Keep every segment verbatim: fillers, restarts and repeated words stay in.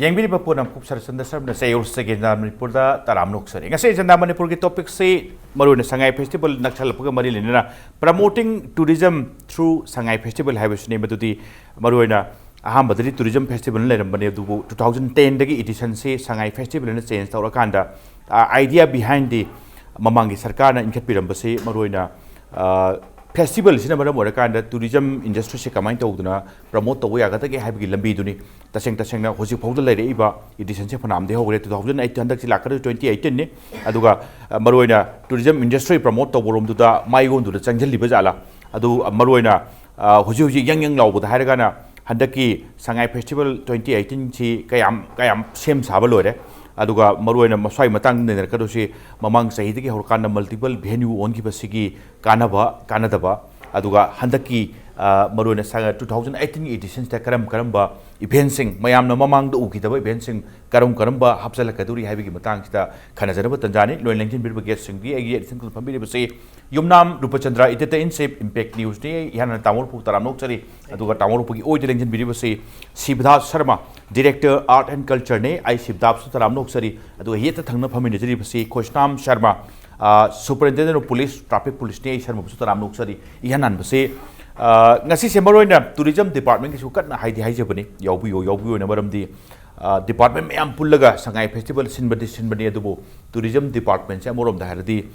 ꯌꯦꯡꯕꯤꯔꯤꯕ ꯄꯨꯝꯅꯃꯛꯄꯨ ꯁꯔꯆꯟꯗ꯭ꯔ ꯁꯔꯃꯅ ꯆꯌꯣꯜ ꯆꯒꯦꯟꯗ ꯃꯅꯤꯄꯨꯔꯗ ꯇꯔꯥꯝꯅ ꯑꯣꯛꯆꯔꯤ꯫ ꯉꯁꯤ ꯆꯟꯗ ꯃꯅꯤꯄꯨꯔꯒꯤ ꯇꯣꯄꯤꯛꯁꯤ ꯃꯔꯨꯑꯣꯏꯅ ꯁꯉꯥꯏ ꯐꯦꯁꯇꯤꯚꯦꯜ ꯅꯛꯁꯜꯂꯛꯄꯒ ꯃꯔꯤ ꯂꯩꯅꯅ Promoting Tourism Through Sangai Festival ꯍꯥꯏꯕꯁꯤꯅꯤ꯫ ꯃꯗꯨꯗꯤ ꯃꯔꯨꯑꯣꯏꯅ ꯑꯍꯥꯟꯕꯗꯗꯤ ꯇꯨꯔꯤꯖꯝ ꯐꯦꯁꯇꯤꯚꯦꯜꯅ ꯂꯩꯔꯝꯕꯅꯦ, ꯑꯗꯨꯕꯨ ꯇꯨ ꯊꯥꯎꯖꯟ ꯇꯦꯟꯗꯒꯤ ꯏꯗꯤꯁꯟꯁꯤ ꯁꯉꯥꯏ ꯐꯦꯁꯇꯤꯚꯦꯜꯅ ꯆꯦꯟꯖ ꯇꯧꯔꯀꯥꯟꯗ, ꯑꯥꯏꯗꯤꯌꯥ ꯕꯤꯍꯥꯏꯟꯗꯤ ꯃꯃꯥꯡꯒꯤ ꯁꯔꯀꯥꯔꯅ ꯏꯟꯈꯠꯄꯤꯔꯝꯕꯁꯤ ꯃꯔꯨꯑꯣꯏꯅ ꯐꯦꯁꯇꯤꯚꯦꯜꯁꯤꯅ ꯃꯔꯝ ꯑꯣꯏꯔꯀꯥꯟꯗ ꯇꯨꯔꯤꯖꯝ ꯏꯟꯗꯁꯇ꯭ꯔꯤꯁꯦ ꯀꯃꯥꯏꯅ ꯇꯧꯗꯅ ꯄ꯭ꯔꯃꯣꯠ ꯇꯧꯕ ꯌꯥꯒꯗꯒꯦ ꯍꯥꯏꯕꯒꯤ ꯂꯝꯕꯤꯗꯨꯅꯤ꯫ ꯇꯁꯦꯡ ꯇꯁꯦꯡꯅ ꯍꯧꯖꯤꯛ ꯐꯥꯎꯗ ꯂꯩꯔꯛꯏꯕ ꯏꯗꯤꯁꯟꯁꯦ ꯐꯅꯌꯥꯝꯗꯤ ꯍꯧꯈ꯭ꯔꯦ꯫ ꯇꯨ ꯊꯥꯎꯖꯟ ꯑꯩꯠ, ꯍꯟꯗꯛꯁꯤ ꯂꯥꯛꯀꯗꯣꯏ ꯇ꯭ꯋꯦꯟꯇꯤ ꯑꯩꯠꯇꯤꯟꯅꯤ꯫ ꯑꯗꯨꯒ ꯑ, ꯃꯔꯨꯑꯣꯏꯅ ꯇꯨꯔꯤꯖꯝ ꯏꯟꯗꯁꯇ꯭ꯔꯤ ꯄ꯭ꯔꯃꯣꯠ ꯇꯧꯕꯔꯣꯝꯗꯨꯗ ꯃꯥꯏꯒꯣꯟꯗꯨꯗ ꯆꯪꯁꯤꯜꯂꯤꯕ ꯖꯥꯠꯂꯥ? ꯑꯗꯨ, ꯑ, ꯃꯔꯨꯑꯣꯏꯅ, ꯑ, ꯍꯧꯖꯤꯛ ꯍꯧꯖꯤꯛ ꯌꯪ ꯌꯪ ꯂꯥꯎꯕꯗ ꯍꯥꯏꯔꯒꯅ ꯍꯟꯗꯛꯀꯤ ꯁꯉꯥꯏ ꯐꯦꯁꯇꯤꯚꯦꯜ ꯇ꯭ꯋꯦꯟꯇꯤ ꯑꯩꯠꯇꯤꯟꯁꯤ ꯀꯌꯥꯝ, ꯀꯌꯥꯝ ꯁꯦꯝ ꯁꯥꯕ ꯂꯣꯏꯔꯦ? ꯑꯗꯨꯒ ꯃꯔꯨꯑꯣꯏꯅ ꯃꯁ꯭ꯋꯥꯏ ꯃꯇꯥꯡꯗ ꯅꯩꯅꯔꯛꯀꯗꯣꯏꯁꯤ ꯃꯃꯥꯡ ꯆꯍꯤꯗꯒꯤ ꯍꯧꯔꯀꯥꯟꯗ ꯃꯜꯇꯤꯄꯜ ꯚꯦꯅ꯭ꯌꯨ ꯑꯣꯟꯈꯤꯕꯁꯤꯒꯤ ꯀꯥꯟꯅꯕ, ꯀꯥꯟꯅꯗꯕ, ꯑꯗꯨꯒ ꯍꯟꯗꯛꯀꯤ, ꯑ, ꯃꯔꯨꯑꯣꯏꯅ ꯁ-, ꯇꯨ ꯊꯥꯎꯖꯟ ꯑꯩꯠꯇꯤꯟꯒꯤ ꯏꯗꯤꯁꯟꯁꯤꯗ ꯀꯔꯝ ꯀꯔꯝꯕ ꯏꯚꯦꯟꯁꯤꯡ, ꯃꯌꯥꯝꯅ ꯃꯃꯥꯡꯗ ꯎꯈꯤꯗꯕ ꯏꯚꯦꯟꯁꯤꯡ ꯀꯔꯝ ꯀꯔꯝꯕ ꯍꯥꯞꯆꯤꯜꯂꯛꯀꯗꯧꯔꯤ ꯍꯥꯏꯕꯒꯤ ꯃꯇꯥꯡꯁꯤꯗ ꯈꯟꯅꯖꯅꯕ ꯇꯟꯖꯥꯅꯤ꯫ ꯂꯣꯏꯅ ꯂꯦꯡꯁꯤꯟꯕꯤꯔꯤꯕ ꯒꯦꯁꯁꯤꯡꯗꯤ ꯑꯩꯒꯤ ꯑꯦꯗꯤꯁꯟ ꯐꯝꯕꯤꯔꯤꯕꯁꯤ Yumnam Rupachandra, editor in chief, Impact News ꯅꯤ꯫ ꯑꯩ ꯏꯍꯥꯟ ꯍꯥꯟꯅ ꯇꯥꯃꯣ ꯔꯨꯄꯨ ꯇꯔꯥꯝꯅ ꯑꯣꯛꯆꯔꯤ꯫ ꯑꯗꯨꯒ ꯇꯥꯃꯣ ꯔꯨꯄꯨꯒꯤ ꯑꯣꯏꯗ ꯂꯦꯡꯁꯤꯟꯕꯤꯔꯤꯕꯁꯤ ꯁꯤꯕꯗꯥꯁ Sharma, director Art and Culture ꯅꯤ꯫ ꯑꯩ ꯁꯤꯕꯗꯥꯁꯁꯨ ꯇꯔꯥꯝꯅ ꯑꯣꯛꯆꯔꯤ꯫ ꯑꯗꯨꯒ ꯌꯦꯠꯇ ꯊꯪꯅ ꯐꯝꯃꯤꯟꯅꯖꯔꯤꯕꯁꯤ ꯈꯣꯏꯁꯅꯥꯝ ꯁꯔꯃ, ꯑ, Superintendent of Police, Traffic Police ꯅꯤ꯫ ꯑꯩ ꯁꯔꯃꯕꯨꯁꯨ ꯇꯔꯥꯝꯅ ꯑꯣꯛꯆꯔꯤ꯫ ꯏꯍꯥꯟ ꯍꯥꯟꯕꯁꯤ, ꯑ, ꯉꯁꯤꯁꯦ ꯃꯔꯨꯑꯣꯏꯅ ꯇꯨꯔꯤꯖꯝ ꯗꯤꯄꯥꯔꯠꯃꯦꯟꯒꯤꯁꯨ ꯀꯟꯅ ꯍꯥꯏꯗꯤ ꯍꯥꯏꯖꯕꯅꯤ, ꯌꯥꯎꯕꯤꯌꯣ, ꯌꯥꯎꯕꯤꯌꯣꯅ꯫ ꯃꯔꯝꯗꯤ, ꯑ, ꯗꯤꯄꯥꯔꯠꯃꯦꯟ ꯃꯌꯥꯝ ꯄꯨꯜꯂꯒ ꯁꯉꯥꯏ ꯐꯦꯁꯇꯤꯚꯦꯜ ꯁꯤꯟꯕꯗꯤ ꯁꯤꯟꯕꯅꯤ, ꯑꯗꯨꯕꯨ ꯇꯨꯔꯤꯖꯝ ꯗꯤꯄꯥꯔꯠꯃꯦꯟꯁꯦ ꯑꯃꯔꯣꯝꯗ ꯍꯥꯏꯔꯗꯤ,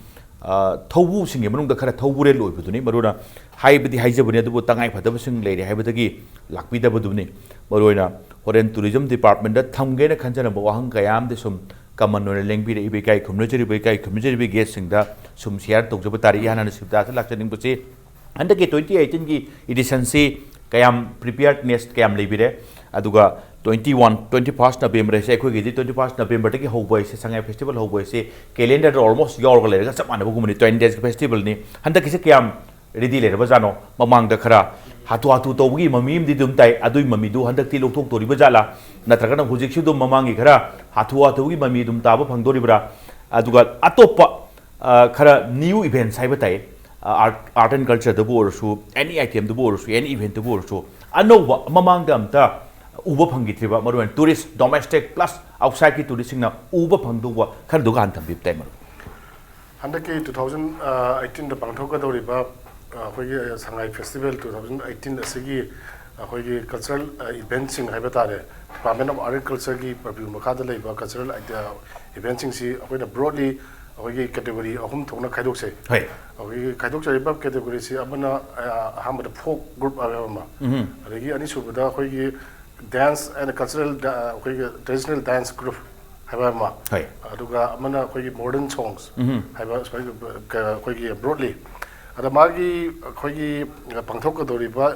ꯑ, ꯊꯧꯕꯨꯁꯤꯡꯒꯤ ꯃꯅꯨꯡꯗ ꯈꯔ ꯊꯧꯕꯨꯔꯦꯜ ꯑꯣꯏꯕꯗꯨꯅꯤ꯫ ꯃꯔꯨꯑꯣꯏꯅ ꯍꯥꯏꯕꯗꯤ ꯍꯥꯏꯖꯕꯅꯤ, ꯑꯗꯨꯕꯨ ꯇꯉꯥꯏ ꯐꯗꯕꯁꯤꯡ ꯂꯩꯔꯦ ꯍꯥꯏꯕꯗꯒꯤ ꯂꯥꯛꯄꯤꯗꯕꯗꯨꯅꯤ꯫ ꯃꯔꯨꯑꯣꯏꯅ ꯍꯣꯔꯦꯟ ꯇꯨꯔꯤꯖꯝ ꯗꯤꯄꯥꯔꯠꯃꯦꯟꯗ ꯊꯝꯒꯦꯅ ꯈꯟꯖꯔꯝꯕ ꯋꯥꯍꯪ ꯀꯌꯥ ꯑꯃꯗꯤ ꯁꯨꯝ ꯀꯃꯟ ꯑꯣꯏꯅ ꯂꯦꯡꯕꯤꯔꯛꯏꯕ ꯏꯀꯥꯏ ꯈꯨꯝꯅꯖꯔꯤꯕ, ꯏꯀꯥꯏ ꯈꯨꯝꯅꯖꯔꯤꯕ ꯒꯦꯁꯁꯤꯡꯗ ꯁꯨꯝ ꯁꯤꯌꯥꯔ ꯇꯧꯖꯕ ꯇꯥꯔꯦ꯫ ꯏꯍꯥꯟ ꯍꯥꯟꯅ ꯁꯤꯕꯗꯥꯁꯇ ꯂꯥꯛꯆꯅꯤꯡꯕꯁꯤ ꯍꯟꯗꯛꯀꯤ ꯇ꯭ꯋꯦꯟꯇꯤ ꯑꯩꯠꯇꯤꯟꯒꯤ ꯏꯗꯤꯁꯟꯁꯤ ꯀꯌꯥꯝ ꯄ꯭ꯔꯤꯄꯤꯌꯔꯅꯦꯁ ꯀꯌꯥꯝ ꯂꯩꯕꯤꯔꯦ? ꯑꯗꯨꯒ twenty one, twenty first November ꯍꯥꯏꯁꯦ, ꯑꯩꯈꯣꯏꯒꯤꯗꯤ ꯇ꯭ꯋꯦꯟꯇꯤ ꯐꯥꯔꯁ ꯅꯕꯦꯝꯕꯔꯗꯒꯤ ꯍꯧꯕ ꯍꯥꯏꯁꯦ, ꯁꯉꯥꯏ ꯐꯦꯁꯇꯤꯚꯦꯜ ꯍꯧꯕ ꯍꯥꯏꯁꯦ ꯀꯦꯂꯦꯟꯗꯔꯗ ꯑꯣꯜꯃꯣꯁ ꯌꯥꯎꯔꯒ ꯂꯩꯔꯒ ꯆꯞ ꯃꯥꯟꯅꯕꯒꯨꯝꯕꯅꯤ꯫ ꯇ꯭ꯋꯦꯟꯇꯤ ꯗꯦꯖꯀꯤ ꯐꯦꯁꯇꯤꯚꯦꯜꯅꯤ꯫ ꯍꯟꯗꯛꯀꯤꯁꯦ ꯀꯌꯥꯝ ꯔꯦꯗꯤ ꯂꯩꯔꯕꯖꯥꯠꯅꯣ? ꯃꯃꯥꯡꯗ ꯈꯔ ꯍꯥꯊꯨ ꯍꯥꯊꯨ ꯇꯧꯕꯒꯤ ꯃꯃꯤ ꯑꯃꯗꯤ ꯑꯗꯨꯝ ꯇꯥꯏ, ꯑꯗꯨꯒꯤ ꯃꯃꯤꯗꯨ ꯍꯟꯗꯛꯇꯤ ꯂꯧꯊꯣꯛꯇꯣꯔꯤꯕ ꯖꯥꯠꯂꯥ? ꯅꯠꯇ꯭ꯔꯒꯅ ꯍꯧꯖꯤꯛꯁꯨ ꯑꯗꯨꯝ ꯃꯃꯥꯡꯒꯤ ꯈꯔ ꯍꯥꯊꯨ ꯍꯥꯊꯨꯒꯤ ꯃꯃꯤ ꯑꯗꯨꯝ ꯇꯥꯕ ꯐꯪꯗꯣꯔꯤꯕ꯭ꯔꯥ? ꯑꯗꯨꯒ ꯑꯇꯣꯞꯄ, ꯑ, ꯈꯔ ꯅ꯭ꯌꯨ ꯏꯚꯦꯟꯠꯁ ꯍꯥꯏꯕ ꯇꯥꯏ, ꯑ, ꯑꯥꯔꯠ, ꯑꯥꯔꯠ ꯑꯦꯟ ꯀꯜꯆꯔꯗꯕꯨ ꯑꯣꯏꯔꯁꯨ, ꯑꯦꯅꯤ ꯑꯥꯏꯇꯦꯝꯗꯕꯨ ꯑꯣꯏꯔꯁꯨ, ꯑꯦꯅꯤ ꯏꯚꯦꯟꯠꯇꯕꯨ ꯑꯣꯏꯔꯁꯨ, ꯑꯅꯧꯕ ꯃꯃꯥꯡꯗ ꯑꯝꯇ, ꯎꯕ ꯐꯪꯈꯤꯗ꯭ꯔꯤꯕ, ꯃꯔꯨꯑꯣꯏꯅ tourist, domestic plus outsideꯀꯤ touristꯁꯤꯡꯅ ꯎꯕ ꯐꯪꯗꯧꯕ ꯈꯔꯗꯨꯒ ꯍꯥꯟꯅ ꯊꯝꯕꯤꯕ ꯇꯥꯏ, ꯃꯔꯨꯞ꯫ ꯍꯟꯗꯛꯀꯤ two thousand eighteenꯗ ꯄꯥꯡꯊꯣꯛꯀꯗꯧꯔꯤꯕ ꯑ, ꯑꯩꯈꯣꯏꯒꯤ ꯁꯉꯥꯏ ꯐꯦꯁꯇꯤꯚꯦꯜ two thousand eighteen ꯑꯁꯤꯒꯤ ꯑꯩꯈꯣꯏꯒꯤ cultural eventꯁꯤꯡ ꯍꯥꯏꯕ ꯇꯥꯔꯦ, Department of Art and Cultureꯒꯤ purview ꯃꯈꯥꯗ ꯂꯩꯕ cultural eventꯁꯤꯡꯁꯤ ꯑꯩꯈꯣꯏꯅ broadly ꯑꯩꯈꯣꯏꯒꯤ category ꯑꯍꯨꯝ ꯊꯣꯛꯅ ꯈꯥꯏꯗꯣꯛꯆꯩ꯫ ꯍꯣꯏ꯫ ꯑꯩꯈꯣꯏꯒꯤ ꯈꯥꯏꯗꯣꯛꯆꯔꯤꯕ categoryꯁꯤ ꯑꯃꯅ ꯑ, ꯑꯍꯥꯟꯕꯗ folk group ꯍꯥꯏꯕ ꯑꯃ, ꯎꯝ꯫ ꯑꯗꯒꯤ ꯑꯅꯤꯁꯨꯕꯗ ꯑꯩꯈꯣꯏꯒꯤ dance and cultural ꯑꯩꯈꯣꯏꯒꯤ traditional dance group ꯍꯥꯏꯕ ꯑꯃ, ꯍꯣꯏ꯫ ꯑꯗꯨꯒ ꯑꯃꯅ ꯑꯩꯈꯣꯏꯒꯤ modern songs ꯎꯝ꯫ ꯍꯥꯏꯕ ꯁꯨꯃꯥꯏꯅ ꯑꯩꯈꯣꯏꯒꯤ broadly꯫ ꯑꯗ ꯃꯥꯒꯤ ꯑꯩꯈꯣꯏꯒꯤ ꯄꯥꯡꯊꯣꯛꯀꯗꯧꯔꯤꯕ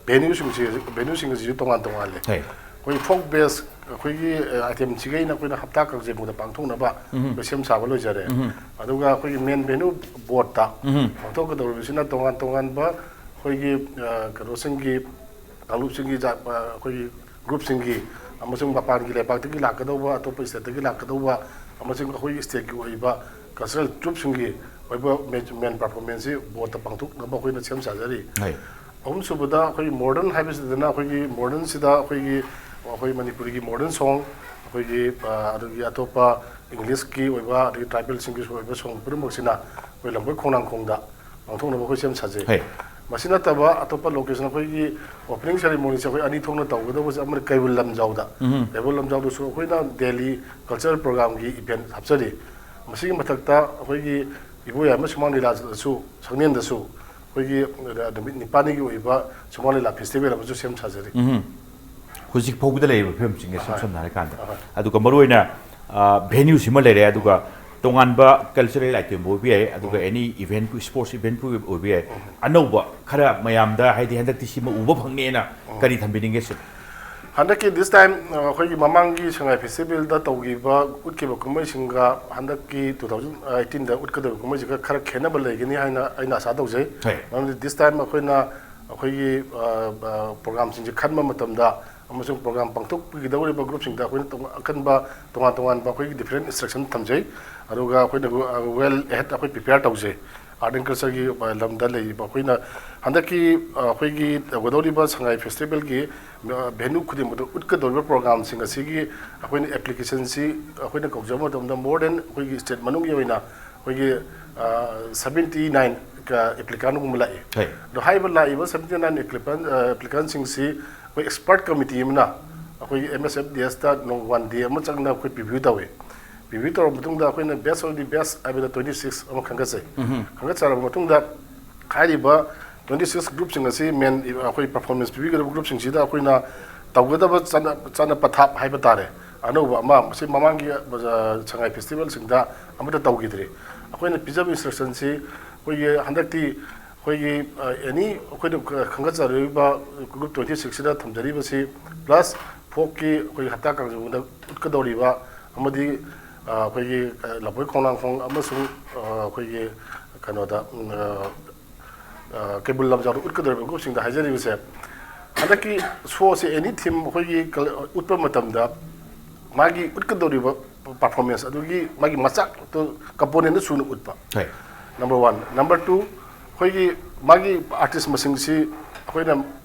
venueꯁꯤꯡꯁꯤ venueꯁꯤꯡ ꯑꯁꯤꯁꯨ ꯇꯣꯉꯥꯟ ꯇꯣꯉꯥꯜꯂꯦ꯫ ꯍꯣꯏ꯫ ꯑꯩꯈꯣꯏ folk based ꯑꯩꯈꯣꯏꯒꯤ itemꯁꯤꯈꯩꯅ ꯑꯩꯈꯣꯏꯅ ꯍꯞꯇꯥ ꯀꯥꯡꯖꯩꯕꯨꯡꯗ ꯄꯥꯡꯊꯣꯛꯅꯕ ꯎꯝ꯫ ꯑꯩꯈꯣꯏ ꯁꯦꯝ ꯁꯥꯕ ꯂꯣꯏꯖꯔꯦ꯫ ꯎꯝ꯫ ꯑꯗꯨꯒ ꯑꯩꯈꯣꯏꯒꯤ main venue boardꯇ ꯎꯝ꯫ ꯄꯥꯡꯊꯣꯛꯀꯗꯧꯔꯤꯕꯁꯤꯅ ꯇꯣꯉꯥꯟ ꯇꯣꯉꯥꯟꯕ ꯑꯩꯈꯣꯏꯒꯤ ꯑ, ꯀꯩꯅꯣꯁꯤꯡꯒꯤ ꯀꯥꯡꯂꯨꯞꯁꯤꯡꯒꯤ ꯖꯥꯠ ꯑ, ꯑꯩꯈꯣꯏꯒꯤ groupꯁꯤꯡꯒꯤ ꯑꯃꯁꯨꯡ ꯃꯄꯥꯟꯒꯤ ꯂꯩꯕꯥꯛꯇꯒꯤ ꯂꯥꯛꯀꯗꯧꯕ, ꯑꯇꯣꯞꯄ stateꯇꯒꯤ ꯂꯥꯛꯀꯗꯧꯕ ꯑꯃꯁꯨꯡ ꯑꯩꯈꯣꯏꯒꯤ stateꯀꯤ ꯑꯣꯏꯕ cultural troupeꯁꯤꯡꯒꯤ ꯑꯣꯏꯕ main performanceꯁꯤ boardꯇ ꯄꯥꯡꯊꯣꯛꯅꯕ ꯑꯩꯈꯣꯏꯅ ꯁꯦꯝ ꯁꯥꯖꯔꯤ꯫ ꯍꯣꯏ꯫ ꯑꯍꯨꯝꯁꯨꯕꯗ ꯑꯩꯈꯣꯏꯒꯤ modern ꯍꯥꯏꯕꯁꯤꯗꯅ ꯑꯩꯈꯣꯏꯒꯤ modernꯁꯤꯗ ꯑꯩꯈꯣꯏꯒꯤ ꯑꯩꯈꯣꯏ ꯃꯅꯤꯄꯨꯔꯤꯒꯤ modern song, ꯑꯩꯈꯣꯏꯒꯤ ꯑ, ꯑꯗꯨꯒꯤ ꯑꯇꯣꯞꯄ Englishꯀꯤ ꯑꯣꯏꯕ ꯑꯗꯒꯤ tribalꯁꯤꯡꯒꯤꯁꯨ ꯑꯣꯏꯕ song ꯄꯨꯝꯅꯃꯛꯁꯤꯅ ꯑꯩꯈꯣꯏ ꯂꯝꯕꯣꯏ ꯈꯣꯡꯅꯥꯡꯈꯣꯡꯗ ꯄꯥꯡꯊꯣꯛꯅꯕ ꯑꯩꯈꯣꯏ ꯁꯦꯝ ꯁꯥꯖꯩ꯫ ꯍꯣꯏ꯫ ꯃꯁꯤ ꯅꯠꯇꯕ ꯑꯇꯣꯞꯄ location ꯑꯩꯈꯣꯏꯒꯤ opening ceremonyꯁꯦ ꯑꯩꯈꯣꯏ ꯑꯅꯤ ꯊꯣꯛꯅ ꯇꯧꯒꯗꯧꯕꯁꯦ ꯑꯃꯅ ꯀꯩꯕꯨꯜ ꯂꯝꯖꯥꯎꯗ, ꯎꯝ꯫ ꯀꯩꯕꯨꯜ ꯂꯝꯖꯥꯎꯗꯁꯨ ꯑꯩꯈꯣꯏꯅ Delhi cultural programꯒꯤ event ꯍꯥꯞꯆꯔꯤ꯫ ꯃꯁꯤꯒꯤ ꯃꯊꯛꯇ ꯑꯩꯈꯣꯏꯒꯤ ꯏꯕꯣꯌꯥꯏꯃ ꯁꯨꯃꯥꯡ ꯂꯤꯂꯥꯗꯁꯨ, ꯁꯪꯂꯦꯟꯗꯁꯨ ꯑꯩꯈꯣꯏꯒꯤ ꯅꯨꯃꯤꯠ ꯅꯤꯄꯥꯜꯅꯤꯒꯤ ꯑꯣꯏꯕ ꯁꯨꯃꯥꯡ ꯂꯤꯂꯥ festival ꯑꯃꯁꯨ ꯁꯦꯝ ꯁꯥꯖꯔꯤ꯫ ꯎꯝ꯫ ꯍꯧꯖꯤꯛ ꯐꯥꯎꯕꯗ ꯂꯩꯔꯤꯕ ꯐꯤꯕꯝꯁꯤꯡꯁꯦ ꯏꯁꯝ ꯑꯍꯣꯏ꯫ ꯁꯝꯅ ꯍꯥꯏꯔꯀꯥꯟꯗ꯫ ꯑꯍꯣꯏ꯫ ꯑꯗꯨꯒ ꯃꯔꯨꯑꯣꯏꯅ, ꯑ, venueꯁꯤꯃ ꯂꯩꯔꯦ, ꯑꯗꯨꯒ ꯇꯣꯉꯥꯟꯕ cultural itemꯕꯨ ꯑꯣꯏꯕ ꯌꯥꯏ, ꯑꯗꯨꯒ any event, sports eventꯄꯨ ꯑꯣꯏꯕ ꯌꯥꯏ꯫ ꯑꯅꯧꯕ ꯈꯔ ꯃꯌꯥꯝꯗ, ꯍꯥꯏꯗꯤ ꯍꯟꯗꯛꯇꯤ ꯁꯤꯃ ꯎꯕ ꯐꯪꯅꯦꯅ ꯀꯔꯤ ꯊꯝꯕꯤꯅꯤꯡꯒꯦ, ꯁꯤꯔ? ꯍꯟꯗꯛꯀꯤ this time, ꯑ, ꯑꯩꯈꯣꯏꯒꯤ ꯃꯃꯥꯡꯒꯤ ꯁꯉꯥꯏ festivalꯗ ꯇꯧꯈꯤꯕ, ꯎꯠꯈꯤꯕ ꯀꯨꯝꯍꯩꯁꯤꯡꯒ ꯍꯟꯗꯛꯀꯤ two thousand eighteenꯗ ꯎꯠꯀꯗꯧꯔꯤꯕ ꯀꯨꯝꯍꯩꯁꯤꯒ ꯈꯔ ꯈꯦꯠꯅꯕ ꯂꯩꯒꯅꯤ ꯍꯥꯏꯅ ꯑꯩꯅ ꯑꯁꯥ ꯇꯧꯖꯩ꯫ ꯍꯣꯏ꯫ ꯃꯔꯝꯗꯤ this time ꯑꯩꯈꯣꯏꯅ ꯑꯩꯈꯣꯏꯒꯤ, ꯑ, ꯑ, programꯁꯤꯡꯁꯦ ꯈꯟꯕ ꯃꯇꯝꯗ ꯑꯃꯁꯨꯡ program ꯄꯥꯡꯊꯣꯛꯄꯤꯒꯗꯧꯔꯤꯕ groupꯁꯤꯡꯗ ꯑꯩꯈꯣꯏꯅ ꯇꯣꯉꯥꯟ-, ꯑꯀꯟꯕ ꯇꯣꯉꯥꯟ ꯇꯣꯉꯥꯟꯕ ꯑꯩꯈꯣꯏꯒꯤ different instruction ꯊꯝꯖꯩ꯫ ꯑꯗꯨꯒ ꯑꯩꯈꯣꯏꯅ, ꯑ, well ahead ꯑꯩꯈꯣꯏ prepare ꯇꯧꯖꯩ꯫ ꯑꯥꯔꯠ ꯑꯦꯟ ꯀꯜꯆꯔꯒꯤ ꯂꯝꯗ ꯂꯩꯔꯤꯕ ꯑꯩꯈꯣꯏꯅ ꯍꯟꯗꯛꯀꯤ ꯑꯩꯈꯣꯏꯒꯤ ꯇꯧꯒꯗꯧꯔꯤꯕ ꯁꯉꯥꯏ ꯐꯦꯁꯇꯤꯚꯦꯜꯒꯤ ꯚꯦꯅ꯭ꯌꯨ ꯈꯨꯗꯤꯡꯃꯛꯇ ꯎꯠꯀꯗꯧꯔꯤꯕ ꯄ꯭ꯔꯣꯒ꯭ꯔꯥꯝꯁꯤꯡ ꯑꯁꯤꯒꯤ ꯑꯩꯈꯣꯏꯅ ꯑꯦꯄ꯭ꯂꯤꯀꯦꯁꯟꯁꯤ ꯑꯩꯈꯣꯏꯅ ꯀꯧꯖꯕ ꯃꯇꯝꯗ more than ꯑꯩꯈꯣꯏꯒꯤ ꯁ꯭ꯇꯦꯠ ꯃꯅꯨꯡꯒꯤ ꯑꯣꯏꯅ ꯑꯩꯈꯣꯏꯒꯤ ꯁꯕꯦꯟꯇꯤ ꯅꯥꯏꯟ ꯑꯦꯄ꯭ꯂꯤꯀꯥꯟꯒꯨꯝꯕ ꯂꯥꯛꯏ꯫ ꯍꯣꯏ꯫ ꯑꯗꯣ ꯍꯥꯏꯔꯤꯕ ꯂꯥꯛꯏꯕ ꯁꯕꯦꯟꯇꯤ ꯅꯥꯏꯟ ꯑꯦꯄ꯭ꯂꯤꯀꯥꯟꯁꯤꯡꯁꯤ ꯑꯩꯈꯣꯏ ꯑꯦꯛꯁꯄꯔꯠ ꯀꯃꯤꯇꯤ ꯑꯃꯅ ꯑꯩꯈꯣꯏꯒꯤ ꯑꯦꯝ ꯑꯦꯁ ꯑꯦꯐ ꯗꯤ ꯑꯦꯁꯇ ꯅꯣꯡ ꯋꯥꯟ ꯗꯦ ꯑꯃ ꯆꯪꯅ ꯑꯩꯈꯣꯏ ꯄ꯭ꯔꯤꯚ꯭ꯌꯨ ꯇꯧꯏ꯫ ꯄ꯭ꯔꯤꯚ꯭ꯌꯨ ꯇꯧꯔꯕ ꯃꯇꯨꯡꯗ ꯑꯩꯈꯣꯏꯅ best of the best ꯍꯥꯏꯕꯗ ꯇ꯭ꯋꯦꯟꯇꯤ ꯁꯤꯛꯁ ꯑꯃ ꯈꯟꯒꯠꯆꯩ꯫ ꯈꯟꯒꯠꯆꯔꯕ ꯃꯇꯨꯡꯗ ꯍꯥꯏꯔꯤꯕ ꯇ꯭ꯋꯦꯟꯇꯤ ꯁꯤꯛꯁ ꯒ꯭ꯔꯨꯞꯁꯤꯡ ꯑꯁꯤ ꯃꯦꯟ ꯑꯩꯈꯣꯏ ꯄꯔꯐꯣꯔꯃꯦꯟꯁ ꯄꯤꯕꯤꯒꯗꯕ ꯒ꯭ꯔꯨꯞꯁꯤꯡꯁꯤꯗ ꯑꯩꯈꯣꯏꯅ ꯇꯧꯒꯗꯕ ꯆꯠꯅ ꯆꯠꯅ ꯄꯊꯥꯞ ꯍꯥꯏꯕ ꯇꯥꯔꯦ, ꯑꯅꯧꯕ ꯑꯃ, ꯃꯁꯤ ꯃꯃꯥꯡꯒꯤ ꯁꯉꯥꯏ ꯐꯦꯁꯇꯤꯚꯦꯜꯁꯤꯡꯗ ꯑꯃꯠꯇ ꯇꯧꯈꯤꯗ꯭ꯔꯤ꯫ ꯑꯩꯈꯣꯏꯅ ꯄꯤꯖꯕ ꯏꯟꯁꯇ꯭ꯔꯛꯁꯟꯁꯤ ꯑꯩꯈꯣꯏꯒꯤ ꯍꯟꯗꯛꯇꯤ ꯑꯩꯈꯣꯏꯒꯤ ꯑꯦꯅꯤ ꯑꯩꯈꯣꯏꯅ ꯈꯟꯒꯠꯆꯔꯤꯕ ꯒ꯭ꯔꯨꯞ ꯇ꯭ꯋꯦꯟꯇꯤ ꯁꯤꯛꯁꯁꯤꯗ ꯊꯝꯖꯔꯤꯕꯁꯤ ꯄ꯭ꯂꯁ ꯐꯣꯛꯀꯤ ꯑꯩꯈꯣꯏꯒꯤ ꯍꯞꯇꯥ ꯀꯥꯡꯖꯩꯕꯨꯡꯗ ꯎꯠꯀꯗꯧꯔꯤꯕ ꯑꯃꯗꯤ ꯑꯩꯈꯣꯏꯒꯤ ꯂꯐꯣꯏ ꯈꯣꯡꯅꯥꯡꯈꯣꯡ ꯑꯃꯁꯨꯡ ꯑꯩꯈꯣꯏꯒꯤ ꯀꯩꯅꯣꯗ ꯀꯩꯕꯨꯜ ꯂꯝꯖꯥꯎꯗ ꯎꯠꯀꯗꯧꯔꯤꯕ ꯒ꯭ꯔꯨꯞꯁꯤꯡꯗ ꯍꯥꯏꯖꯔꯤꯕꯁꯦ, ꯍꯟꯗꯛꯀꯤ ꯁꯣꯁꯦ ꯑꯦꯅꯤ ꯊꯤꯝ ꯑꯩꯈꯣꯏꯒꯤ ꯎꯠꯄ ꯃꯇꯝꯗ ꯃꯥꯒꯤ ꯎꯠꯀꯗꯧꯔꯤꯕ ꯄꯔꯐꯣꯔꯃꯦꯟꯁ ꯑꯗꯨꯒꯤ ꯃꯥꯒꯤ ꯃꯆꯥꯛꯇꯣ ꯀꯝꯄꯣꯅꯦꯟꯗ ꯁꯨꯅ ꯎꯠꯄ꯫ ꯍꯣꯏ꯫ Number one꯫ Number two, ꯑꯩꯈꯣꯏꯒꯤ ꯃꯥꯒꯤ ꯑꯥꯔꯇꯤꯁ ꯃꯁꯤꯡꯁꯤ ꯑꯩꯈꯣꯏꯅ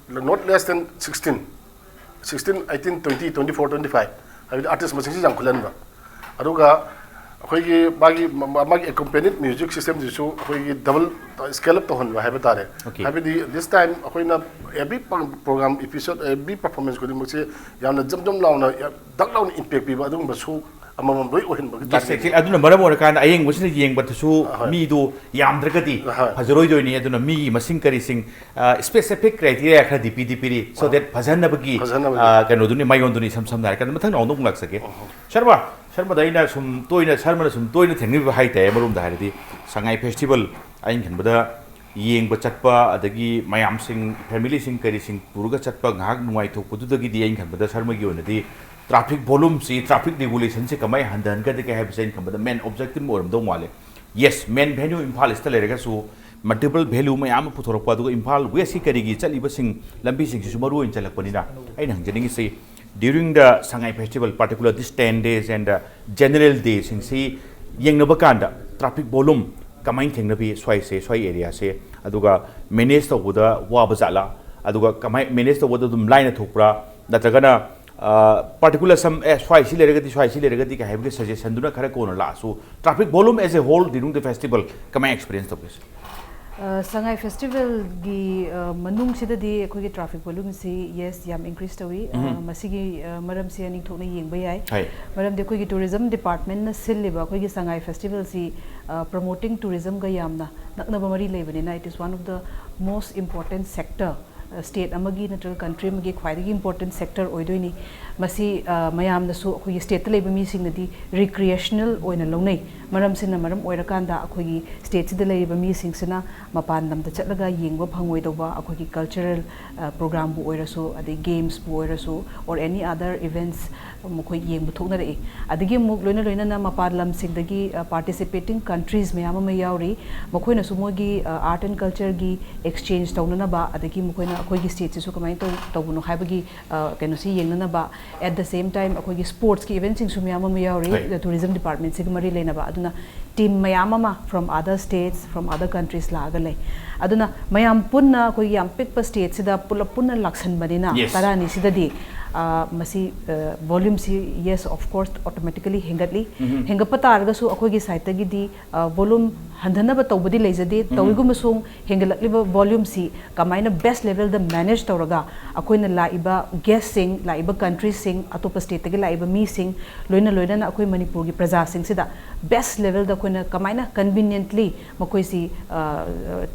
not less than sixteen, sixteen, eighteen, twenty, twenty four, twenty five ꯍꯥꯏꯕꯗꯤ ꯑꯥꯔꯇꯤꯁ ꯃꯁꯤꯡꯁꯤ ꯌꯥꯝꯈꯠꯍꯟꯕ꯫ ꯑꯗꯨꯒ ꯑꯩꯈꯣꯏꯒꯤ ꯃꯥꯒꯤ ꯃꯥꯒꯤ ꯑꯦꯀꯣꯝꯄꯦꯅꯤꯠ ꯃ꯭ꯌꯨꯖꯤꯛ ꯁꯤꯁꯇꯦꯝꯁꯤꯁꯨ ꯑꯩꯈꯣꯏꯒꯤ ꯗꯕꯜ ꯁ꯭ꯀꯦꯜ ꯑꯞ ꯇꯧꯍꯟꯕ ꯍꯥꯏꯕ ꯇꯥꯔꯦ꯫ Okay꯫ ꯍꯥꯏꯕꯗꯤ ꯗꯤꯁ ꯇꯥꯏꯝ ꯑꯩꯈꯣꯏꯅ every program, episode, every performance ꯈꯨꯗꯤꯡꯃꯛꯁꯦ ꯌꯥꯝꯅ ꯖꯝ ꯖꯝ ꯂꯥꯎꯅ ꯌꯥꯝ ꯗꯛ ꯂꯥꯎꯅ ꯏꯝꯄꯦꯛ ꯄꯤꯕ ꯑꯗꯨꯒꯨꯝꯕ ꯁꯣ ꯑꯃꯃꯝ ꯂꯣꯏ ꯑꯣꯏꯍꯟꯕꯒꯤ Yes, target꯫ exactly꯫ ꯑꯗꯨꯅ ꯃꯔꯝ ꯑꯣꯏꯔꯀꯥꯟꯗ ꯑꯌꯦꯡꯕꯁꯤꯅ ꯌꯦꯡꯕꯗꯁꯨ ꯑꯍꯣꯏ꯫ ꯃꯤꯗꯨ ꯌꯥꯝꯗ꯭ꯔꯒꯗꯤ ꯑꯍꯣꯏ꯫ ꯐꯖꯔꯣꯏꯗꯣꯏꯅꯤ꯫ ꯑꯗꯨꯅ ꯃꯤꯒꯤ ꯃꯁꯤꯡ ꯀꯔꯤꯁꯤꯡ specific criteria ꯈꯔꯗꯤ ꯄꯤꯗꯤ ꯄꯤꯔꯤ꯫ So that ꯐꯖꯍꯟꯅꯕꯒꯤ ꯐꯖꯍꯟꯅꯕꯒꯤ꯫ ꯑ, ꯀꯩꯅꯣꯗꯨꯅꯤ, ꯃꯥꯏꯑꯣꯟꯗꯨꯅꯤ ꯏꯁꯝ ꯁꯝꯅ ꯍꯥꯏꯔꯀꯥꯟꯗ꯫ ꯃꯊꯪ ꯅꯥꯎꯗ ꯑꯃꯨꯛ ꯂꯥꯛꯆꯒꯦ꯫ ꯁꯔꯃ, ꯁꯔꯃꯗ ꯑꯩꯅ ꯁꯨꯝ ꯇꯣꯏꯅ, ꯁꯔꯃꯅ ꯁꯨꯝ ꯇꯣꯏꯅ ꯊꯦꯡꯅꯕꯤꯕ ꯍꯥꯏꯇꯥꯔꯦ, ꯑꯃꯔꯣꯝꯗ ꯍꯥꯏꯔꯗꯤ ꯁꯉꯥꯏ ꯐꯦꯁꯇꯤꯚꯦꯜ ꯑꯩꯅ ꯈꯟꯕꯗ ꯌꯦꯡꯕ ꯆꯠꯄ, ꯑꯗꯒꯤ ꯃꯌꯥꯝꯁꯤꯡ, ꯐꯦꯃꯤꯂꯤꯁꯤꯡ ꯀꯔꯤꯁꯤꯡ ꯄꯨꯔꯒ ꯆꯠꯄ, ꯉꯥꯏꯍꯥꯛ ꯅꯨꯡꯉꯥꯏꯊꯣꯛꯄꯗꯨꯗꯒꯤꯗꯤ ꯑꯩꯅ ꯈꯟꯕꯗ ꯁꯔꯃꯒꯤ ꯑꯣꯏꯅꯗꯤ ꯇ꯭ꯔꯥꯐꯤꯛ ꯚꯣꯂꯨꯝꯁꯤ, ꯇ꯭ꯔꯥꯐꯤꯛ ꯔꯤꯒꯨꯂꯦꯁꯟꯁꯤ ꯀꯃꯥꯏꯅ ꯍꯟꯊꯍꯟꯒꯗꯒꯦ ꯍꯥꯏꯕꯁꯦ ꯑꯩꯅ ꯈꯟꯕꯗ ꯃꯦꯟ ꯑꯣꯕꯖꯦꯛꯇꯤꯚ ꯑꯣꯏꯔꯝꯗꯧ ꯃꯥꯜꯂꯦ꯫ ꯌꯦꯁ, ꯃꯦꯟ ꯚꯦꯅ꯭ꯌꯨ ꯏꯝꯐꯥꯜ ꯏꯁꯇ ꯂꯩꯔꯒꯁꯨ ꯃꯜꯇꯤꯄꯜ ꯚꯦꯂ꯭ꯌꯨ ꯃꯌꯥꯝ ꯑꯃ ꯄꯨꯊꯣꯔꯛꯄ, ꯑꯗꯨꯒ ꯏꯝꯐꯥꯜ ꯋꯦꯁꯀꯤ ꯀꯔꯤꯒꯤ ꯆꯠꯂꯤꯕꯁꯤꯡ, ꯂꯝꯕꯤꯁꯤꯡꯁꯤꯁꯨ ꯃꯔꯨ ꯑꯣꯏꯅ ꯆꯠꯂꯛꯄꯅꯤꯅ, ꯑꯩꯅ ꯍꯪꯖꯅꯤꯡꯉꯤꯁꯤ, during the Sangai festival, particular this ten days and general day ꯁꯤꯡꯁꯤ ꯌꯦꯡꯅꯕ ꯀꯥꯟꯗ ꯇ꯭ꯔꯥꯐꯤꯛ ꯚꯣꯂꯨꯝ ꯀꯃꯥꯏꯅ ꯊꯦꯡꯅꯕꯤ ꯁ꯭ꯋꯥꯏꯁꯦ, ꯁ꯭ꯋꯥꯏ ꯑꯦꯔꯤꯌꯥꯁꯦ? ꯑꯗꯨꯒ ꯃꯦꯅꯦꯖ ꯇꯧꯕꯗ ꯋꯥꯕ ꯖꯥꯠꯂꯥ? ꯑꯗꯨꯒ ꯀꯃꯥꯏ ꯃꯦꯅꯦꯖ ꯇꯧꯕꯗ ꯑꯗꯨꯝ ꯂꯥꯏꯅ ꯊꯣꯛꯄ꯭ꯔꯥ? ꯅꯠꯇ꯭ꯔꯒꯅ ꯄꯥꯔꯇꯤꯀꯨꯂꯔ ꯁꯝ, ꯑꯦ, ꯁ꯭ꯋꯥꯏꯁꯤ ꯂꯩꯔꯒꯗꯤ, ꯁ꯭ꯋꯥꯏꯁꯤ ꯂꯩꯔꯒꯗꯤ ꯀꯩ ꯍꯥꯏꯕꯒꯤ ꯁꯖꯦꯁꯟꯗꯨꯅ ꯈꯔ ꯀꯣꯟꯅ ꯂꯥꯛꯑꯁꯨ, traffic volume as a whole during the festival ꯀꯃꯥꯏꯅ ꯑꯦꯛꯁꯄꯤꯔꯤꯌꯦꯟꯁ ꯇꯧꯒꯦ? ꯑ, ꯁꯉꯥꯏ ꯐꯦꯁꯇꯤꯚꯦꯜꯒꯤ, ꯑ, ꯃꯅꯨꯡꯁꯤꯗꯗꯤ ꯑꯩꯈꯣꯏꯒꯤ ꯇ꯭ꯔꯥꯐꯤꯛ ꯚꯣꯂꯨꯝꯁꯤ, ꯌꯦꯁ, ꯌꯥꯝ ꯏꯟꯀ꯭ꯔꯤꯁ ꯇꯧꯏ꯫ ꯑ, ꯎꯝ꯫ ꯃꯁꯤꯒꯤ, ꯑ, ꯃꯔꯝꯁꯤ ꯑꯅꯤꯡꯊꯣꯛꯅ ꯌꯦꯡꯕ ꯌꯥꯏ꯫ ꯍꯥꯏ꯫ ꯃꯔꯝꯗꯤ ꯑꯩꯈꯣꯏꯒꯤ ꯇꯨꯔꯤꯖꯝ ꯗꯤꯄꯥꯔꯠꯃꯦꯟꯠꯅ ꯁꯤꯜꯂꯤꯕ ꯑꯩꯈꯣꯏꯒꯤ ꯁꯉꯥꯏ ꯐꯦꯁꯇꯤꯚꯦꯜꯁꯤ, ꯑ, ꯄ꯭ꯔꯃꯣꯇꯤꯡ ꯇꯨꯔꯤꯖꯝꯒ ꯌꯥꯝꯅ ꯅꯛꯅꯕ ꯃꯔꯤ ꯂꯩꯕꯅꯤꯅ, it is one of the most important sector, ꯑ, ꯁ꯭ꯇꯦꯠ ꯑꯃꯒꯤ ꯅꯠꯇ꯭ꯔꯒ ꯀꯟꯇ꯭ꯔꯤ ꯑꯃꯒꯤ ꯈ꯭ꯋꯥꯏꯗꯒꯤ ꯏꯝꯄꯣꯔꯇꯦꯟ ꯁꯦꯛꯇꯔ ꯑꯣꯏꯗꯣꯏꯅꯤ꯫ ꯃꯁꯤ, ꯑ, ꯃꯌꯥꯝꯅꯁꯨ, ꯑꯩꯈꯣꯏꯒꯤ ꯁ꯭ꯇꯦꯠꯇ ꯂꯩꯕ ꯃꯤꯁꯤꯡꯅꯗꯤ ꯔꯤꯀ꯭ꯔꯤꯌꯦꯁꯅꯦꯜ ꯑꯣꯏꯅ ꯂꯧꯅꯩ꯫ ꯃꯔꯝꯁꯤꯅ ꯃꯔꯝ ꯑꯣꯏꯔꯀꯥꯟꯗ ꯑꯩꯈꯣꯏꯒꯤ ꯁ꯭ꯇꯦꯠꯁꯤꯗ ꯂꯩꯔꯤꯕ ꯃꯤꯁꯤꯡꯁꯤꯅ ꯃꯄꯥꯟ ꯂꯝꯗ ꯆꯠꯂꯒ ꯌꯦꯡꯕ ꯐꯪꯉꯣꯏꯗꯧꯕ ꯑꯩꯈꯣꯏꯒꯤ ꯀꯜꯆꯔꯦꯜ, ꯑ, ꯄ꯭ꯔꯣꯒ꯭ꯔꯥꯝꯕꯨ ꯑꯣꯏꯔꯁꯨ, ꯑꯗꯩ ꯒꯦꯝꯁꯄꯨ ꯑꯣꯏꯔꯁꯨ, or any other events ꯃꯈꯣꯏ ꯌꯦꯡꯕ ꯊꯣꯛꯅꯔꯛꯏ꯫ ꯑꯗꯒꯤ ꯑꯃꯨꯛ ꯂꯣꯏꯅ ꯂꯣꯏꯅꯅ ꯃꯄꯥꯟ ꯂꯝꯁꯤꯡꯗꯒꯤ, ꯑ, ꯄꯥꯔꯇꯤꯁꯤꯄꯦꯇꯤꯡ ꯀꯟꯇ꯭ꯔꯤꯁ ꯃꯌꯥꯝ ꯑꯃ ꯌꯥꯎꯔꯤ꯫ ꯃꯈꯣꯏꯅꯁꯨ ꯃꯣꯏꯒꯤ, ꯑ, ꯑꯥꯔꯠ ꯑꯦꯟ ꯀꯜꯆꯔꯒꯤ ꯑꯦꯛꯁꯆꯦꯟꯖ ꯇꯧꯅꯅꯕ, ꯑꯗꯒꯤ ꯃꯈꯣꯏꯅ ꯑꯩꯈꯣꯏꯒꯤ ꯁ꯭ꯇꯦꯠꯁꯤꯁꯨ ꯀꯃꯥꯏꯅ ꯇꯧ-, ꯇꯧꯕꯅꯣ ꯍꯥꯏꯕꯒꯤ, ꯑ, ꯀꯩꯅꯣꯁꯤ ꯌꯦꯡꯅꯅꯕ, at the same time ꯑꯩꯈꯣꯏꯒꯤ ꯁ꯭ꯄꯣꯔꯠꯁꯀꯤ ꯏꯚꯦꯟꯠꯁꯤꯡꯁꯨ ꯃꯌꯥꯝ ꯑꯃ ꯌꯥꯎꯔꯤ, ꯍꯣꯏ꯫ ꯇꯨꯔꯤꯖꯝ ꯗꯤꯄꯥꯔꯠꯃꯦꯟꯠꯁꯤꯒ ꯃꯔꯤ ꯂꯩꯅꯕ꯫ ꯑꯗꯨꯅ ꯇꯤꯝ ꯃꯌꯥꯝ ꯑꯃ from other states, from other countries ꯂꯥꯛꯑꯒ ꯂꯩ꯫ ꯑꯗꯨꯅ ꯃꯌꯥꯝ ꯄꯨꯟꯅ ꯑꯩꯈꯣꯏꯒꯤ ꯌꯥꯝ ꯄꯤꯛꯄ ꯁ꯭ꯇꯦꯠꯁꯤꯗ ꯄꯨꯂꯞ ꯄꯨꯟꯅ ꯂꯥꯛꯁꯟꯕꯅꯤꯅ, Yes. ꯇꯔꯥꯅꯤꯁꯤꯗꯗꯤ, ꯑ, ꯃꯁꯤ, ꯑ, ꯚꯣꯂ꯭ꯌꯨꯝꯁꯤ, yes, of course, automatically ꯍꯦꯟꯒꯠꯂꯤ꯫ ꯎꯝ꯫ ꯍꯦꯟꯒꯠꯄ ꯇꯥꯔꯒꯁꯨ ꯑꯩꯈꯣꯏꯒꯤ ꯁꯥꯏꯠꯇꯒꯤꯗꯤ, ꯑ, ꯚꯣꯂꯨꯝ ꯍꯟꯊꯅꯕ ꯇꯧꯕꯗꯤ ꯂꯩꯖꯗꯦ꯫ ꯎꯝ꯫ ꯇꯧꯏꯒꯨꯝꯕꯁꯨꯡ ꯍꯦꯟꯒꯠꯂꯛꯂꯤꯕ ꯚꯣꯂ꯭ꯌꯨꯝꯁꯤ ꯀꯃꯥꯏꯅ ꯕꯦꯁ ꯂꯦꯚꯦꯜꯗ ꯃꯦꯅꯦꯖ ꯇꯧꯔꯒ ꯑꯩꯈꯣꯏꯅ ꯂꯥꯛꯏꯕ ꯒꯦꯁꯁꯤꯡ, ꯂꯥꯛꯏꯕ ꯀꯟꯇ꯭ꯔꯤꯁꯤꯡ, ꯑꯇꯣꯞꯄ ꯁ꯭ꯇꯦꯠꯇꯒꯤ ꯂꯥꯛꯏꯕ ꯃꯤꯁꯤꯡ, ꯂꯣꯏꯅ ꯂꯣꯏꯅꯅ ꯑꯩꯈꯣꯏ ꯃꯅꯤꯄꯨꯔꯒꯤ ꯄ꯭ꯔꯖꯥꯁꯤꯡꯁꯤꯗ ꯕꯦꯁ ꯂꯦꯚꯦꯜꯗ ꯑꯩꯈꯣꯏꯅ ꯀꯃꯥꯏꯅ ꯀꯟꯚꯤꯅꯤꯌꯦꯟꯠꯂꯤ ꯃꯈꯣꯏꯁꯤ, ꯑ,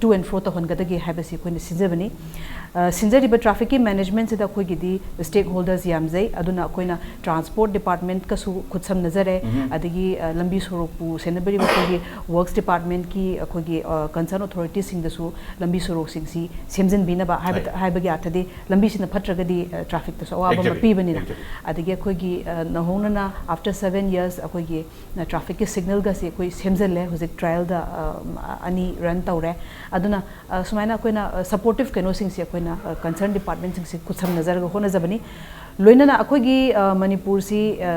to and fro ꯇꯧꯍꯟꯒꯗꯒꯦ ꯍꯥꯏꯕꯁꯤ ꯑꯩꯈꯣꯏꯅ ꯁꯤꯟꯖꯕꯅꯤ꯫ ꯑ, ꯁꯤꯟꯖꯔꯤꯕ ꯇ꯭ꯔꯥꯐꯤꯛꯀꯤ ꯃꯦꯅꯦꯖꯃꯦꯟꯠꯁꯤꯗ ꯑꯩꯈꯣꯏꯒꯤꯗꯤ ꯁ꯭ꯇꯦꯛ ꯍꯣꯜꯗꯔꯁ ꯌꯥꯝꯖꯩ꯫ ꯑꯗꯨꯅ ꯑꯩꯈꯣꯏꯅ ꯇ꯭ꯔꯥꯟꯁꯄꯣꯔꯠ ꯗꯤꯄꯥꯔꯠꯃꯦꯟꯠꯀꯁꯨ ꯈꯨꯠꯁꯝꯅꯖꯔꯦ꯫ ꯎꯝ꯫ ꯑꯗꯒꯤ, ꯑ, ꯂꯝꯕꯤ ꯁꯣꯔꯣꯛꯄꯨ ꯁꯦꯟꯅꯕꯤꯔꯤꯕ ꯑꯩꯈꯣꯏꯒꯤ ꯋꯔꯛꯁ ꯗꯤꯄꯥꯔꯠꯃꯦꯟꯠꯀꯤ ꯑꯩꯈꯣꯏꯒꯤ, ꯑ, ꯀꯟꯁꯔꯟ ꯑꯣꯊꯣꯔꯤꯇꯤꯁꯤꯡꯗꯁꯨ ꯂꯝꯕꯤ ꯁꯣꯔꯣꯛꯁꯤꯡꯁꯤ ꯁꯦꯝꯖꯤꯟꯕꯤꯅꯕ ꯍꯥꯏꯕ, ꯍꯣꯏ꯫ ꯍꯥꯏꯕꯒꯤ ꯑꯥꯔꯊꯗꯤ ꯂꯝꯕꯤꯁꯤꯅ ꯐꯠꯇ꯭ꯔꯒꯗꯤ, ꯑ, ꯇ꯭ꯔꯥꯐꯤꯛꯇꯁꯨ ꯑꯋꯥꯕ ꯑꯃ Exactly, ꯄꯤꯕꯅꯤꯅ꯫ exactly. ꯑꯗꯒꯤ ꯑꯩꯈꯣꯏꯒꯤ, ꯑ, ꯅꯧꯍꯧꯅꯅ after seven years ꯑꯩꯈꯣꯏꯒꯤ, ꯑ, ꯇ꯭ꯔꯥꯐꯤꯛꯀꯤ ꯁꯤꯒꯅꯦꯜꯒꯁꯤ ꯑꯩꯈꯣꯏ ꯁꯦꯝꯖꯤꯜꯂꯦ꯫ ꯍꯧꯖꯤꯛ ꯇ꯭ꯔꯥꯏꯌꯦꯜꯗ, ꯑ, ꯑꯅꯤ ꯔꯟ ꯇꯧꯔꯦ꯫ ꯑꯗꯨꯅ, ꯑ, ꯁꯨꯃꯥꯏꯅ ꯑꯩꯈꯣꯏꯅ, ꯑ, ꯁꯄꯣꯔꯇꯤꯞ ꯀꯩꯅꯣꯁꯤꯡꯁꯤ ꯑꯩꯈꯣꯏꯅ, ꯑ, ꯀꯟꯁꯔꯟ ꯗꯤꯄꯥꯔꯠꯃꯦꯟꯠꯁꯤꯡꯁꯤ ꯈꯨꯠꯁꯝꯅꯖꯔꯒ ꯍꯣꯠꯅꯖꯕꯅꯤ꯫ ꯂꯣꯏꯅꯅ ꯑꯩꯈꯣꯏꯒꯤ ꯑ, ꯃꯅꯤꯄꯨꯔꯁꯤ ꯑ,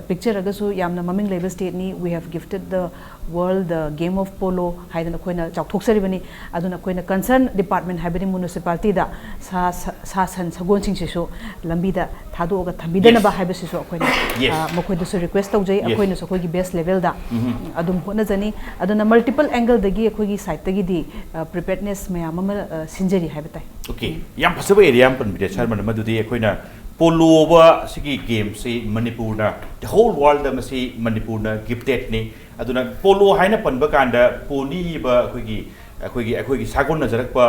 ꯄꯤꯛꯆꯔꯒꯁꯨ ꯌꯥꯝꯅ ꯃꯃꯤꯡ ꯂꯩꯕ stateꯅꯤ. We have gifted the world the game of polo ꯍꯥꯏꯗꯅ ꯑꯩꯈꯣꯏꯅ ꯆꯥꯎꯊꯣꯛꯆꯔꯤꯕꯅꯤ. ꯑꯗꯨꯅ ꯑꯩꯈꯣꯏꯅ concern department ꯍꯥꯏꯕꯗꯤ municipalityꯗ ꯁꯥ ꯁꯥ- ꯁꯥ ꯁꯟ ꯁꯒꯣꯜꯁꯤꯡꯁꯤꯁꯨ ꯂꯝꯕꯤꯗ ꯊꯥꯗꯣꯛꯑꯒ ꯊꯝꯕꯤꯗꯅꯕ Yes. ꯍꯥꯏꯕꯁꯤꯁꯨ ꯑꯩꯈꯣꯏꯅ Yes. ꯑ, ꯃꯈꯣꯏꯗꯁꯨ request ꯇꯧꯖꯩ. Yes. ꯑꯩꯈꯣꯏꯅꯁꯨ ꯑꯩꯈꯣꯏꯒꯤ best levelꯗ ꯎꯝ. ꯑꯗꯨꯝ ꯍꯣꯠꯅꯖꯅꯤ. ꯑꯗꯨꯅ multiple angleꯗꯒꯤ ꯑꯩꯈꯣꯏꯒꯤ sideꯇꯒꯤꯗꯤ ꯑ, preparedness ꯃꯌꯥꯝ ꯑꯃ ꯑ, ꯁꯤꯟꯖꯔꯤ ꯍꯥꯏꯕ ꯇꯥꯏ. Okay, ꯌꯥꯝ ꯐꯖꯕ area ꯑꯃ ꯄꯟꯕꯤꯔꯦ ꯁꯥꯔꯃꯅ, ꯃꯗꯨꯗꯤ ꯑꯩꯈꯣꯏꯅ polo ꯁꯤꯒꯤ gameꯁꯤ ꯃꯅꯤꯄꯨꯔꯅ, the whole worldꯗ ꯃꯁꯤ ꯃꯅꯤꯄꯨꯔꯅ giftedꯅꯤ. ꯑꯗꯨꯅ polo ꯍꯥꯏꯅ ꯄꯟꯕ ꯀꯥꯟꯗ ponyꯕ ꯑꯩꯈꯣꯏꯒꯤ ꯑꯩꯈꯣꯏꯒꯤ ꯑꯩꯈꯣꯏꯒꯤ ꯁꯥꯒꯣꯟꯅꯖꯔꯛꯄ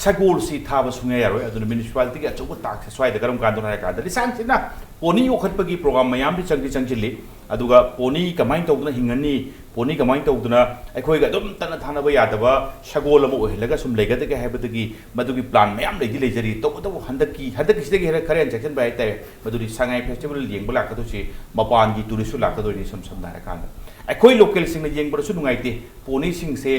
ꯁꯒꯣꯜꯁꯤ ꯊꯥꯕ ꯁꯨꯡꯌꯥ ꯌꯥꯔꯣꯏ. ꯑꯗꯨꯅ municipalityꯒꯤ ꯑꯆꯧꯕ taskꯁꯦ ꯁ꯭ꯋꯥꯏꯗ ꯀꯔꯝ ꯀꯥꯟꯗꯅꯣ ꯍꯥꯏꯔ ꯀꯥꯟꯗ ꯂꯤꯁꯥꯡ ꯁꯤꯠꯅ pony ꯌꯣꯛꯈꯠꯄꯒꯤ program ꯃꯌꯥꯝꯗꯤ ꯆꯪꯗꯤ ꯆꯪꯁꯤꯜꯂꯤ. ꯑꯗꯨꯒ pony ꯀꯃꯥꯏꯅ ꯇꯧꯗꯅ ꯍꯤꯡꯍꯟꯅꯤ, pony ꯀꯃꯥꯏꯅ ꯇꯧꯗꯅ ꯑꯩꯈꯣꯏꯒ ꯑꯗꯨꯝ ꯇꯠꯅ ꯊꯥꯅꯕ ꯌꯥꯗꯕ ꯁꯒꯣꯜ ꯑꯃ ꯑꯣꯏꯍꯜꯂꯒ ꯁꯨꯝ ꯂꯩꯒꯗꯒꯦ ꯍꯥꯏꯕꯗꯒꯤ ꯃꯗꯨꯒꯤ plan ꯃꯌꯥꯝ ꯂꯩꯗꯤ ꯂꯩꯖꯔꯤ. ꯇꯧꯕꯇꯕꯨ ꯍꯟꯗꯛꯀꯤ ꯍꯟꯗꯛꯀꯤꯁꯤꯗꯒꯤ ꯍꯦꯟꯅ ꯈꯔ ꯍꯦꯟꯅ ꯆꯦꯛꯁꯤꯟꯕ ꯍꯥꯏꯇꯥꯔꯦ, ꯃꯗꯨꯗꯤ ꯁꯉꯥꯏ festival ꯌꯦꯡꯕ ꯂꯥꯛꯀꯗꯣꯏꯁꯤ ꯃꯄꯥꯟꯒꯤ touristꯁꯨ ꯂꯥꯛꯀꯗꯣꯏꯅꯤ. ꯏꯁꯝ ꯁꯝꯅ ꯍꯥꯏꯔꯀꯥꯟꯗ ꯑꯩꯈꯣꯏ localꯁꯤꯡꯅ ꯌꯦꯡꯕꯗꯁꯨ ꯅꯨꯡꯉꯥꯏꯇꯦ, ponyꯁꯤꯡꯁꯦ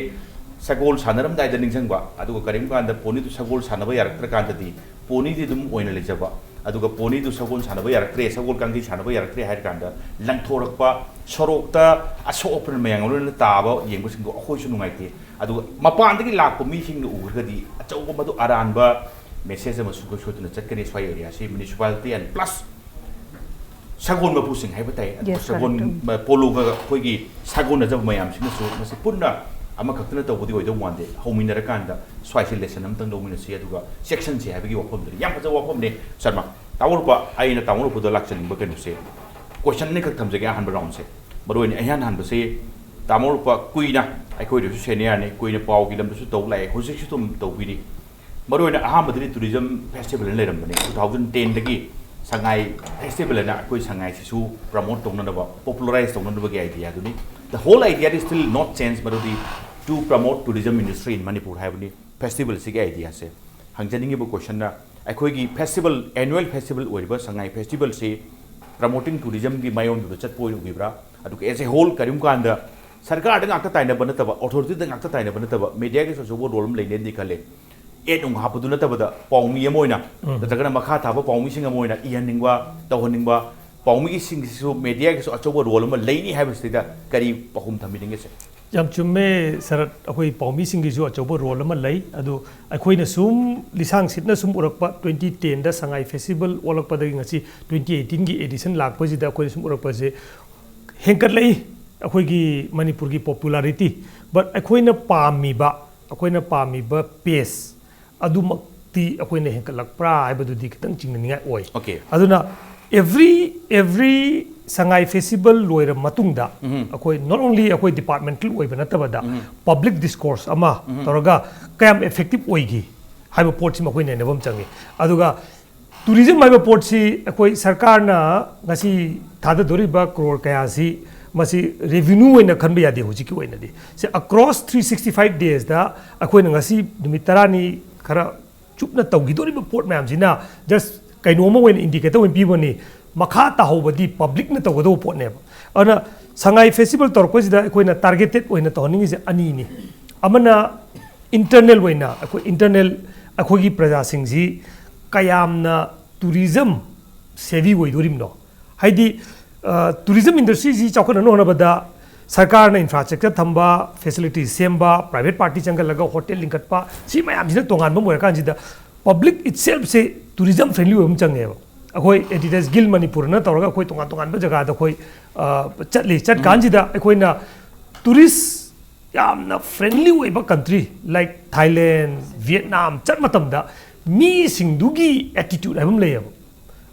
ꯁꯒꯣꯜ ꯁꯥꯟꯅꯔꯝꯗꯥꯏꯗ ꯅꯤꯡꯁꯤꯡꯕ, ꯑꯗꯨꯒ ꯀꯔꯤꯒꯨꯝꯕ ꯀꯥꯟꯗ ponyꯗꯨ ꯁꯒꯣꯜ ꯁꯥꯟꯅꯕ ꯌꯥꯔꯛꯇ꯭ꯔꯀꯥꯟꯗꯗꯤ ponyꯗꯤ ꯑꯗꯨꯝ ꯑꯣꯏꯅ ꯂꯩꯖꯕ, ꯑꯗꯨꯒ ponyꯗꯨ ꯁꯒꯣꯜ ꯁꯥꯟꯅꯕ ꯌꯥꯔꯛꯇ꯭ꯔꯦ, ꯁꯒꯣꯜ ꯀꯥꯡꯖꯩ ꯁꯥꯟꯅꯕ ꯌꯥꯔꯛꯇ꯭ꯔꯦ ꯍꯥꯏꯔ ꯀꯥꯟꯗ ꯂꯪꯊꯣꯔꯛꯄ, ꯁꯣꯔꯣꯛꯇ ꯑꯁꯣꯛ ꯑꯄꯟ ꯃꯌꯥꯝ ꯑꯃ ꯂꯣꯏꯅ ꯇꯥꯕ ꯌꯦꯡꯕꯁꯤꯡꯗꯣ ꯑꯩꯈꯣꯏꯁꯨ ꯅꯨꯡꯉꯥꯏꯇꯦ꯫ ꯑꯗꯨꯒ ꯃꯄꯥꯟꯗꯒꯤ ꯂꯥꯛꯄ ꯃꯤꯁꯤꯡꯅ ꯎꯈ꯭ꯔꯒꯗꯤ ꯑꯆꯧꯕ ꯃꯗꯨ ꯑꯔꯥꯟꯕ message ꯑꯃ ꯁꯨꯡꯁꯣꯏ ꯁꯣꯏꯗꯅ ꯆꯠꯀꯅꯤ꯫ ꯁ꯭ꯋꯥꯏ areaꯁꯤ municipality and plus ꯁꯒꯣꯜ ꯃꯄꯨꯁꯤꯡ ꯍꯥꯏꯕ ꯇꯥꯏ, ꯑꯗꯨꯒ Yes, ꯁꯒꯣꯜ correct. ꯄꯣꯂꯣꯒ ꯑꯩꯈꯣꯏꯒꯤ ꯁꯥꯒꯣꯟꯅꯖꯕ ꯃꯌꯥꯝꯁꯤꯅꯁꯨ ꯃꯁꯤ ꯄꯨꯟꯅ ꯑꯃꯈꯛꯇꯅ ꯇꯧꯕꯗꯤ ꯑꯣꯏꯗꯧ ꯃꯥꯟꯗꯦ꯫ ꯍꯧꯃꯤꯟꯅꯔꯀꯥꯟꯗ ꯁ꯭ꯋꯥꯏꯁꯦ lesson ꯑꯃꯇꯪ ꯂꯧꯃꯤꯟꯅꯁꯤ, ꯑꯗꯨꯒ ꯆꯦꯛꯁꯤꯟꯁꯤ ꯍꯥꯏꯕꯒꯤ ꯋꯥꯐꯝꯗꯨꯅꯤ꯫ ꯌꯥꯝ ꯐꯖꯕ ꯋꯥꯐꯝꯅꯤ ꯁꯔꯃ꯫ ꯇꯥꯃꯣ ꯔꯨꯄꯥ, ꯑꯩꯅ ꯇꯥꯃꯣ ꯔꯨꯄꯥꯗ ꯂꯥꯛꯆꯅꯤꯡꯕ ꯀꯩꯅꯣꯁꯦ, question ꯑꯅꯤꯈꯛ ꯊꯝꯖꯒꯦ ꯑꯍꯥꯟꯕ roundꯁꯦ꯫ ꯃꯔꯨꯑꯣꯏꯅ ꯏꯍꯥꯟ ꯍꯥꯟꯕꯁꯤ, ꯇꯥꯃꯣ ꯔꯨꯄꯥ ꯀꯨꯏꯅ ꯑꯩꯈꯣꯏꯗꯁꯨ seniorꯅꯤ, ꯀꯨꯏꯅ ꯄꯥꯎꯒꯤ ꯂꯝꯗꯁꯨ ꯇꯧ ꯂꯥꯛꯑꯦ, ꯍꯧꯖꯤꯛꯁꯨ ꯑꯗꯨꯝ ꯇꯧꯕꯤꯔꯤ꯫ ꯃꯔꯨꯑꯣꯏꯅ ꯑꯍꯥꯟꯕꯗꯗꯤ tourism festivalꯅ ꯂꯩꯔꯝꯕꯅꯤ꯫ Two thousand tenꯗꯒꯤ ꯁꯉꯥꯏ festivalꯑꯅ ꯑꯩꯈꯣꯏ ꯁꯉꯥꯏꯁꯤꯁꯨ promote ꯇꯧꯅꯅꯕ, popularize ꯇꯧꯅꯅꯕꯒꯤ ideaꯗꯨꯅꯤ꯫ The whole idea is still not changed, ꯃꯗꯨꯗꯤ to promote tourism industry in Manipur ꯍꯥꯏꯕꯅꯤ festivalꯁꯤꯒꯤ ideaꯁꯦ꯫ ꯍꯪꯖꯅꯤꯡꯉꯤꯕ questionꯅ, ꯑꯩꯈꯣꯏꯒꯤ festival, annual festival ꯑꯣꯏꯔꯤꯕ ꯁꯉꯥꯏ festivalꯁꯤ promoting tourismꯒꯤ ꯃꯥꯏꯌꯣꯟꯗꯨꯗ ꯆꯠꯄ ꯑꯣꯏꯅ ꯎꯕꯤꯕ꯭ꯔꯥ? ꯑꯗꯨꯒ as a whole ꯀꯔꯤꯒꯨꯝꯕ ꯀꯥꯟꯗ ꯁꯔꯀꯥꯔꯗ ꯉꯥꯛꯇ ꯇꯥꯏꯅꯕ ꯅꯠꯇꯕ, authorityꯗ ꯉꯥꯛꯇ ꯇꯥꯏꯅꯕ ꯅꯠꯇꯕ, mediaꯒꯤꯁꯨ ꯑꯆꯧꯕ role ꯑꯃ ꯂꯩꯅꯦꯅꯗꯤ ꯈꯜꯂꯦ꯫ ꯑꯦꯠ ꯅꯨꯡ ꯍꯥꯞꯄꯗꯨ ꯅꯠꯇꯕꯗ, ꯄꯥꯎꯃꯤ ꯑꯃ ꯑꯣꯏꯅ ꯅꯠꯇ꯭ꯔꯒꯅ ꯃꯈꯥ ꯊꯥꯕ ꯄꯥꯎꯃꯤꯁꯤꯡ ꯑꯃ ꯑꯣꯏꯅ ꯏꯍꯟꯅꯤꯡꯕ, ꯇꯧꯍꯟꯅꯤꯡꯕ, ꯄꯥꯎꯃꯤꯒꯤꯁꯤꯡꯁꯤꯁꯨ ꯃꯦꯗꯤꯌꯥꯒꯤꯁꯨ ꯑꯆꯧꯕ ꯔꯣꯜ ꯑꯃ ꯂꯩꯅꯤ ꯍꯥꯏꯕꯁꯤꯗ ꯀꯔꯤ ꯄꯥꯎꯈꯨꯝ ꯊꯝꯕꯤꯅꯤꯡꯒꯦ, ꯁꯦ? ꯌꯥꯝ ꯆꯨꯝꯃꯦ, ꯁꯔꯠ꯫ ꯑꯩꯈꯣꯏ ꯄꯥꯎꯃꯤꯁꯤꯡꯒꯤꯁꯨ ꯑꯆꯧꯕ ꯔꯣꯜ ꯑꯃ ꯂꯩ꯫ ꯑꯗꯨ ꯑꯩꯈꯣꯏꯅ ꯁꯨꯝ ꯂꯤꯁꯥꯡ ꯁꯤꯠꯅ ꯁꯨꯝ ꯎꯔꯛꯄ, ꯇ꯭ꯋꯦꯟꯇꯤ ꯇꯦꯟꯗ ꯁꯉꯥꯏ ꯐꯦꯁꯇꯤꯚꯦꯜ ꯑꯣꯜꯂꯛꯄꯗꯒꯤ ꯉꯁꯤ ꯇ꯭ꯋꯦꯟꯇꯤ ꯑꯩꯠꯇꯤꯟꯒꯤ ꯑꯦꯗꯤꯁꯟ ꯂꯥꯛꯄꯁꯤꯗ ꯑꯩꯈꯣꯏꯅ ꯁꯨꯝ ꯎꯔꯛꯄꯁꯦ, ꯍꯦꯟꯒꯠꯂꯛꯏ ꯑꯩꯈꯣꯏꯒꯤ ꯃꯅꯤꯄꯨꯔꯒꯤ ꯄꯣꯄꯨꯂꯥꯔꯤꯇꯤ꯫ ꯕꯠ ꯑꯩꯈꯣꯏꯅ ꯄꯥꯝꯃꯤꯕ, ꯑꯩꯈꯣꯏꯅ ꯄꯥꯝꯃꯤꯕ ꯄꯦꯁ ꯑꯗꯨꯃꯛꯇꯤ ꯑꯩꯈꯣꯏꯅ ꯍꯦꯟꯒꯠꯂꯛꯄ꯭ꯔꯥ ꯍꯥꯏꯕꯗꯨꯗꯤ ꯈꯤꯇꯪ ꯆꯤꯡꯅꯅꯤꯡꯉꯥꯏ ꯑꯣꯏ꯫ Okay. ꯑꯗꯨꯅ every every ꯁꯉꯥꯏ ꯐꯦꯁꯇꯤꯚꯦꯜ ꯂꯣꯏꯔ ꯃꯇꯨꯡꯗ ꯑꯩꯈꯣꯏ not only ꯑꯩꯈꯣꯏ ꯗꯤꯄꯥꯔꯠꯃꯦꯟꯇꯦꯜ ꯑꯣꯏꯕ ꯅꯠꯇꯕꯗ ꯄꯕ꯭ꯂꯤꯛ ꯗꯤꯁꯀꯣꯔꯁ ꯑꯃ ꯇꯧꯔꯒ ꯀꯌꯥꯝ ꯏꯐꯦꯛꯇꯤꯚ ꯑꯣꯏꯈꯤ ꯍꯥꯏꯕ ꯄꯣꯠꯁꯤꯃ ꯑꯩꯈꯣꯏ ꯅꯩꯅꯕ ꯑꯃ ꯆꯪꯉꯤ꯫ ꯑꯗꯨꯒ ꯇꯨꯔꯤꯖꯝ ꯍꯥꯏꯕ ꯄꯣꯠꯁꯤ ꯑꯩꯈꯣꯏ ꯁꯔꯀꯥꯔꯅ ꯉꯁꯤ ꯊꯥꯗꯗꯣꯔꯤꯕ ꯀ꯭ꯔꯣꯔ ꯀꯌꯥꯁꯤ, ꯃꯁꯤ ꯔꯦꯚꯤꯅ꯭ꯌꯨ ꯑꯣꯏꯅ ꯈꯟꯕ ꯌꯥꯗꯦ ꯍꯧꯖꯤꯛꯀꯤ ꯑꯣꯏꯅꯗꯤ꯫ ꯁꯤ across three sixty five daysꯗ ꯑꯩꯈꯣꯏꯅ ꯉꯁꯤ ꯅꯨꯃꯤꯠ ꯇꯔꯥꯅꯤ ꯈꯔ ꯆꯨꯞꯅ ꯇꯧꯈꯤꯗꯣꯔꯤꯕ ꯄꯣꯠ ꯃꯌꯥꯝꯁꯤꯅ just ꯀꯩꯅꯣꯝꯃ ꯑꯣꯏꯅ ꯏꯟꯗꯤꯀꯦꯇꯔ ꯑꯣꯏꯅ ꯄꯤꯕꯅꯤ꯫ ꯃꯈꯥ ꯇꯥꯍꯧꯕꯗꯤ ꯄꯕ꯭ꯂꯤꯛꯅ ꯇꯧꯒꯗꯧꯕ ꯄꯣꯠꯅꯦꯕ꯫ ꯑꯗꯨꯅ ꯁꯉꯥꯏ ꯐꯦꯁꯇꯤꯚꯦꯜ ꯇꯧꯔꯛꯄꯁꯤꯗ ꯑꯩꯈꯣꯏꯅ ꯇꯥꯔꯒꯦꯇꯦꯠ ꯑꯣꯏꯅ ꯇꯧꯍꯟꯅꯤꯡꯉꯤꯁꯦ ꯑꯅꯤꯅꯤ꯫ ꯑꯃꯅ ꯏꯟꯇꯔꯅꯦꯜ ꯑꯣꯏꯅ, ꯑꯩꯈꯣꯏ ꯏꯟꯇꯔꯅꯦꯜ, ꯑꯩꯈꯣꯏꯒꯤ ꯄ꯭ꯔꯖꯥꯁꯤꯡꯁꯤ ꯀꯌꯥꯝꯅ ꯇꯨꯔꯤꯖꯝ ꯁꯦꯚꯤ ꯑꯣꯏꯗꯣꯔꯤꯕꯅꯣ? ꯍꯥꯏꯗꯤ, ꯇꯨꯔꯤꯖꯝ ꯏꯟꯗꯁꯇ꯭ꯔꯤꯁꯤ ꯆꯥꯎꯈꯠꯅꯅꯕ ꯍꯣꯠꯅꯕꯗ ꯁꯔꯀꯥꯔꯅ ꯏꯟꯐ꯭ꯔꯥꯁ꯭ꯇ꯭ꯔꯛꯆꯔ ꯊꯝꯕ, ꯐꯦꯁꯤꯂꯤꯇꯤꯁ ꯁꯦꯝꯕ, ꯄ꯭ꯔꯥꯏꯚꯦꯠ ꯄꯥꯔꯇꯤ ꯆꯪꯈꯠꯂꯒ ꯍꯣꯇꯦꯜ ꯂꯤꯡꯈꯠꯄ, ꯁꯤ ꯃꯌꯥꯝꯁꯤꯅ ꯇꯣꯉꯥꯟꯕ ꯑꯃ ꯑꯣꯏꯔꯀꯥꯟꯁꯤꯗ ꯄꯕ꯭ꯂꯤꯛ ꯏꯠꯁꯦꯜꯐꯁꯦ ꯇꯨꯔꯤꯖꯝ ꯐ꯭ꯔꯦꯟꯂꯤ ꯑꯣꯏꯕ ꯑꯃ ꯆꯪꯉꯦꯕ꯫ ꯑꯩꯈꯣꯏ ꯑꯦꯗꯤꯗꯁ ꯒꯤꯜ ꯃꯅꯤꯄꯨꯔꯅ ꯇꯧꯔꯒ ꯑꯩꯈꯣꯏ ꯇꯣꯉꯥꯟ ꯇꯣꯉꯥꯟꯕ ꯖꯒꯥꯗ ꯑꯩꯈꯣꯏ, ꯑ, ꯆꯠꯂꯤ꯫ ꯆꯠꯀꯥꯟꯁꯤꯗ ꯑꯩꯈꯣꯏꯅ ꯇꯨꯔꯤꯁ ꯌꯥꯝꯅ ꯐ꯭ꯔꯦꯟꯂꯤ ꯑꯣꯏꯕ ꯀꯟꯇ꯭ꯔꯤ ꯂꯥꯏꯛ ꯊꯥꯏꯂꯦꯟ, ꯚꯤꯌꯦꯠꯅꯥꯝ ꯆꯠ ꯃꯇꯝꯗ ꯃꯤꯁꯤꯡꯗꯨꯒꯤ ꯑꯦꯇꯤꯇ꯭ꯌꯨꯠ ꯍꯥꯏꯕ ꯑꯃ ꯂꯩꯌꯦꯕ꯫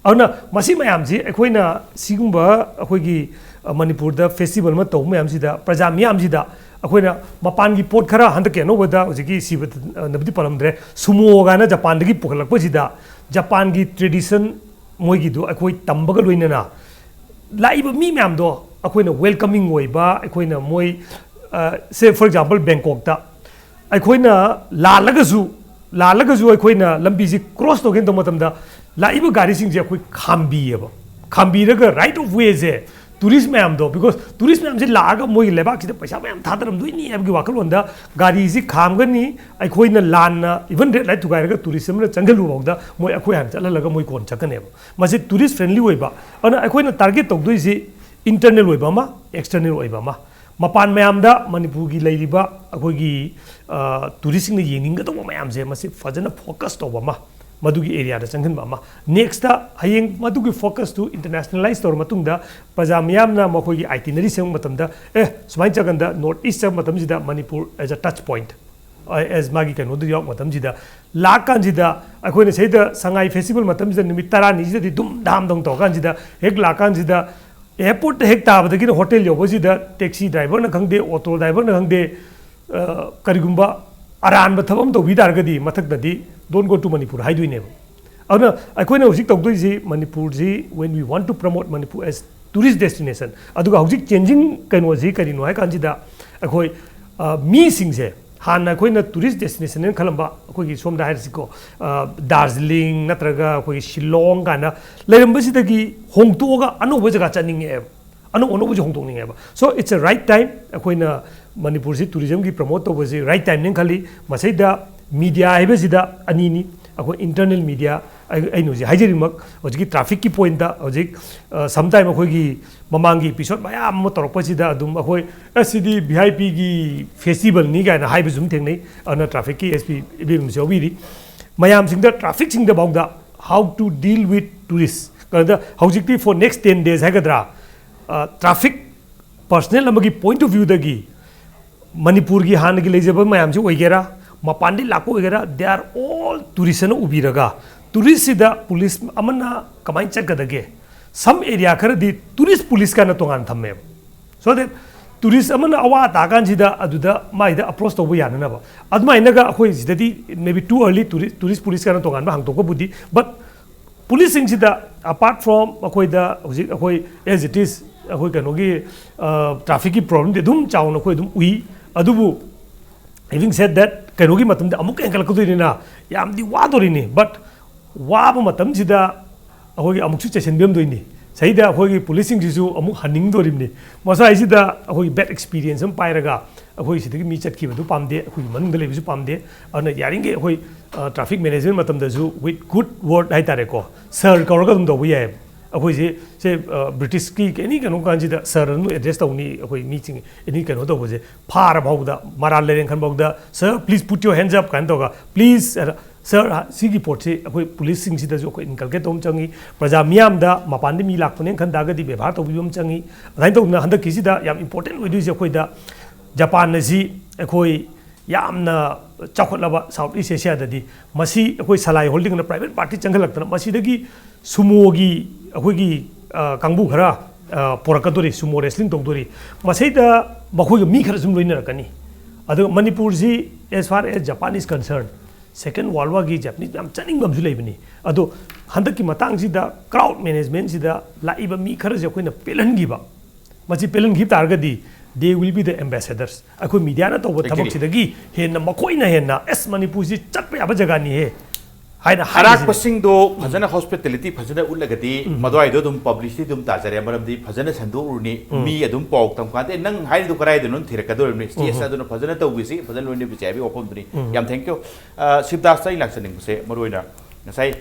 ꯑꯗꯨꯅ ꯃꯁꯤ ꯃꯌꯥꯝꯁꯤ ꯑꯩꯈꯣꯏꯅ ꯁꯤꯒꯨꯝꯕ ꯑꯩꯈꯣꯏꯒꯤ, ꯑ, ꯃꯅꯤꯄꯨꯔꯗ ꯐꯦꯁꯇꯤꯚꯦꯜ ꯑꯃ ꯇꯧꯕ ꯃꯌꯥꯝꯁꯤꯗ, ꯄ꯭ꯔꯖꯥ ꯃꯤꯌꯥꯝꯁꯤꯗ ꯑꯩꯈꯣꯏꯅ ꯃꯄꯥꯟꯒꯤ ꯄꯣꯠ ꯈꯔ, ꯍꯟꯗꯛꯀꯤ ꯑꯅꯧꯕꯗ ꯍꯧꯖꯤꯛꯀꯤ ꯁꯤꯕ, ꯑ, ꯅꯕꯨꯗꯤ ꯄꯜꯂꯝꯗ꯭ꯔꯦ, ꯁꯨꯃꯣ ꯀꯥꯏꯅ ꯖꯄꯥꯟꯗꯒꯤ ꯄꯨꯈꯠꯂꯛꯄꯁꯤꯗ ꯖꯄꯥꯟꯒꯤ ꯇ꯭ꯔꯦꯗꯤꯁꯟ ꯃꯣꯏꯒꯤꯗꯣ ꯑꯩꯈꯣꯏ ꯇꯝꯕꯒ ꯂꯣꯏꯅꯅ ꯂꯥꯛꯏꯕ ꯃꯤ ꯃꯌꯥꯝꯗꯣ ꯑꯩꯈꯣꯏꯅ ꯋꯦꯜꯀꯃꯤꯡ ꯑꯣꯏꯕ, ꯑꯩꯈꯣꯏꯅ ꯃꯣꯏ, ꯑ, say for example ꯕꯦꯡꯀꯣꯛꯇ ꯑꯩꯈꯣꯏꯅ ꯂꯥꯜꯂꯒꯁꯨ, ꯂꯥꯜꯂꯒꯁꯨ ꯑꯩꯈꯣꯏꯅ ꯂꯝꯕꯤꯁꯤ ꯀ꯭ꯔꯣꯁ ꯇꯧꯒꯦꯅ ꯇꯧꯕ ꯃꯇꯝꯗ ꯂꯥꯛꯏꯕ ꯒꯥꯔꯤꯁꯤꯡꯁꯦ ꯑꯩꯈꯣꯏ ꯈꯥꯝꯕꯤꯌꯦꯕ꯫ ꯈꯥꯝꯕꯤꯔꯒ right of wayꯁꯦ ꯇꯨꯔꯤꯁ ꯃꯌꯥꯝꯗꯣ, ꯕꯤꯀꯣꯁ ꯇꯨꯔꯤꯁ ꯃꯌꯥꯝꯁꯦ ꯂꯥꯛꯑꯒ ꯃꯣꯏꯒꯤ ꯂꯩꯕꯥꯛꯁꯤꯗ ꯄꯩꯁꯥ ꯃꯌꯥꯝ ꯊꯥꯗꯔꯝꯗꯣꯏꯅꯤ ꯍꯥꯏꯕꯒꯤ ꯋꯥꯈꯜꯂꯣꯟꯗ ꯒꯥꯔꯤꯁꯤ ꯈꯥꯝꯒꯅꯤ, ꯑꯩꯈꯣꯏꯅ ꯂꯥꯟꯅ ꯏꯚꯟ ꯔꯦꯠ ꯂꯥꯏꯠ ꯊꯨꯒꯥꯏꯔꯒ ꯇꯨꯔꯤꯁ ꯑꯃꯅ ꯆꯪꯁꯤꯜꯂꯨꯐꯥꯎꯗ ꯃꯣꯏ ꯑꯩꯈꯣꯏ ꯍꯥꯟꯅ ꯆꯠꯍꯜꯂꯒ ꯃꯣꯏ ꯀꯣꯟ ꯆꯠꯀꯅꯦꯕ꯫ ꯃꯁꯤ ꯇꯨꯔꯤꯁ ꯐ꯭ꯔꯦꯟꯂꯤ ꯑꯣꯏꯕ, ꯑꯗꯨꯅ ꯑꯩꯈꯣꯏꯅ ꯇꯥꯔꯒꯦꯠ ꯇꯧꯗꯣꯏꯁꯤ ꯏꯟꯇꯔꯅꯦꯜ ꯑꯣꯏꯕ ꯑꯃ, ꯑꯦꯛꯁꯇꯔꯅꯦꯜ ꯑꯣꯏꯕ ꯑꯃ꯫ ꯃꯄꯥꯟ ꯃꯌꯥꯝꯗ ꯃꯅꯤꯄꯨꯔꯒꯤ ꯂꯩꯔꯤꯕ ꯑꯩꯈꯣꯏꯒꯤ ꯇꯨꯔꯤꯁꯁꯤꯡꯅ ꯌꯦꯡꯅꯤꯡꯒꯗꯧꯕ ꯃꯌꯥꯝꯁꯦ ꯃꯁꯤ ꯐꯖꯅ ꯐꯣꯀꯁ ꯇꯧꯕ ꯑꯃ, ꯃꯗꯨꯒꯤ ꯑꯦꯔꯤꯌꯥꯗ ꯆꯪꯁꯤꯟꯕ ꯑꯃ꯫ ꯅꯦꯛꯁꯇ ꯍꯌꯦꯡ ꯃꯗꯨꯒꯤ ꯐꯣꯀꯁꯇꯨ ꯏꯟꯇꯔꯅꯦꯁꯅꯦꯂꯥꯏꯁ ꯇꯧꯔ ꯃꯇꯨꯡꯗ ꯄ꯭ꯔꯖꯥ ꯃꯤꯌꯥꯝꯅ ꯃꯈꯣꯏꯒꯤ ꯑꯥꯏꯇꯤꯅꯔꯤ ꯁꯦꯝꯕ ꯃꯇꯝꯗ, ꯑꯦ, ꯁꯨꯃꯥꯏꯅ ꯆꯠꯀꯥꯟꯗ ꯅꯣꯔꯠ ꯏꯁ ꯆꯠꯄ ꯃꯇꯝꯁꯤꯗ ꯃꯅꯤꯄꯨꯔ ꯑꯦꯁ ꯑ ꯇꯆ ꯄꯣꯏꯟꯠ, ꯑꯦꯁ ꯃꯥꯒꯤ ꯀꯩꯅꯣꯗꯨ ꯌꯥꯎꯔꯛꯄ ꯃꯇꯝꯁꯤꯗ, ꯂꯥꯛꯀꯥꯟꯁꯤꯗ ꯑꯩꯈꯣꯏꯅ ꯁꯤꯗ ꯁꯉꯥꯏ ꯐꯦꯁꯇꯤꯚꯦꯜ ꯃꯇꯝꯁꯤꯗ ꯅꯨꯃꯤꯠ ꯇꯔꯥꯅꯤꯁꯤꯗꯗꯤ ꯗꯨꯝ ꯗꯥꯝ ꯗꯧ ꯇꯧꯔꯀꯥꯟꯁꯤꯗ, ꯍꯦꯛ ꯂꯥꯛꯀꯥꯟꯁꯤꯗ ꯑꯦꯌꯔꯄꯣꯔꯠꯇ ꯍꯦꯛ ꯇꯥꯕꯗꯒꯤꯅ ꯍꯣꯇꯦꯜ ꯌꯧꯕꯁꯤꯗ ꯇꯦꯛꯁꯤ ꯗ꯭ꯔꯥꯏꯚꯔꯅ ꯈꯪꯗꯦ, ꯑꯣꯇꯣ ꯗ꯭ꯔꯥꯏꯚꯔꯅ ꯈꯪꯗꯦ, ꯑ, ꯀꯔꯤꯒꯨꯝꯕ ꯑꯔꯥꯟꯕ ꯊꯕꯛ ꯑꯃ ꯇꯧꯕꯤ ꯇꯥꯔꯒꯗꯤ ꯃꯊꯛꯇꯗꯤ "Don't go to Manipur" ꯍꯥꯏꯗꯣꯏꯅꯦꯕ꯫ ꯑꯗꯨꯅ ꯑꯩꯈꯣꯏꯅ ꯍꯧꯖꯤꯛ ꯇꯧꯗꯣꯏꯁꯤ ꯃꯅꯤꯄꯨꯔꯁꯤ, when we want to promote Manipur as tourist destination, ꯑꯗꯨꯒ ꯍꯧꯖꯤꯛ ꯆꯦꯟꯖꯤꯡ ꯀꯩꯅꯣꯁꯤ ꯀꯔꯤꯅꯣ ꯍꯥꯏ ꯀꯥꯟꯁꯤꯗ ꯑꯩꯈꯣꯏ, ꯑ, ꯃꯤꯁꯤꯡꯁꯦ ꯍꯥꯟꯅ ꯑꯩꯈꯣꯏꯅ ꯇꯨꯔꯤꯁ ꯗꯦꯁꯇꯤꯅꯦꯁꯟ ꯍꯥꯏꯅ ꯈꯜꯂꯝꯕ, ꯑꯩꯈꯣꯏꯒꯤ ꯁꯣꯝꯗ ꯍꯥꯏꯔꯁꯤꯀꯣ, ꯑ, ꯗꯥꯔꯖꯤꯂꯤꯡ ꯅꯠꯇ꯭ꯔꯒ ꯑꯩꯈꯣꯏꯒꯤ ꯁꯤꯂꯣꯡ ꯀꯥꯏꯅ ꯂꯩꯔꯝꯕꯁꯤꯗꯒꯤ ꯍꯣꯡꯇꯣꯛꯑꯒ ꯑꯅꯧꯕ ꯖꯒꯥ ꯆꯠꯅꯤꯡꯉꯛꯑꯦꯕ, ꯑꯅꯧ ꯑꯅꯧꯕꯁꯦ ꯍꯣꯡꯗꯣꯛꯅꯤꯡꯉꯦꯕ꯫ So it's a right time ꯑꯩꯈꯣꯏꯅ ꯃꯅꯤꯄꯨꯔꯁꯤ ꯇꯨꯔꯤꯖꯝꯒꯤ ꯄ꯭ꯔꯃꯣꯠ ꯇꯧꯕꯁꯤ ꯔꯥꯏꯠ ꯇꯥꯏꯝꯅꯦꯅ ꯈꯜꯂꯤ꯫ ꯃꯁꯤꯗ ꯃꯤꯗꯤꯌꯥ ꯍꯥꯏꯕꯁꯤꯗ ꯑꯅꯤꯅꯤ, ꯑꯩꯈꯣꯏ ꯏꯟꯇꯔꯅꯦꯜ ꯃꯤꯗꯤꯌꯥ, ꯑꯩ-, ꯑꯩꯅ ꯍꯧꯖꯤꯛ ꯍꯥꯏꯖꯔꯤꯃꯛ, ꯍꯧꯖꯤꯛꯀꯤ ꯇ꯭ꯔꯥꯐꯤꯛꯀꯤ ꯄꯣꯏꯟꯠꯇ ꯍꯧꯖꯤꯛ, ꯑ, ꯁꯝꯇꯥꯏꯝ ꯑꯩꯈꯣꯏꯒꯤ ꯃꯃꯥꯡꯒꯤ ꯑꯦꯄꯤꯁꯣꯠ ꯃꯌꯥꯝ ꯑꯃ ꯇꯧꯔꯛꯄꯁꯤꯗ ꯑꯗꯨꯝ ꯑꯩꯈꯣꯏ, "ꯑꯁ, ꯁꯤꯗꯤ ꯚꯤ ꯑꯥꯏ ꯄꯤꯒꯤ ꯐꯦꯁꯇꯤꯚꯦꯜꯅꯤ" ꯀꯥꯏꯅ ꯍꯥꯏꯕꯁꯨ ꯑꯗꯨꯝ ꯊꯦꯡꯅꯩ꯫ ꯑꯗꯨꯅ ꯇ꯭ꯔꯥꯐꯤꯛꯀꯤ ꯑꯦꯁ ꯄꯤ ꯏꯕꯦꯝ ꯑꯃꯁꯨ ꯌꯥꯎꯕꯤꯔꯤ꯫ ꯃꯌꯥꯝꯁꯤꯡꯗ, ꯇ꯭ꯔꯥꯐꯤꯛꯁꯤꯡꯗ ꯐꯥꯎꯗ how to deal with tourist, ꯀꯩꯅꯣꯗ ꯍꯧꯖꯤꯛꯇꯤ for next ten days ꯍꯥꯏꯒꯗ꯭ꯔꯥ, ꯑ, ꯇ꯭ꯔꯥꯐꯤꯛ ꯄꯔꯁꯅꯦꯜ ꯑꯃꯒꯤ ꯄꯣꯏꯟꯠ ꯑꯣꯐ ꯚ꯭ꯌꯨꯗꯒꯤ ꯃꯅꯤꯄꯨꯔꯒꯤ ꯍꯥꯟꯅꯒꯤ ꯂꯩꯖꯕ ꯃꯌꯥꯝꯁꯤ ꯑꯣꯏꯒꯦꯔꯥ, ꯃꯄꯥꯟꯗꯒꯤ ꯂꯥꯛꯄ ꯑꯣꯏꯒꯦꯔꯥ, they are all tourist ꯑꯅ ꯎꯕꯤꯔꯒ, ꯇꯨꯔꯤꯁꯁꯤꯗ ꯄꯨꯂꯤꯁ ꯑꯃꯅ ꯀꯃꯥꯏꯅ ꯆꯠꯀꯗꯒꯦ? ꯁꯝ ꯑꯦꯔꯤꯌꯥ ꯈꯔꯗꯤ ꯇꯨꯔꯤꯁ ꯄꯨꯂꯤꯁ ꯀꯥꯏꯅ ꯇꯣꯉꯥꯟꯅ ꯊꯝꯃꯦꯕ꯫ So that ꯇꯨꯔꯤꯁ ꯑꯃꯅ ꯑꯋꯥ ꯇꯥꯀꯥꯟꯁꯤꯗ ꯑꯗꯨꯗ ꯃꯥꯏꯗ ꯑꯦꯄ꯭ꯔꯣꯁ ꯇꯧꯕ ꯌꯥꯅꯅꯕ꯫ ꯑꯗꯨꯃꯥꯏꯅꯒ ꯑꯩꯈꯣꯏ ꯁꯤꯗꯗꯤ maybe too early tourist, tourist police ꯀꯥꯏꯅ ꯇꯣꯉꯥꯟꯕ ꯍꯥꯡꯗꯣꯛꯄꯕꯨꯗꯤ, but ꯄꯨꯂꯤꯁꯁꯤꯡꯁꯤꯗ, apart from ꯑꯩꯈꯣꯏꯗ ꯍꯧꯖꯤꯛ ꯑꯩꯈꯣꯏ as it is ꯑꯩꯈꯣꯏ ꯀꯩꯅꯣꯒꯤ, ꯑ, ꯇ꯭ꯔꯥꯐꯤꯛꯀꯤ ꯄ꯭ꯔꯣꯕ꯭ꯂꯦꯝꯗꯤ ꯑꯗꯨꯝ ꯆꯥꯎꯅ ꯑꯩꯈꯣꯏ ꯑꯗꯨꯝ ꯎꯏ꯫ ꯑꯗꯨꯕꯨ having said that, ꯀꯩꯅꯣꯒꯤ ꯃꯇꯝꯗ ꯑꯃꯨꯛꯀ ꯍꯦꯟꯒꯠꯂꯛꯀꯗꯣꯏꯅꯤꯅ ꯌꯥꯝꯗꯤ ꯋꯥꯗꯣꯔꯤꯅꯤ꯫ But ꯋꯥꯕ ꯃꯇꯝꯁꯤꯗ ꯑꯩꯈꯣꯏꯒꯤ ꯑꯃꯨꯛꯁꯨ ꯆꯩꯁꯤꯟꯕꯤꯔꯝꯗꯣꯏꯅꯤ꯫ ꯁꯤꯗ ꯑꯩꯈꯣꯏꯒꯤ ꯄꯨꯂꯤꯁꯁꯤꯡꯁꯤꯁꯨ ꯑꯃꯨꯛ ꯍꯟꯅꯤꯡꯗꯣꯔꯤꯕꯅꯤ꯫ ꯃꯁꯥꯏꯁꯤꯗ ꯑꯩꯈꯣꯏꯒꯤ bad experience ꯑꯃ ꯄꯥꯏꯔꯒ ꯑꯩꯈꯣꯏ ꯁꯤꯗꯒꯤ ꯃꯤ ꯆꯠꯈꯤꯕꯗꯨ ꯄꯥꯝꯗꯦ, ꯑꯩꯈꯣꯏꯒꯤ ꯃꯅꯨꯡꯗ ꯂꯩꯕꯁꯨ ꯄꯥꯝꯗꯦ꯫ ꯑꯗꯨꯅ ꯌꯥꯔꯤꯈꯩ ꯑꯩꯈꯣꯏ traffic management ꯃꯇꯝꯗꯁꯨ with good word ꯍꯥꯏꯇꯥꯔꯦꯀꯣ, sir ꯀꯧꯔꯒ ꯑꯗꯨꯝ ꯇꯧꯕ ꯌꯥꯏꯑꯕ꯫ ꯑꯩꯈꯣꯏꯁꯦ ꯁꯦ British ꯀꯤ any ꯀꯩꯅꯣ ꯀꯥꯟꯁꯤꯗ sir ꯑꯗꯨꯝ address ꯇꯧꯅꯤ꯫ ꯑꯩꯈꯣꯏ ꯃꯤꯁꯤꯡ any ꯀꯩꯅꯣ ꯇꯧꯕꯁꯦ, ꯐꯥꯔ ꯐꯥꯎꯗ, ꯃꯔꯥꯜ ꯂꯩꯔꯦꯅ ꯈꯟ ꯐꯥꯎꯗ, "Sir, please put your hands up" ꯀꯥꯏꯅ ꯇꯧꯔꯒ, "Please, sir," ꯁꯤꯒꯤ ꯄꯣꯠꯁꯤ ꯑꯩꯈꯣꯏ ꯄꯨꯂꯤꯁꯁꯤꯡꯁꯤꯗꯁꯨ ꯑꯩꯈꯣꯏ inculcate ꯇꯧꯕ ꯑꯃ ꯆꯪꯉꯤ꯫ ꯄ꯭ꯔꯖꯥ ꯃꯤꯌꯥꯝꯗ, ꯃꯄꯥꯟꯗ ꯃꯤ ꯂꯥꯛꯄꯅꯦꯅ ꯈꯟ ꯇꯥꯔꯒꯗꯤ ꯕꯦꯕꯥꯔ ꯇꯧꯕꯤꯕ ꯑꯃ ꯆꯪꯉꯤ꯫ ꯑꯗꯨꯃꯥꯏꯅ ꯇꯧꯗꯅ ꯍꯟꯗꯛꯀꯤꯁꯤꯗ ꯌꯥꯝ important ꯑꯣꯏꯗꯣꯏꯁꯦ ꯑꯩꯈꯣꯏꯗ ꯖꯄꯥꯟ ꯑꯁꯤ ꯑꯩꯈꯣꯏ ꯌꯥꯝꯅ ꯆꯥꯎꯈꯠꯂꯕ South East Asia ꯗꯗꯤ ꯃꯁꯤ ꯑꯩꯈꯣꯏ ꯁꯂꯥꯏ ꯍꯣꯜꯗꯤꯡꯅ private party ꯆꯪꯈꯠꯂꯛꯇꯅ ꯃꯁꯤꯗꯒꯤ sumo ꯒꯤ ꯑꯩꯈꯣꯏꯒꯤ, ꯑ, ꯀꯥꯡꯕꯨ ꯈꯔ, ꯑ, ꯄꯨꯔꯛꯀꯗꯣꯔꯤ, sumo wrestling ꯇꯧꯗꯣꯔꯤ꯫ ꯃꯁꯤꯗ ꯃꯈꯣꯏꯒ ꯃꯤ ꯈꯔ ꯁꯨꯝ ꯂꯣꯏꯅꯔꯛꯀꯅꯤ꯫ ꯑꯗꯨꯒ ꯃꯅꯤꯄꯨꯔꯁꯤ, as far as Japan is concerned, Second World War ꯒꯤ Japanese ꯌꯥꯝ ꯆꯠꯅꯤꯡꯕ ꯑꯃꯁꯨ ꯂꯩꯕꯅꯤ꯫ ꯑꯗꯣ ꯍꯟꯗꯛꯀꯤ ꯃꯇꯥꯡꯁꯤꯗ crowd management ꯁꯤꯗ ꯂꯥꯛꯏꯕ ꯃꯤ ꯈꯔꯁꯦ ꯑꯩꯈꯣꯏꯅ ꯄꯦꯜꯍꯟꯈꯤꯕ, ꯃꯁꯤ ꯄꯦꯜꯍꯟꯈꯤꯕ ꯇꯥꯔꯒꯗꯤ they will be the ambassadors꯫ ꯑꯩꯈꯣꯏ media ꯅ ꯇꯧꯕ Exactly. ꯊꯕꯛꯁꯤꯗꯒꯤ ꯍꯦꯟꯅ ꯃꯈꯣꯏꯅ ꯍꯦꯟꯅ, "ꯑꯁ, ꯃꯅꯤꯄꯨꯔꯁꯤ ꯆꯠꯄ ꯌꯥꯕ ꯖꯒꯥꯅꯤꯍꯦ" ꯍꯥꯏꯅ ꯍꯥꯏꯔꯤꯁꯤꯅꯤ꯫ ꯑꯔꯥꯛꯄꯁꯤꯡꯗꯣ ꯐꯖꯅ hospitality ꯐꯖꯅ ꯎꯠꯂꯒꯗꯤ ꯃꯗꯨꯋꯥꯏꯗꯣ ꯑꯗꯨꯝ publicity ꯑꯗꯨꯝ ꯇꯥꯖꯔꯦ꯫ ꯃꯔꯝꯗꯤ ꯐꯖꯅ ꯁꯟꯗꯣꯛꯎꯔꯅꯤ, ꯃꯤ ꯑꯗꯨꯝ ꯄꯥꯎ ꯇꯝ ꯀꯥꯟꯗ, "ꯑꯦ, ꯅꯪ ꯍꯥꯏꯔꯤꯗꯣ ꯀꯗꯥꯏꯗꯅꯣ?" ꯊꯤꯔꯛꯀꯗꯧꯔꯤꯕꯅꯤ꯫ State ꯑꯗꯨꯅ ꯐꯖꯅ ꯇꯧꯕꯤꯁꯤ, ꯐꯖꯅ ꯂꯣꯏꯅꯕꯤꯁꯤ ꯍꯥꯏꯕꯒꯤ ꯋꯥꯐꯝꯗꯨꯅꯤ꯫ ꯌꯥꯝ thank you꯫ ꯑ, ꯁꯤꯕꯗꯥꯁꯇ ꯑꯩ ꯂꯥꯛꯆꯅꯤꯡꯕꯁꯦ ꯃꯔꯨꯑꯣꯏꯅ ꯉꯁꯥꯏ,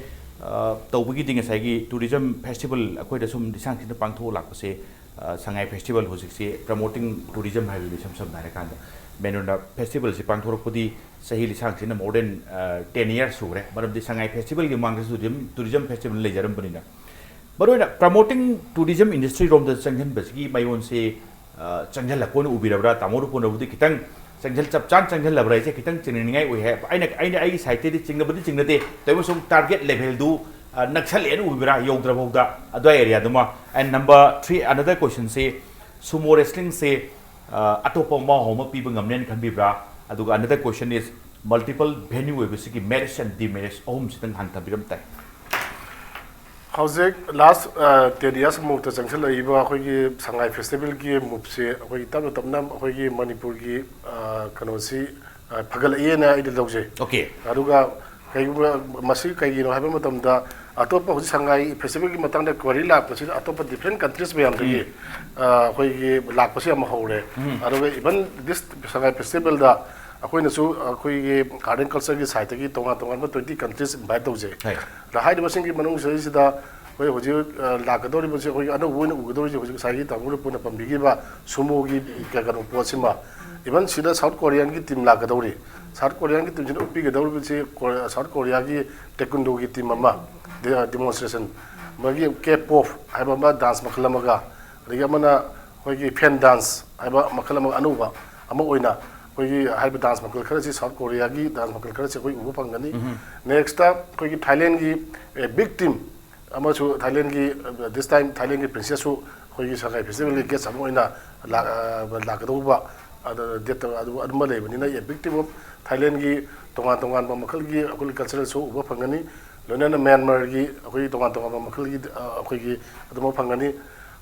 ꯑ, ꯇꯧꯕꯒꯤꯗꯤ ꯉꯁꯥꯏꯒꯤ tourism festival ꯑꯩꯈꯣꯏꯗ ꯁꯨꯝ ꯂꯤꯁꯥꯡꯁꯤꯠꯅ ꯄꯥꯡꯊꯣꯛꯑ ꯂꯥꯛꯄꯁꯦ, ꯑ, ꯁꯉꯥꯏ festival ꯍꯧꯖꯤꯛꯁꯤ promoting tourism ꯍꯥꯏꯕꯗꯨꯅꯤ ꯏꯁꯝ ꯁꯝꯅ ꯍꯥꯏꯔꯀꯥꯟꯗ꯫ ꯃꯦꯟ ꯑꯣꯏꯅ festival ꯁꯤ ꯄꯥꯡꯊꯣꯔꯛꯄꯗꯤ ꯆꯍꯤ ꯂꯤꯁꯥꯡꯁꯤꯠꯅ more than, ꯑ, ten years ꯁꯨꯈ꯭ꯔꯦ꯫ ꯃꯔꯝꯗꯤ ꯁꯉꯥꯏ festival ꯒꯤ ꯃꯃꯥꯡꯗꯁꯨ tourism, tourism festival ꯂꯩꯖꯔꯝꯕꯅꯤꯅ꯫ ꯃꯔꯨꯑꯣꯏꯅ promoting tourism industry ꯔꯣꯝꯗ ꯆꯪꯁꯤꯟꯕꯁꯤꯒꯤ ꯃꯥꯏꯑꯣꯟꯁꯦ, ꯑ, ꯆꯪꯁꯤꯜꯂꯛꯄ ꯑꯣꯏꯅ ꯎꯕꯤꯔꯕ꯭ꯔꯥ? ꯇꯥꯃꯣ ꯔꯨꯄꯨꯅꯕꯨꯗꯤ ꯈꯤꯇꯪ ꯆꯪꯁꯤꯜ-, ꯆꯞ ꯆꯥꯅ ꯆꯪꯁꯤꯜꯂꯕ꯭ꯔꯥ ꯍꯥꯏꯁꯦ ꯈꯤꯇꯪ ꯆꯤꯡꯅꯅꯤꯡꯉꯥꯏ ꯑꯣꯏ ꯍꯥꯏ꯫ ꯑꯩꯅ, ꯑꯩꯅ ꯑꯩꯒꯤ side ꯇꯩꯗꯤ ꯆꯤꯡꯅꯕꯗꯤ ꯆꯤꯡꯅꯗꯦ, ꯇꯧꯕꯁꯨ target level ꯗꯨ, ꯑ, ꯅꯛꯁꯜꯂꯛꯑꯦꯅ ꯎꯕꯤꯕ꯭ꯔꯥ? ꯌꯧꯗ꯭ꯔꯐꯥꯎꯗ ꯑꯗꯨꯋꯥꯏ area ꯗꯨꯃ꯫ And number three, another question say, sumo wrestling ꯁꯦ, ꯑ, ꯑꯇꯣꯞꯄ ꯃꯍꯥꯎ ꯑꯃ ꯄꯤꯕ ꯉꯝꯅꯦꯅ ꯈꯟꯕꯤꯕ꯭ꯔꯥ? ꯑꯗꯨꯒ another question is, multiple venue ꯑꯣꯏꯕꯁꯤꯒꯤ merits and demerits ꯑꯍꯨꯝꯁꯤꯇꯪ ꯍꯥꯟꯅ ꯊꯝꯕꯤꯔꯝ ꯇꯥꯏ꯫ ꯍꯧꯖꯤꯛ last ten years ꯃꯨꯛꯇ ꯆꯪꯁꯤꯜꯂꯛꯏꯕ ꯑꯩꯈꯣꯏꯒꯤ ꯁꯉꯥꯏ festival ꯒꯤ move ꯁꯦ ꯑꯩꯈꯣꯏꯒꯤ ꯇꯞꯅ ꯇꯞꯅ ꯑꯩꯈꯣꯏꯒꯤ ꯃꯅꯤꯄꯨꯔꯒꯤ, ꯑ, ꯀꯩꯅꯣꯁꯤ, ꯑ, ꯐꯒꯠꯂꯛꯏꯅ ꯑꯩꯗꯤ ꯂꯧꯖꯩ꯫ Okay. ꯑꯗꯨꯒ ꯀꯩꯒꯨꯝꯕ ꯃꯁꯤ ꯀꯩꯒꯤꯅꯣ ꯍꯥꯏꯕ ꯃꯇꯝꯗ ꯑꯇꯣꯞꯄ ꯍꯧꯖꯤꯛ ꯁꯉꯥꯏ ꯐꯦꯁꯇꯤꯚꯦꯜꯒꯤ ꯃꯇꯥꯡꯗ ꯀ꯭ꯋꯥꯔꯤ ꯂꯥꯛꯄꯁꯤꯗ ꯑꯇꯣꯞꯄ ꯗꯤꯐ꯭ꯔꯦꯟ ꯀꯟꯇ꯭ꯔꯤꯁ ꯃꯌꯥꯝꯗꯒꯤ ꯑꯩꯈꯣꯏꯒꯤ ꯂꯥꯛꯄꯁꯨ ꯌꯥꯝ ꯍꯧꯔꯦ꯫ ꯑꯗꯨꯒ ꯏꯚꯟ ꯗꯤꯁ ꯁꯉꯥꯏ ꯐꯦꯁꯇꯤꯚꯦꯜꯗ ꯑꯩꯈꯣꯏꯅꯁꯨ ꯑꯩꯈꯣꯏꯒꯤ ꯑꯥꯔꯠ ꯑꯦꯟ ꯀꯜꯆꯔꯒꯤ ꯁꯥꯏꯠꯇꯒꯤ ꯇꯣꯉꯥꯟ ꯇꯣꯉꯥꯟꯕ ꯇ꯭ꯋꯦꯟꯇꯤ ꯀꯟꯇ꯭ꯔꯤꯁ ꯏꯟꯚꯥꯏꯠ ꯇꯧꯖꯩ꯫ ꯑꯗ ꯍꯥꯏꯔꯤꯕꯁꯤꯡꯒꯤ ꯃꯅꯨꯡꯁꯤꯗꯩꯁꯤꯗ ꯑꯩꯈꯣꯏ ꯍꯧꯖꯤꯛ ꯂꯥꯛꯀꯗꯧꯔꯤꯕꯁꯤ ꯑꯩꯈꯣꯏꯒꯤ ꯑꯅꯧꯕ ꯑꯣꯏꯅ ꯎꯒꯗꯧꯔꯤꯁꯤ ꯍꯧꯖꯤꯛ ꯉꯁꯥꯏꯒꯤ ꯇꯥꯃꯣꯅ ꯄꯨꯟꯅ ꯄꯟꯕꯤꯈꯤꯕ ꯁꯨꯃꯣꯒꯤ ꯀꯩꯅꯣ ꯄꯣꯠꯁꯤꯃ, ꯏꯚꯟ ꯁꯤꯗ ꯁꯥꯎꯠ ꯀꯣꯔꯤꯌꯥꯟꯒꯤ ꯇꯤꯝ ꯂꯥꯛꯀꯗꯧꯔꯤ꯫ ꯁꯥꯎꯠ ꯀꯣꯔꯤꯌꯥꯒꯤ ꯇꯤꯝꯁꯤꯅ ꯎꯠꯄꯤꯒꯗꯧꯔꯤꯕꯁꯤ ꯀꯣ-, ꯁꯥꯎꯠ ꯀꯣꯔꯤꯌꯥꯒꯤ ꯇꯦꯀꯨꯟꯗꯣꯒꯤ ꯇꯤꯝ ꯑꯃ, ꯗꯦ-, ꯗꯦꯃꯣꯟꯁꯇ꯭ꯔꯦꯁꯟ, ꯃꯥꯒꯤ ꯀꯦ ꯄꯣꯞ ꯍꯥꯏꯕ ꯑꯃ ꯗꯥꯟꯁ ꯃꯈꯜ ꯑꯃꯒ, ꯑꯗꯒꯤ ꯑꯃꯅ ꯑꯩꯈꯣꯏꯒꯤ ꯐꯦꯟ ꯗꯥꯟꯁ ꯍꯥꯏꯕ ꯃꯈꯜ ꯑꯃ ꯑꯅꯧꯕ ꯑꯃ ꯑꯣꯏꯅ ꯑꯩꯈꯣꯏꯒꯤ ꯍꯥꯏꯔꯤꯕ ꯗꯥꯟꯁ ꯃꯈꯜ ꯈꯔꯁꯤ, ꯁꯥꯎꯠ ꯀꯣꯔꯤꯌꯥꯒꯤ ꯗꯥꯟꯁ ꯃꯈꯜ ꯈꯔꯁꯤ ꯑꯩꯈꯣꯏ ꯎꯕ ꯐꯪꯒꯅꯤ꯫ ꯅꯦꯛꯁꯇ ꯑꯩꯈꯣꯏꯒꯤ ꯊꯥꯏꯂꯦꯟꯒꯤ ꯕꯤꯛ ꯇꯤꯝ ꯑꯃꯁꯨ, ꯊꯥꯏꯂꯦꯟꯒꯤ, ꯗꯤꯁ ꯇꯥꯏꯝ ꯊꯥꯏꯂꯦꯟꯒꯤ ꯄ꯭ꯔꯤꯟꯁꯦꯁꯁꯨ ꯑꯩꯈꯣꯏꯒꯤ ꯁꯉꯥꯏ ꯐꯦꯁꯇꯤꯚꯦꯜꯒꯤ ꯒꯦꯁ ꯑꯃ ꯑꯣꯏꯅ ꯂꯥꯛ-, ꯑ, ꯂꯥꯛꯀꯗꯧꯕ, ꯑꯗ, ꯗꯦꯠꯇ ꯑꯗꯨ, ꯑꯗꯨꯃ ꯂꯩꯕꯅꯤꯅ, ꯑꯦ ꯕꯤꯛ ꯇꯤꯝ ꯑꯣꯐ ꯊꯥꯏꯂꯦꯟꯒꯤ ꯇꯣꯉꯥꯟ ꯇꯣꯉꯥꯟꯕ ꯃꯈꯜꯒꯤ ꯑꯩꯈꯣꯏꯒꯤ ꯀꯜꯆꯔꯦꯜ ꯁꯣ ꯎꯕ ꯐꯪꯒꯅꯤ꯫ ꯂꯣꯏꯅꯅ ꯃ꯭ꯌꯥꯟꯃꯥꯔꯒꯤ ꯑꯩꯈꯣꯏꯒꯤ ꯇꯣꯉꯥꯟ ꯇꯣꯉꯥꯟꯕ ꯃꯈꯜꯒꯤ, ꯑ, ꯑꯩꯈꯣꯏꯒꯤ ꯑꯗꯨꯃꯛ ꯐꯪꯒꯅꯤ꯫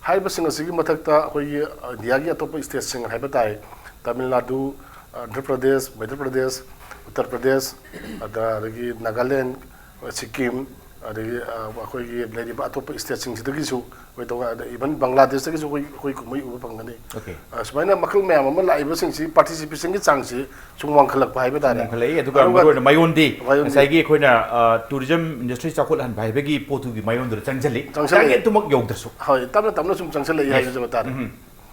ꯍꯥꯏꯔꯤꯕꯁꯤꯡ ꯑꯁꯤꯒꯤ ꯃꯊꯛꯇ ꯑꯩꯈꯣꯏꯒꯤ, ꯑ, ꯏꯟꯗꯤꯌꯥꯒꯤ ꯑꯇꯣꯞꯄ ꯁ꯭ꯇꯦꯠꯁꯤꯡ ꯍꯥꯏꯕ ꯇꯥꯔꯦ, ꯇꯥꯃꯤꯜ ꯅꯥꯗꯨ, ꯑꯟꯙ꯭ꯔ ꯄ꯭ꯔꯗꯦꯁ, ꯃꯩꯙ꯭ꯌ ꯄ꯭ꯔꯗꯦꯁ, ꯎꯠꯇꯔ ꯄ꯭ꯔꯗꯦꯁ, ꯑꯗ-, ꯑꯗꯒꯤ ꯅꯥꯒꯥꯂꯦꯟ, ꯁꯤꯛꯀꯤꯝ, ꯑꯗꯒꯤ, ꯑ, ꯑꯩꯈꯣꯏꯒꯤ ꯂꯩꯔꯤꯕ ꯑꯇꯣꯞꯄ ꯁ꯭ꯇꯦꯠꯁꯤꯡꯁꯤꯗꯒꯤꯁꯨ ꯑꯩꯈꯣꯏ ꯇꯣꯉꯥꯟ, ꯏꯚꯟ ꯕꯪꯒ꯭ꯂꯥꯗꯦꯁꯇꯒꯤꯁꯨ ꯑꯩꯈꯣꯏ, ꯑꯩꯈꯣꯏ ꯀꯨꯝꯍꯩ ꯎꯕ ꯐꯪꯒꯅꯤ꯫ ꯑꯣꯀꯦ꯫ ꯑ, ꯁꯨꯃꯥꯏꯅ ꯃꯈꯜ ꯃꯌꯥꯝ ꯑꯃ ꯂꯥꯛꯏꯕꯁꯤꯡꯁꯤ, ꯄꯥꯔꯇꯤꯁꯤꯄꯦꯁꯟꯒꯤ ꯆꯥꯡꯁꯤ ꯁꯨꯝ ꯋꯥꯡꯈꯠꯂꯛꯄ ꯍꯥꯏꯕ ꯇꯥꯔꯦ꯫ ꯋꯥꯡꯈꯠꯂꯛꯏ, ꯑꯗꯨꯒ ꯑꯗꯨꯒ ꯃꯔꯨꯑꯣꯏꯅ ꯃꯌꯣꯟꯗꯤ ꯃꯌꯣꯟꯗꯤ ꯉꯁꯥꯏꯒꯤ ꯑꯩꯈꯣꯏꯅ, ꯑ, ꯇꯨꯔꯤꯖꯝ ꯏꯟꯗꯁꯇ꯭ꯔꯤ ꯆꯥꯎꯈꯠꯍꯟꯕ ꯍꯥꯏꯕꯒꯤ ꯄꯣꯠꯇꯨꯒꯤ ꯃꯌꯣꯟꯗꯨꯗ ꯆꯪꯁꯤꯜꯂꯤ꯫ ꯆꯪꯁꯤꯜꯂꯛꯏ꯫ ꯇꯥꯔꯒꯦꯠꯇꯨꯃꯛ ꯌꯧꯗ꯭ꯔꯁꯨ꯫ ꯍꯣꯏ, ꯇꯞꯅ ꯇꯞꯅ ꯁꯨꯝ ꯆꯪꯁꯤꯜꯂꯛꯏ ꯍꯥꯏꯖꯕ ꯇꯥꯔꯦ꯫ ꯎꯝ꯫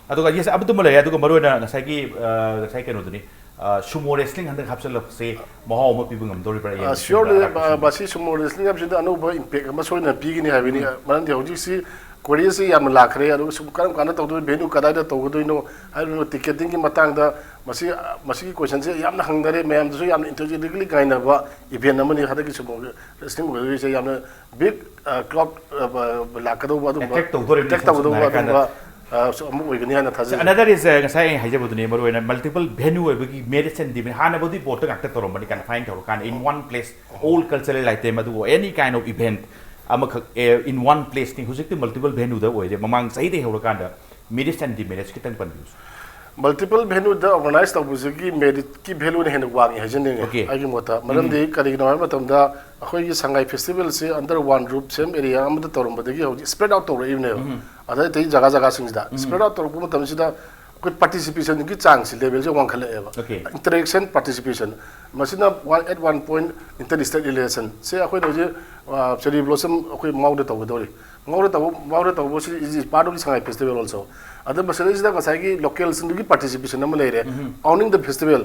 ꯑꯗꯨꯒ, yes, ꯑꯗꯨꯃ ꯂꯩꯔꯦ꯫ ꯑꯗꯨꯒ ꯃꯔꯨꯑꯣꯏꯅ ꯉꯁꯥꯏꯒꯤ, ꯑ, ꯉꯁꯥꯏ ꯀꯩꯅꯣꯗꯨꯅꯤ, ꯑ, ꯁꯨꯃꯣ ꯔꯦꯁꯂꯤꯡ ꯍꯟꯗꯛ ꯍꯥꯞꯆꯤꯜꯂꯛꯄꯁꯦ ꯃꯍꯥꯎ ꯑꯃ ꯄꯤꯕ ꯉꯝꯗꯧꯔꯤꯕ꯭ꯔꯥ? ꯑ, ꯌꯦꯡꯕꯁꯤꯡꯗ surely, ꯑ, ꯂꯥꯛꯄꯁꯤꯡꯗ꯫ ꯃꯁꯤ ꯁꯨꯃꯣ ꯔꯦꯁꯂꯤꯡ ꯍꯥꯏꯕꯁꯤꯗ ꯑꯅꯧꯕ ꯏꯝꯄꯦꯛ ꯑꯃ ꯁꯣꯏꯗꯅ ꯄꯤꯒꯅꯤ ꯍꯥꯏꯕꯅꯤ꯫ ꯎꯝ꯫ ꯃꯔꯝꯗꯤ ꯍꯧꯖꯤꯛꯁꯤ ꯀ꯭ꯋꯥꯔꯤꯁꯤ ꯌꯥꯝꯅ ꯂꯥꯛꯈ꯭ꯔꯦ, ꯑꯗꯨꯒ ꯁꯨꯝ ꯀꯔꯝ ꯀꯥꯟꯗ ꯇꯧꯗꯣꯏꯅꯣ, ꯚꯦꯅ꯭ꯌꯨ ꯀꯗꯥꯏꯗ ꯇꯧꯒꯗꯣꯏꯅꯣ ꯍꯥꯏꯕ ꯇꯤꯀꯦꯇꯤꯡꯒꯤ ꯃꯇꯥꯡꯗ ꯃꯁꯤ, ꯃꯁꯤꯒꯤ ꯀꯣꯏꯁꯟꯁꯦ ꯌꯥꯝꯅ ꯍꯪꯅꯔꯦ, ꯃꯌꯥꯝꯗꯁꯨ ꯌꯥꯝꯅ enthusiastically ꯉꯥꯏꯅꯕ ꯏꯚꯦꯟ ꯑꯃꯅꯤ ꯍꯟꯗꯛꯀꯤ ꯁꯨꯃꯣ ꯔꯦꯁꯂꯤꯡ ꯑꯣꯏꯗꯣꯏꯁꯦ꯫ ꯌꯥꯝꯅ ꯕꯤꯛ, ꯑ, ꯀ꯭ꯔꯥꯎꯗ, ꯑ, ꯕ-, ꯂꯥꯛꯀꯗꯧꯕ ꯑꯗꯨꯒꯨꯝꯕ, attract ꯇꯧꯗꯣꯔꯤꯕꯅꯤ, attract ꯁꯝꯅ ꯇꯧꯒꯗꯧꯕ ꯍꯥꯏꯔꯀꯥꯟꯗ꯫ ꯑꯗꯨꯒꯨꯝꯕ, ꯑ, ꯁꯨ ꯑꯃ ꯑꯣꯏꯒꯅꯤ ꯍꯥꯏꯅ ꯊꯥꯖꯩ꯫ Another is, ꯑ, ꯉꯁꯥꯏ ꯑꯩ ꯍꯥꯏꯖꯕꯗꯨꯅꯤ, ꯃꯔꯨꯑꯣꯏꯅ multiple venue ꯑꯣꯏꯕꯒꯤ merits and demand, ꯍꯥꯟꯅꯕꯨꯗꯤ ꯕꯣꯠꯇ ꯉꯥꯛꯇ ꯇꯧꯔꯝꯕꯅꯤ, confine ꯇꯧꯔꯀꯥꯟꯗ in one place, all cultural item, ꯑꯗꯨꯕꯨ any kind of event ꯑꯃꯈꯛ, ꯑꯦ, in one placeꯅꯤ꯫ ꯍꯧꯖꯤꯛꯇꯤ multiple venueꯗ ꯑꯣꯏꯔꯦ꯫ ꯃꯃꯥꯡ ꯆꯍꯤꯗꯒꯤ ꯍꯧꯔꯀꯥꯟꯗ merits and demerits ꯈꯤꯇꯪ ꯄꯟꯕꯤꯌꯨ꯫ Multiple venue ꯗ organize ꯇꯧꯕꯁꯤꯒꯤ merit ꯀꯤ value ꯅ ꯍꯦꯟꯅ ꯋꯥꯡꯉꯤ ꯍꯥꯏꯖꯅꯤꯡꯉꯤ, Okay. ꯑꯩꯒꯤ ꯃꯣꯠꯇ꯫ ꯃꯔꯝꯗꯤ ꯀꯔꯤꯒꯤꯅꯣ ꯍꯥꯏꯕ ꯃꯇꯝꯗ, ꯑꯩꯈꯣꯏꯒꯤ ꯁꯉꯥꯏ festival ꯁꯤ under one roof, same area ꯑꯃꯗ ꯇꯧꯔꯝꯕꯗꯒꯤ ꯍꯧꯖꯤꯛ spread out ꯇꯧꯔꯛꯏꯕꯅꯦꯕ꯫ ꯑꯗꯩ ꯑꯇꯩ ꯖꯒꯥ ꯖꯒꯥꯁꯤꯡꯁꯤꯗ spread out ꯇꯧꯔꯛꯄ ꯃꯇꯝꯁꯤꯗ ꯑꯩꯈꯣꯏ participation ꯒꯤ ꯆꯥꯡꯁꯤ, level ꯁꯦ ꯋꯥꯡꯈꯠꯂꯛꯑꯦꯕ꯫ Okay. Interaction, participation, ꯃꯁꯤꯅ one at one point inter state relation ꯁꯦ ꯑꯩꯈꯣꯏꯅ ꯍꯧꯖꯤꯛ, ꯑ, Cherry Blossom ꯑꯩꯈꯣꯏ ꯃꯥꯎꯗ ꯇꯧꯒꯗꯧꯔꯤ꯫ ꯃꯥꯎꯗ ꯇꯧꯕ, ꯃꯥꯎꯗ ꯇꯧꯕꯁꯤ is part of the Sangay festival also꯫ ꯑꯗ ꯃꯁꯤꯗꯩꯁꯤꯗ ꯉꯁꯥꯏꯒꯤ local ꯁꯤꯡꯗꯨꯒꯤ participation ꯑꯃ ꯂꯩꯔꯦ꯫ Owning the festival,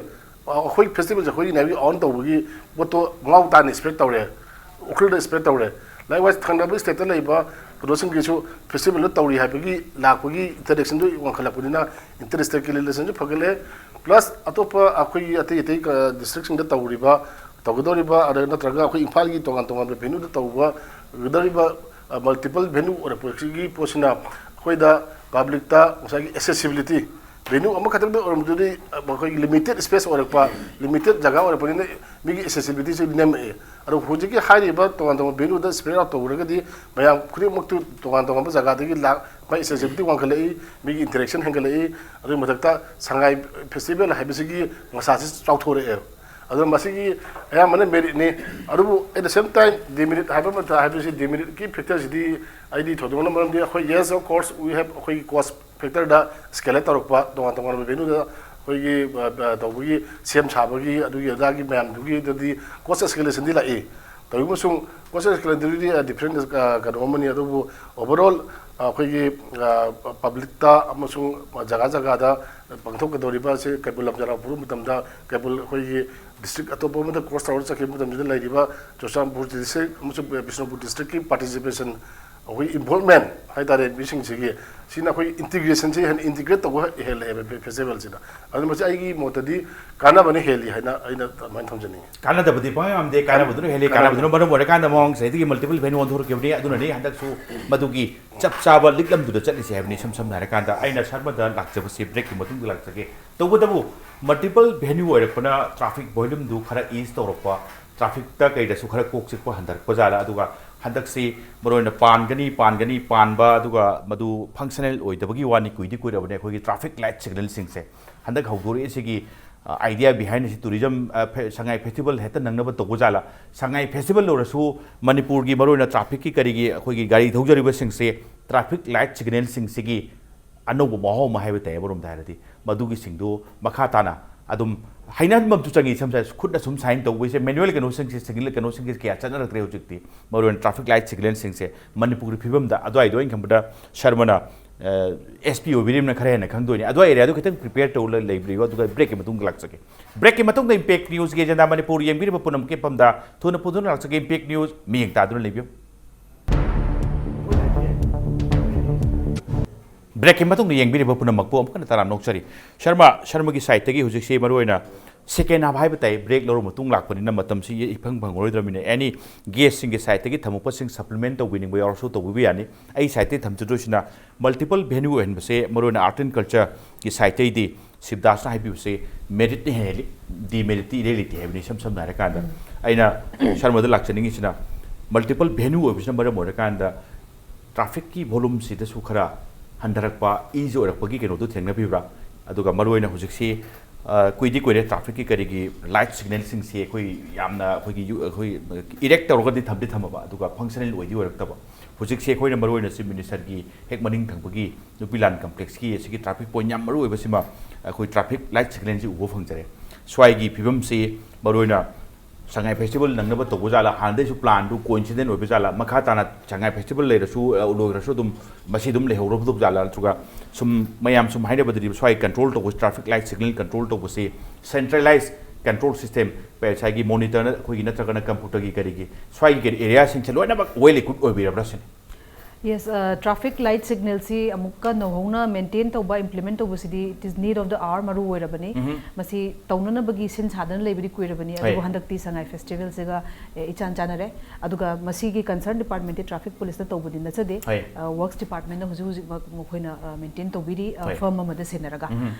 ꯑ, ꯑꯩꯈꯣꯏ festival ꯁꯦ ꯑꯩꯈꯣꯏꯒꯤꯅꯦ ꯍꯥꯏꯕꯒꯤ own ꯇꯧꯕꯒꯤ ꯄꯣꯠꯇꯣ ꯃꯥꯎ ꯇꯥꯅ spread ꯇꯧꯔꯦ, ꯎꯈ꯭ꯔꯨꯜꯗ spread ꯇꯧꯔꯦ꯫ Likewise, ꯊꯪꯅꯕ state ꯇ ꯂꯩꯕ ꯀꯩꯅꯣꯁꯤꯡꯒꯤꯁꯨ festival ꯗ ꯇꯧꯔꯤ ꯍꯥꯏꯕꯒꯤ ꯂꯥꯛꯄꯒꯤ interaction ꯗꯨ ꯋꯥꯡꯈꯠꯂꯛꯄꯅꯤꯅ inter state ꯀꯤ relation ꯁꯨ ꯐꯒꯠꯂꯦ꯫ Plus ꯑꯇꯣꯞꯄ ꯑꯩꯈꯣꯏꯒꯤ ꯑꯇꯩ ꯑꯇꯩ, ꯑ, district ꯁꯤꯡꯗ ꯇꯧꯔꯤꯕ, ꯇꯧꯒꯗꯧꯔꯤꯕ, ꯑꯗ ꯅꯠꯇ꯭ꯔꯒ ꯑꯩꯈꯣꯏ ꯏꯝꯐꯥꯜꯒꯤ ꯇꯣꯉꯥꯟ ꯇꯣꯉꯥꯟꯕ venue ꯗ ꯇꯧꯕꯒꯗꯧꯔꯤꯕ, ꯑ, multiple venue ꯑꯣꯏꯔꯛꯄꯁꯤꯒꯤ ꯄꯣꯠꯁꯤꯅ ꯑꯩꯈꯣꯏꯗ public ꯇ ꯉꯁꯥꯏꯒꯤ accessibility, venue ꯑꯃꯈꯛꯇꯪꯗ ꯑꯣꯏꯔꯝꯕꯗꯨꯗꯤ, ꯑ, ꯑꯩꯈꯣꯏꯒꯤ limited space ꯑꯣꯏꯔꯛꯄ, limited ꯖꯒꯥ ꯑꯣꯏꯔꯛꯄꯅꯤꯅ ꯃꯤꯒꯤ accessibility ꯁꯤ ꯅꯦꯝꯃꯛꯑꯦ꯫ ꯑꯗꯣ ꯍꯧꯖꯤꯛꯀꯤ ꯍꯥꯏꯔꯤꯕ ꯇꯣꯉꯥꯟ ꯇꯣꯉꯥꯟꯕ venue ꯗ spread out ꯇꯧꯔꯒꯗꯤ ꯃꯌꯥꯝ ꯈꯨꯗꯤꯡꯃꯛꯇꯨ ꯇꯣꯉꯥꯟ ꯇꯣꯉꯥꯟꯕ ꯖꯒꯥꯗꯒꯤ ꯂꯥꯛ-, ꯃꯥꯒꯤ accessibility ꯋꯥꯡꯈꯠꯂꯛꯏ, ꯃꯤꯒꯤ interaction ꯍꯦꯟꯒꯠꯂꯛꯏ꯫ ꯑꯗꯨꯒꯤ ꯃꯊꯛꯇ ꯁꯉꯥꯏ festival ꯍꯥꯏꯕꯁꯤꯒꯤ ꯃꯁꯥꯁꯤ ꯆꯥꯎꯊꯣꯔꯛꯑꯦꯕ꯫ ꯑꯗꯨꯅ ꯃꯁꯤꯒꯤ ꯑꯌꯥꯝꯕꯅ merit ꯅꯤ꯫ ꯑꯗꯨꯕꯨ at the same time demerit ꯍꯥꯏꯕ ꯃꯇꯝ ꯍꯥꯏꯕꯁꯤ, demerit ꯀꯤ factor ꯁꯤꯗꯤ ꯑꯩꯗꯤ ꯊꯣꯏꯗꯣꯛꯅ, ꯃꯔꯝꯗꯤ ꯑꯩꯈꯣꯏ, yes, of course, we have, ꯑꯩꯈꯣꯏꯒꯤ cost factor ꯗ scale ꯇꯧꯔꯛꯄ ꯇꯣꯉꯥꯟ ꯇꯣꯉꯥꯟꯕ venue ꯗ ꯑꯩꯈꯣꯏꯒꯤ, ꯑ, ꯑ, ꯇꯧꯕꯒꯤ, ꯁꯦꯝ ꯁꯥꯕꯒꯤ, ꯑꯗꯨꯒꯤ ꯑꯗꯥꯒꯤ ꯃꯌꯥꯝꯗꯨꯒꯤꯗꯗꯤ cost escalation ꯗꯤ ꯂꯥꯛꯏ꯫ ꯇꯧꯏꯒꯨꯝꯕꯁꯨꯡ cost escalation ꯗꯨꯗꯤ, ꯑ, different, ꯑ, ꯀꯩꯅꯣ ꯑꯃꯅꯤ꯫ ꯑꯗꯨꯕꯨ overall, ꯑ, ꯑꯩꯈꯣꯏꯒꯤ, ꯑ, public ꯇ ꯑꯃꯁꯨꯡ ꯖꯒꯥ ꯖꯒꯥꯗ ꯄꯥꯡꯊꯣꯛꯀꯗꯧꯔꯤꯕ ꯑꯁꯤ ꯀꯩꯕꯨꯜ ꯂꯝꯖꯥꯎ ꯄꯨꯕ ꯃꯇꯝꯗ ꯀꯩꯕꯨꯜ ꯑꯩꯈꯣꯏꯒꯤ district ꯑꯇꯣꯞꯄ ꯑꯃꯗ cross ꯇꯧꯔ ꯆꯠꯈꯤꯕ ꯃꯇꯝꯁꯤꯗ ꯂꯩꯔꯤꯕ ꯆꯨꯔꯆꯥꯟꯄꯨꯔ district ꯑꯃꯁꯨꯡ ꯕꯤꯁꯅꯨꯄꯨꯔ district ꯀꯤ participation, ꯑꯩꯈꯣꯏ involvement ꯍꯥꯏꯇꯥꯔꯦ, ꯃꯤꯁꯤꯡꯁꯤꯒꯤ, ꯁꯤꯅ ꯑꯩꯈꯣꯏ integration ꯁꯤ ꯍꯦꯟꯅ integrate ꯇꯧꯕ ꯍꯦꯜꯂꯛꯑꯦꯕ fe-, festival ꯁꯤꯗ꯫ ꯑꯗꯨꯅ ꯃꯁꯤ ꯑꯩꯒꯤ ꯃꯣꯠꯇꯗꯤ ꯀꯥꯟꯅꯕꯅ ꯍꯦꯜꯂꯤ ꯍꯥꯏꯅ ꯑꯩꯅ ꯑꯗꯨꯃꯥꯏꯅ ꯊꯝꯖꯅꯤꯡꯉꯤ꯫ ꯀꯥꯟꯅꯗꯕꯗꯤ ꯄꯥꯎ ꯌꯥꯝꯗꯦ, ꯀꯥꯟꯅꯕꯗꯨꯅ ꯍꯦꯜꯂꯤ꯫ ꯀꯥꯟꯅꯕꯗꯨꯅ ꯃꯔꯝ ꯑꯣꯏꯔꯀꯥꯟꯗ ꯃꯃꯥꯡ ꯆꯍꯤꯗꯒꯤ multiple venue ꯑꯣꯟꯊꯣꯔꯛꯈꯤꯕꯅꯤ꯫ ꯑꯗꯨꯅꯅꯤ ꯍꯟꯗꯛꯁꯨ ꯃꯗꯨꯒꯤ ꯆꯞ ꯆꯥꯕ ꯂꯤꯛꯂꯝꯗꯨꯗ ꯆꯠꯂꯤꯁꯦ ꯍꯥꯏꯕꯅꯤ꯫ ꯏꯁꯝ ꯁꯝꯅ ꯍꯥꯏꯔꯀꯥꯟꯗ, ꯑꯩꯅ ꯁꯔꯃꯗ ꯂꯥꯛꯆꯕꯁꯤ break ꯀꯤ ꯃꯇꯨꯡꯗ ꯂꯥꯛꯆꯒꯦ꯫ ꯇꯧꯕꯇꯕꯨ multiple venue ꯑꯣꯏꯔꯛꯄꯅ traffic volume ꯗꯨ ꯈꯔ ease ꯇꯧꯔꯛꯄ, ꯇ꯭ꯔꯥꯐꯤꯛꯇ ꯀꯩꯗꯁꯨ ꯈꯔ ꯀꯣꯛ ꯆꯤꯛꯄ ꯍꯟꯊꯔꯛꯄ ꯖꯥꯠꯂ? ꯑꯗꯨꯒ ꯍꯟꯗꯛꯁꯤ ꯃꯔꯨ ꯑꯣꯏꯅ ꯄꯥꯟꯒꯅꯤ ꯄꯥꯟꯒꯅꯤ ꯄꯥꯟꯕ, ꯑꯗꯨꯒ ꯃꯗꯨ ꯐꯪꯁꯅꯦꯜ ꯑꯣꯏꯗꯕꯒꯤ ꯋꯥꯅꯤ, ꯀꯨꯏꯗꯤ ꯀꯨꯏꯔꯕꯅꯦ ꯑꯩꯈꯣꯏꯒꯤ ꯇ꯭ꯔꯥꯐꯤꯛ ꯂꯥꯏꯠ ꯁꯤꯒꯅꯦꯜꯁꯤꯡꯁꯦ꯫ ꯍꯟꯗꯛ ꯍꯧꯗꯣꯔꯛꯏꯁꯤꯒꯤ ꯑꯥꯏꯗꯤꯌꯥ ꯕꯤꯍꯥꯏꯟ ꯑꯁꯤ ꯇꯨꯔꯤꯖꯝ, ꯁꯉꯥꯏ ꯐꯦꯁꯇꯤꯚꯦꯜ ꯍꯦꯛꯇ ꯅꯪꯅꯕ ꯇꯧꯕ ꯖꯥꯠꯂ? ꯁꯉꯥꯏ ꯐꯦꯁꯇꯤꯚꯦꯜ ꯑꯣꯏꯔꯁꯨ ꯃꯅꯤꯄꯨꯔꯒꯤ ꯃꯔꯨ ꯑꯣꯏꯅ ꯇ꯭ꯔꯥꯐꯤꯛꯀꯤ ꯀꯔꯤꯒꯤ ꯑꯩꯈꯣꯏꯒꯤ ꯒꯥꯔꯤ ꯊꯧꯖꯔꯤꯕꯁꯤꯡꯁꯦ ꯇ꯭ꯔꯥꯐꯤꯛ ꯂꯥꯏꯠ ꯁꯤꯒꯅꯦꯜꯁꯤꯡꯁꯤꯒꯤ ꯑꯅꯧꯕ ꯃꯍꯥꯎ ꯑꯃ ꯍꯥꯏꯕ ꯇꯥꯏ꯫ ꯑꯃꯔꯣꯝꯗ ꯍꯥꯏꯔꯗꯤ ꯃꯗꯨꯒꯤꯁꯤꯡꯗꯨ ꯃꯈꯥ ꯇꯥꯅ ꯑꯗꯨꯝ ꯍꯩꯅꯍꯟꯕ ꯑꯃꯁꯨ ꯆꯪꯉꯤ꯫ ꯏꯁꯝ ꯁꯝꯅ ꯈꯨꯠꯅ ꯁꯨꯝ ꯁꯥꯏꯟ ꯇꯧꯕꯁꯦ, ꯃꯦꯅꯨꯋꯦꯜ ꯀꯩꯅꯣꯁꯤꯡꯁꯦ, ꯁꯤꯒꯅꯦꯜ ꯀꯩꯅꯣꯁꯤꯡꯁꯦ ꯀꯌꯥ ꯆꯠꯅꯔꯛꯇ꯭ꯔꯦ ꯍꯧꯖꯤꯛꯇꯤ꯫ ꯃꯔꯨ ꯑꯣꯏꯅ ꯇ꯭ꯔꯥꯐꯤꯛ ꯂꯥꯏꯠ ꯁꯤꯒꯅꯦꯜꯁꯤꯡꯁꯦ ꯃꯅꯤꯄꯨꯔꯒꯤ ꯐꯤꯕꯝꯗ, ꯑꯗꯨꯋꯥꯏꯗꯣ ꯑꯩꯅ ꯈꯟꯕꯗ ꯁꯔꯃꯅ, ꯑꯦꯁ ꯄꯤ ꯑꯣꯏꯕꯤꯔꯤꯕꯅ ꯈꯔ ꯍꯦꯟꯅ ꯈꯪꯗꯣꯏꯅꯤ꯫ ꯑꯗꯨꯋꯥꯏ ꯑꯦꯔꯤꯌꯥꯗꯣ ꯈꯤꯇꯪ ꯄ꯭ꯔꯤꯄꯦꯌꯔ ꯇꯧꯔꯒ ꯂꯩꯕꯤꯌꯨ, ꯑꯗꯨꯒ ꯕ꯭ꯔꯦꯛꯀꯤ ꯃꯇꯨꯡꯗ ꯂꯥꯛꯆꯒꯦ꯫ ꯕ꯭ꯔꯦꯛꯀꯤ ꯃꯇꯨꯡꯗ ꯏꯝꯄꯦꯛ ꯅ꯭ꯌꯨꯁꯀꯤ ꯑꯦꯖꯦꯟꯗꯥ ꯃꯅꯤꯄꯨꯔ ꯌꯦꯡꯕꯤꯔꯤꯕ ꯄꯨꯝꯅꯃꯛꯀꯤ ꯃꯐꯝꯗ ꯊꯨꯅ ꯄꯨꯊꯨꯅ ꯂꯥꯛꯆꯒꯦ꯫ ꯏꯝꯄꯦꯛ ꯅ꯭ꯌꯨꯁ ꯃꯤꯠꯌꯦꯡ ꯇꯥꯗꯨꯅ ꯂꯩꯕꯤꯌꯨ꯫ ꯕ꯭ꯔꯦꯛꯀꯤ ꯃꯇꯨꯡꯗ ꯌꯦꯡꯕꯤꯔꯤꯕ ꯄꯨꯝꯅꯃꯛꯄꯨ ꯑꯃꯨꯛ ꯍꯟꯅ ꯇꯔꯥꯝꯅ ꯑꯣꯛꯆꯔꯤ꯫ ꯁꯔꯃ, ꯁꯔꯃꯒꯤ ꯁꯥꯏꯠꯇꯒꯤ ꯍꯧꯖꯤꯛꯁꯤ ꯃꯔꯨꯑꯣꯏꯅ ꯁꯦꯀꯦꯟ ꯍꯥꯐ ꯍꯥꯏꯕ ꯇꯥꯏ, ꯕ꯭ꯔꯦꯛ ꯂꯧꯔꯕ ꯃꯇꯨꯡ ꯂꯥꯛꯄꯅꯤꯅ ꯃꯇꯝꯁꯤ ꯏꯐꯪ ꯐꯪꯉꯔꯣꯏꯗ꯭ꯔꯕꯅꯤꯅ ꯑꯦꯅꯤ ꯒꯦꯁꯁꯤꯡꯒꯤ ꯁꯥꯏꯠꯇꯒꯤ ꯊꯝꯃꯛꯄꯁꯤꯡ ꯁꯄ꯭ꯂꯤꯃꯦꯟ ꯇꯧꯕꯤꯅꯤꯡꯕ ꯌꯥꯎꯔꯁꯨ ꯇꯧꯕꯤꯕ ꯌꯥꯅꯤ꯫ ꯑꯩ ꯁꯥꯏꯠꯇꯒꯤ ꯊꯝꯖꯗꯣꯏꯁꯤꯅ ꯃꯜꯇꯤꯄꯜ ꯚꯦꯅ꯭ꯌꯨ ꯑꯣꯏꯍꯟꯕꯁꯦ ꯃꯔꯨꯑꯣꯏꯅ ꯑꯥꯔꯠ ꯑꯦꯟ ꯀꯜꯆꯔꯒꯤ ꯁꯥꯏꯠꯇꯩꯗꯤ ꯁꯤꯕꯗꯥꯁꯅ ꯍꯥꯏꯕꯤꯕꯁꯦ ꯃꯦꯔꯤꯠꯅ ꯍꯦꯟꯅ ꯍꯦꯜꯂꯤ, ꯗꯤꯃꯦꯔꯤꯠꯇꯤ ꯏꯔꯩ ꯂꯩꯇꯦ ꯍꯥꯏꯕꯅꯤ꯫ ꯏꯁꯝ ꯁꯝꯅ ꯍꯥꯏꯔꯀꯥꯟꯗ ꯑꯩꯅ ꯁꯔꯃꯗ ꯂꯥꯛꯆꯅꯤꯡꯉꯤꯁꯤꯅ ꯃꯜꯇꯤꯄꯜ ꯚꯦꯅ꯭ꯌꯨ ꯑꯣꯏꯕꯁꯤꯅ ꯃꯔꯝ ꯑꯣꯏꯔꯀꯥꯟꯗ ꯇ꯭ꯔꯥꯐꯤꯛꯀꯤ ꯚꯣꯂꯨꯝꯁꯤꯗꯁꯨ ꯈꯔ ꯍꯟꯊꯔꯛꯄ, ꯏꯖꯤ ꯑꯣꯏꯔꯛꯄꯒꯤ ꯀꯩꯅꯣꯗꯨ ꯊꯦꯡꯅꯕꯤꯕ꯭ꯔꯥ? ꯑꯗꯨꯒ ꯃꯔꯨꯑꯣꯏꯅ ꯍꯧꯖꯤꯛꯁꯤ, ꯑ, ꯀꯨꯏꯗꯤ ꯀꯨꯏꯔꯦ ꯇ꯭ꯔꯥꯐꯤꯛꯀꯤ ꯀꯔꯤꯒꯤ ꯂꯥꯏꯠ ꯁꯤꯒꯅꯦꯜꯁꯤꯡꯁꯤ ꯑꯩꯈꯣꯏ ꯌꯥꯝꯅ ꯑꯩꯈꯣꯏꯒꯤ ꯌꯨ-, ꯑꯩꯈꯣꯏ ꯏꯔꯦꯛ ꯇꯧꯔꯒꯗꯤ ꯊꯝꯗꯤ ꯊꯝꯃꯕ, ꯑꯗꯨꯒ ꯐꯪꯁꯅꯦꯜ ꯑꯣꯏꯗꯤ ꯑꯣꯏꯔꯛꯇꯕ꯫ ꯍꯧꯖꯤꯛꯁꯤ ꯑꯩꯈꯣꯏꯅ ꯃꯔꯨꯑꯣꯏꯅ ꯆꯤꯐ ꯃꯤꯅꯤꯁꯇꯔꯒꯤ ꯍꯦꯛ ꯃꯅꯤꯡ ꯊꯪꯕꯒꯤ ꯅꯨꯄꯤ ꯂꯥꯟ ꯀꯝꯄ꯭ꯂꯦꯛꯁꯀꯤ ꯑꯁꯤꯒꯤ ꯇ꯭ꯔꯥꯐꯤꯛ ꯄꯣꯏꯟ ꯌꯥꯝ ꯃꯔꯨ ꯑꯣꯏꯕꯁꯤꯃ ꯑꯩꯈꯣꯏ ꯇ꯭ꯔꯥꯐꯤꯛ ꯂꯥꯏꯠ ꯁꯤꯒꯅꯦꯜꯁꯤ ꯎꯕ ꯐꯪꯖꯔꯦ꯫ ꯁ꯭ꯋꯥꯏꯒꯤ ꯐꯤꯕꯝꯁꯤ ꯃꯔꯨꯑꯣꯏꯅ ꯁꯉꯥꯏ ꯐꯦꯁꯇꯤꯚꯦꯜ ꯅꯪꯅꯕ ꯇꯧꯕ ꯖꯥꯠꯂꯥ, ꯍꯥꯟꯅꯗꯩꯁꯨ ꯄ꯭ꯂꯥꯟꯗꯨ ꯀꯣꯏꯟꯁꯤꯗꯦꯟ ꯑꯣꯏꯕ ꯖꯥꯠꯂꯥ, ꯃꯈꯥ ꯇꯥꯅ ꯁꯉꯥꯏ ꯐꯦꯁꯇꯤꯚꯦꯜ ꯂꯩꯔꯁꯨ, ꯑ, ꯂꯣꯏꯈ꯭ꯔꯁꯨ ꯑꯗꯨꯝ ꯃꯁꯤ ꯑꯗꯨꯝ ꯂꯩꯍꯧꯔꯕꯗꯧ ꯖꯥꯠꯂꯥ? ꯅꯠꯇ꯭ꯔꯒ ꯁꯨꯝ ꯃꯌꯥꯝ ꯁꯨꯝ ꯍꯥꯏꯅꯕꯗꯗꯤ ꯁ꯭ꯋꯥꯏ ꯀꯟꯇ꯭ꯔꯣꯜ ꯇꯧꯕ, ꯇ꯭ꯔꯥꯐꯤꯛ ꯂꯥꯏꯠ ꯁꯤꯒꯅꯦꯜ ꯀꯟꯇ꯭ꯔꯣꯜ ꯇꯧꯕꯁꯤ ꯁꯦꯟꯇ꯭ꯔꯦꯂꯥꯏꯖ ꯀꯟꯇ꯭ꯔꯣꯜ ꯁꯤꯁꯇꯦꯝ, ꯉꯁꯥꯏꯒꯤ ꯃꯣꯅꯤꯇꯔꯅ ꯑꯩꯈꯣꯏꯒꯤ ꯅꯠꯇ꯭ꯔꯒꯅ ꯀꯝꯄ꯭ꯌꯨꯇꯔꯒꯤ ꯀꯔꯤꯒꯤ ꯁ꯭ꯋꯥꯏꯒꯤ ꯀꯔꯤ ꯑꯦꯔꯤꯌꯥꯁꯤꯡꯁꯦ ꯂꯣꯏꯅꯃꯛ ꯋꯦꯜ ꯏꯀ꯭ꯋꯤꯞ ꯑꯣꯏꯕꯤꯔꯕ꯭ꯔꯥ ꯁꯤꯅꯤ? Yes, uh, traffic light signal ꯁꯤ ꯑꯃꯨꯛꯀ ꯅꯧꯍꯧꯅ ꯃꯦꯟꯇꯦꯟ ꯇꯧꯕ, implement ꯇꯧꯕꯁꯤꯗꯤ it is need of the hour, ꯃꯔꯨ ꯑꯣꯏꯔꯕꯅꯤ꯫ ꯃꯁꯤ ꯇꯧꯅꯅꯕꯒꯤ ꯁꯤꯟ ꯁꯥꯗꯅ ꯂꯩꯕꯗꯤ ꯀꯨꯏꯔꯕꯅꯤ, ꯑꯗꯨꯕꯨ ꯍꯟꯗꯛꯇꯤ ꯁꯉꯥꯏ ꯐꯦꯁꯇꯤꯚꯦꯜꯁꯤꯒ, ꯑꯦ, ꯏꯆꯥꯟ ꯆꯥꯟꯅꯔꯦ꯫ ꯑꯗꯨꯒ ꯃꯁꯤꯒꯤ ꯀꯟꯁꯔꯟ ꯗꯤꯄꯥꯔꯠꯃꯦꯟꯠꯇꯤ ꯇ꯭ꯔꯥꯐꯤꯛ ꯄꯨꯂꯤꯁꯅ ꯇꯧꯕꯗꯤ ꯅꯠꯆꯗꯦ꯫ ꯋꯔꯛꯁ ꯗꯤꯄꯥꯔꯠꯃꯦꯟꯠꯅ ꯍꯧꯖꯤꯛ ꯍꯧꯖꯤꯛꯃꯛ ꯃꯈꯣꯏꯅ, ꯑ, ꯃꯦꯟꯇꯦꯟ ꯇꯧꯕꯤꯔꯤ, ꯑ, ꯐꯔꯝ ꯑꯃꯗ ꯁꯤꯟꯅꯔꯒ꯫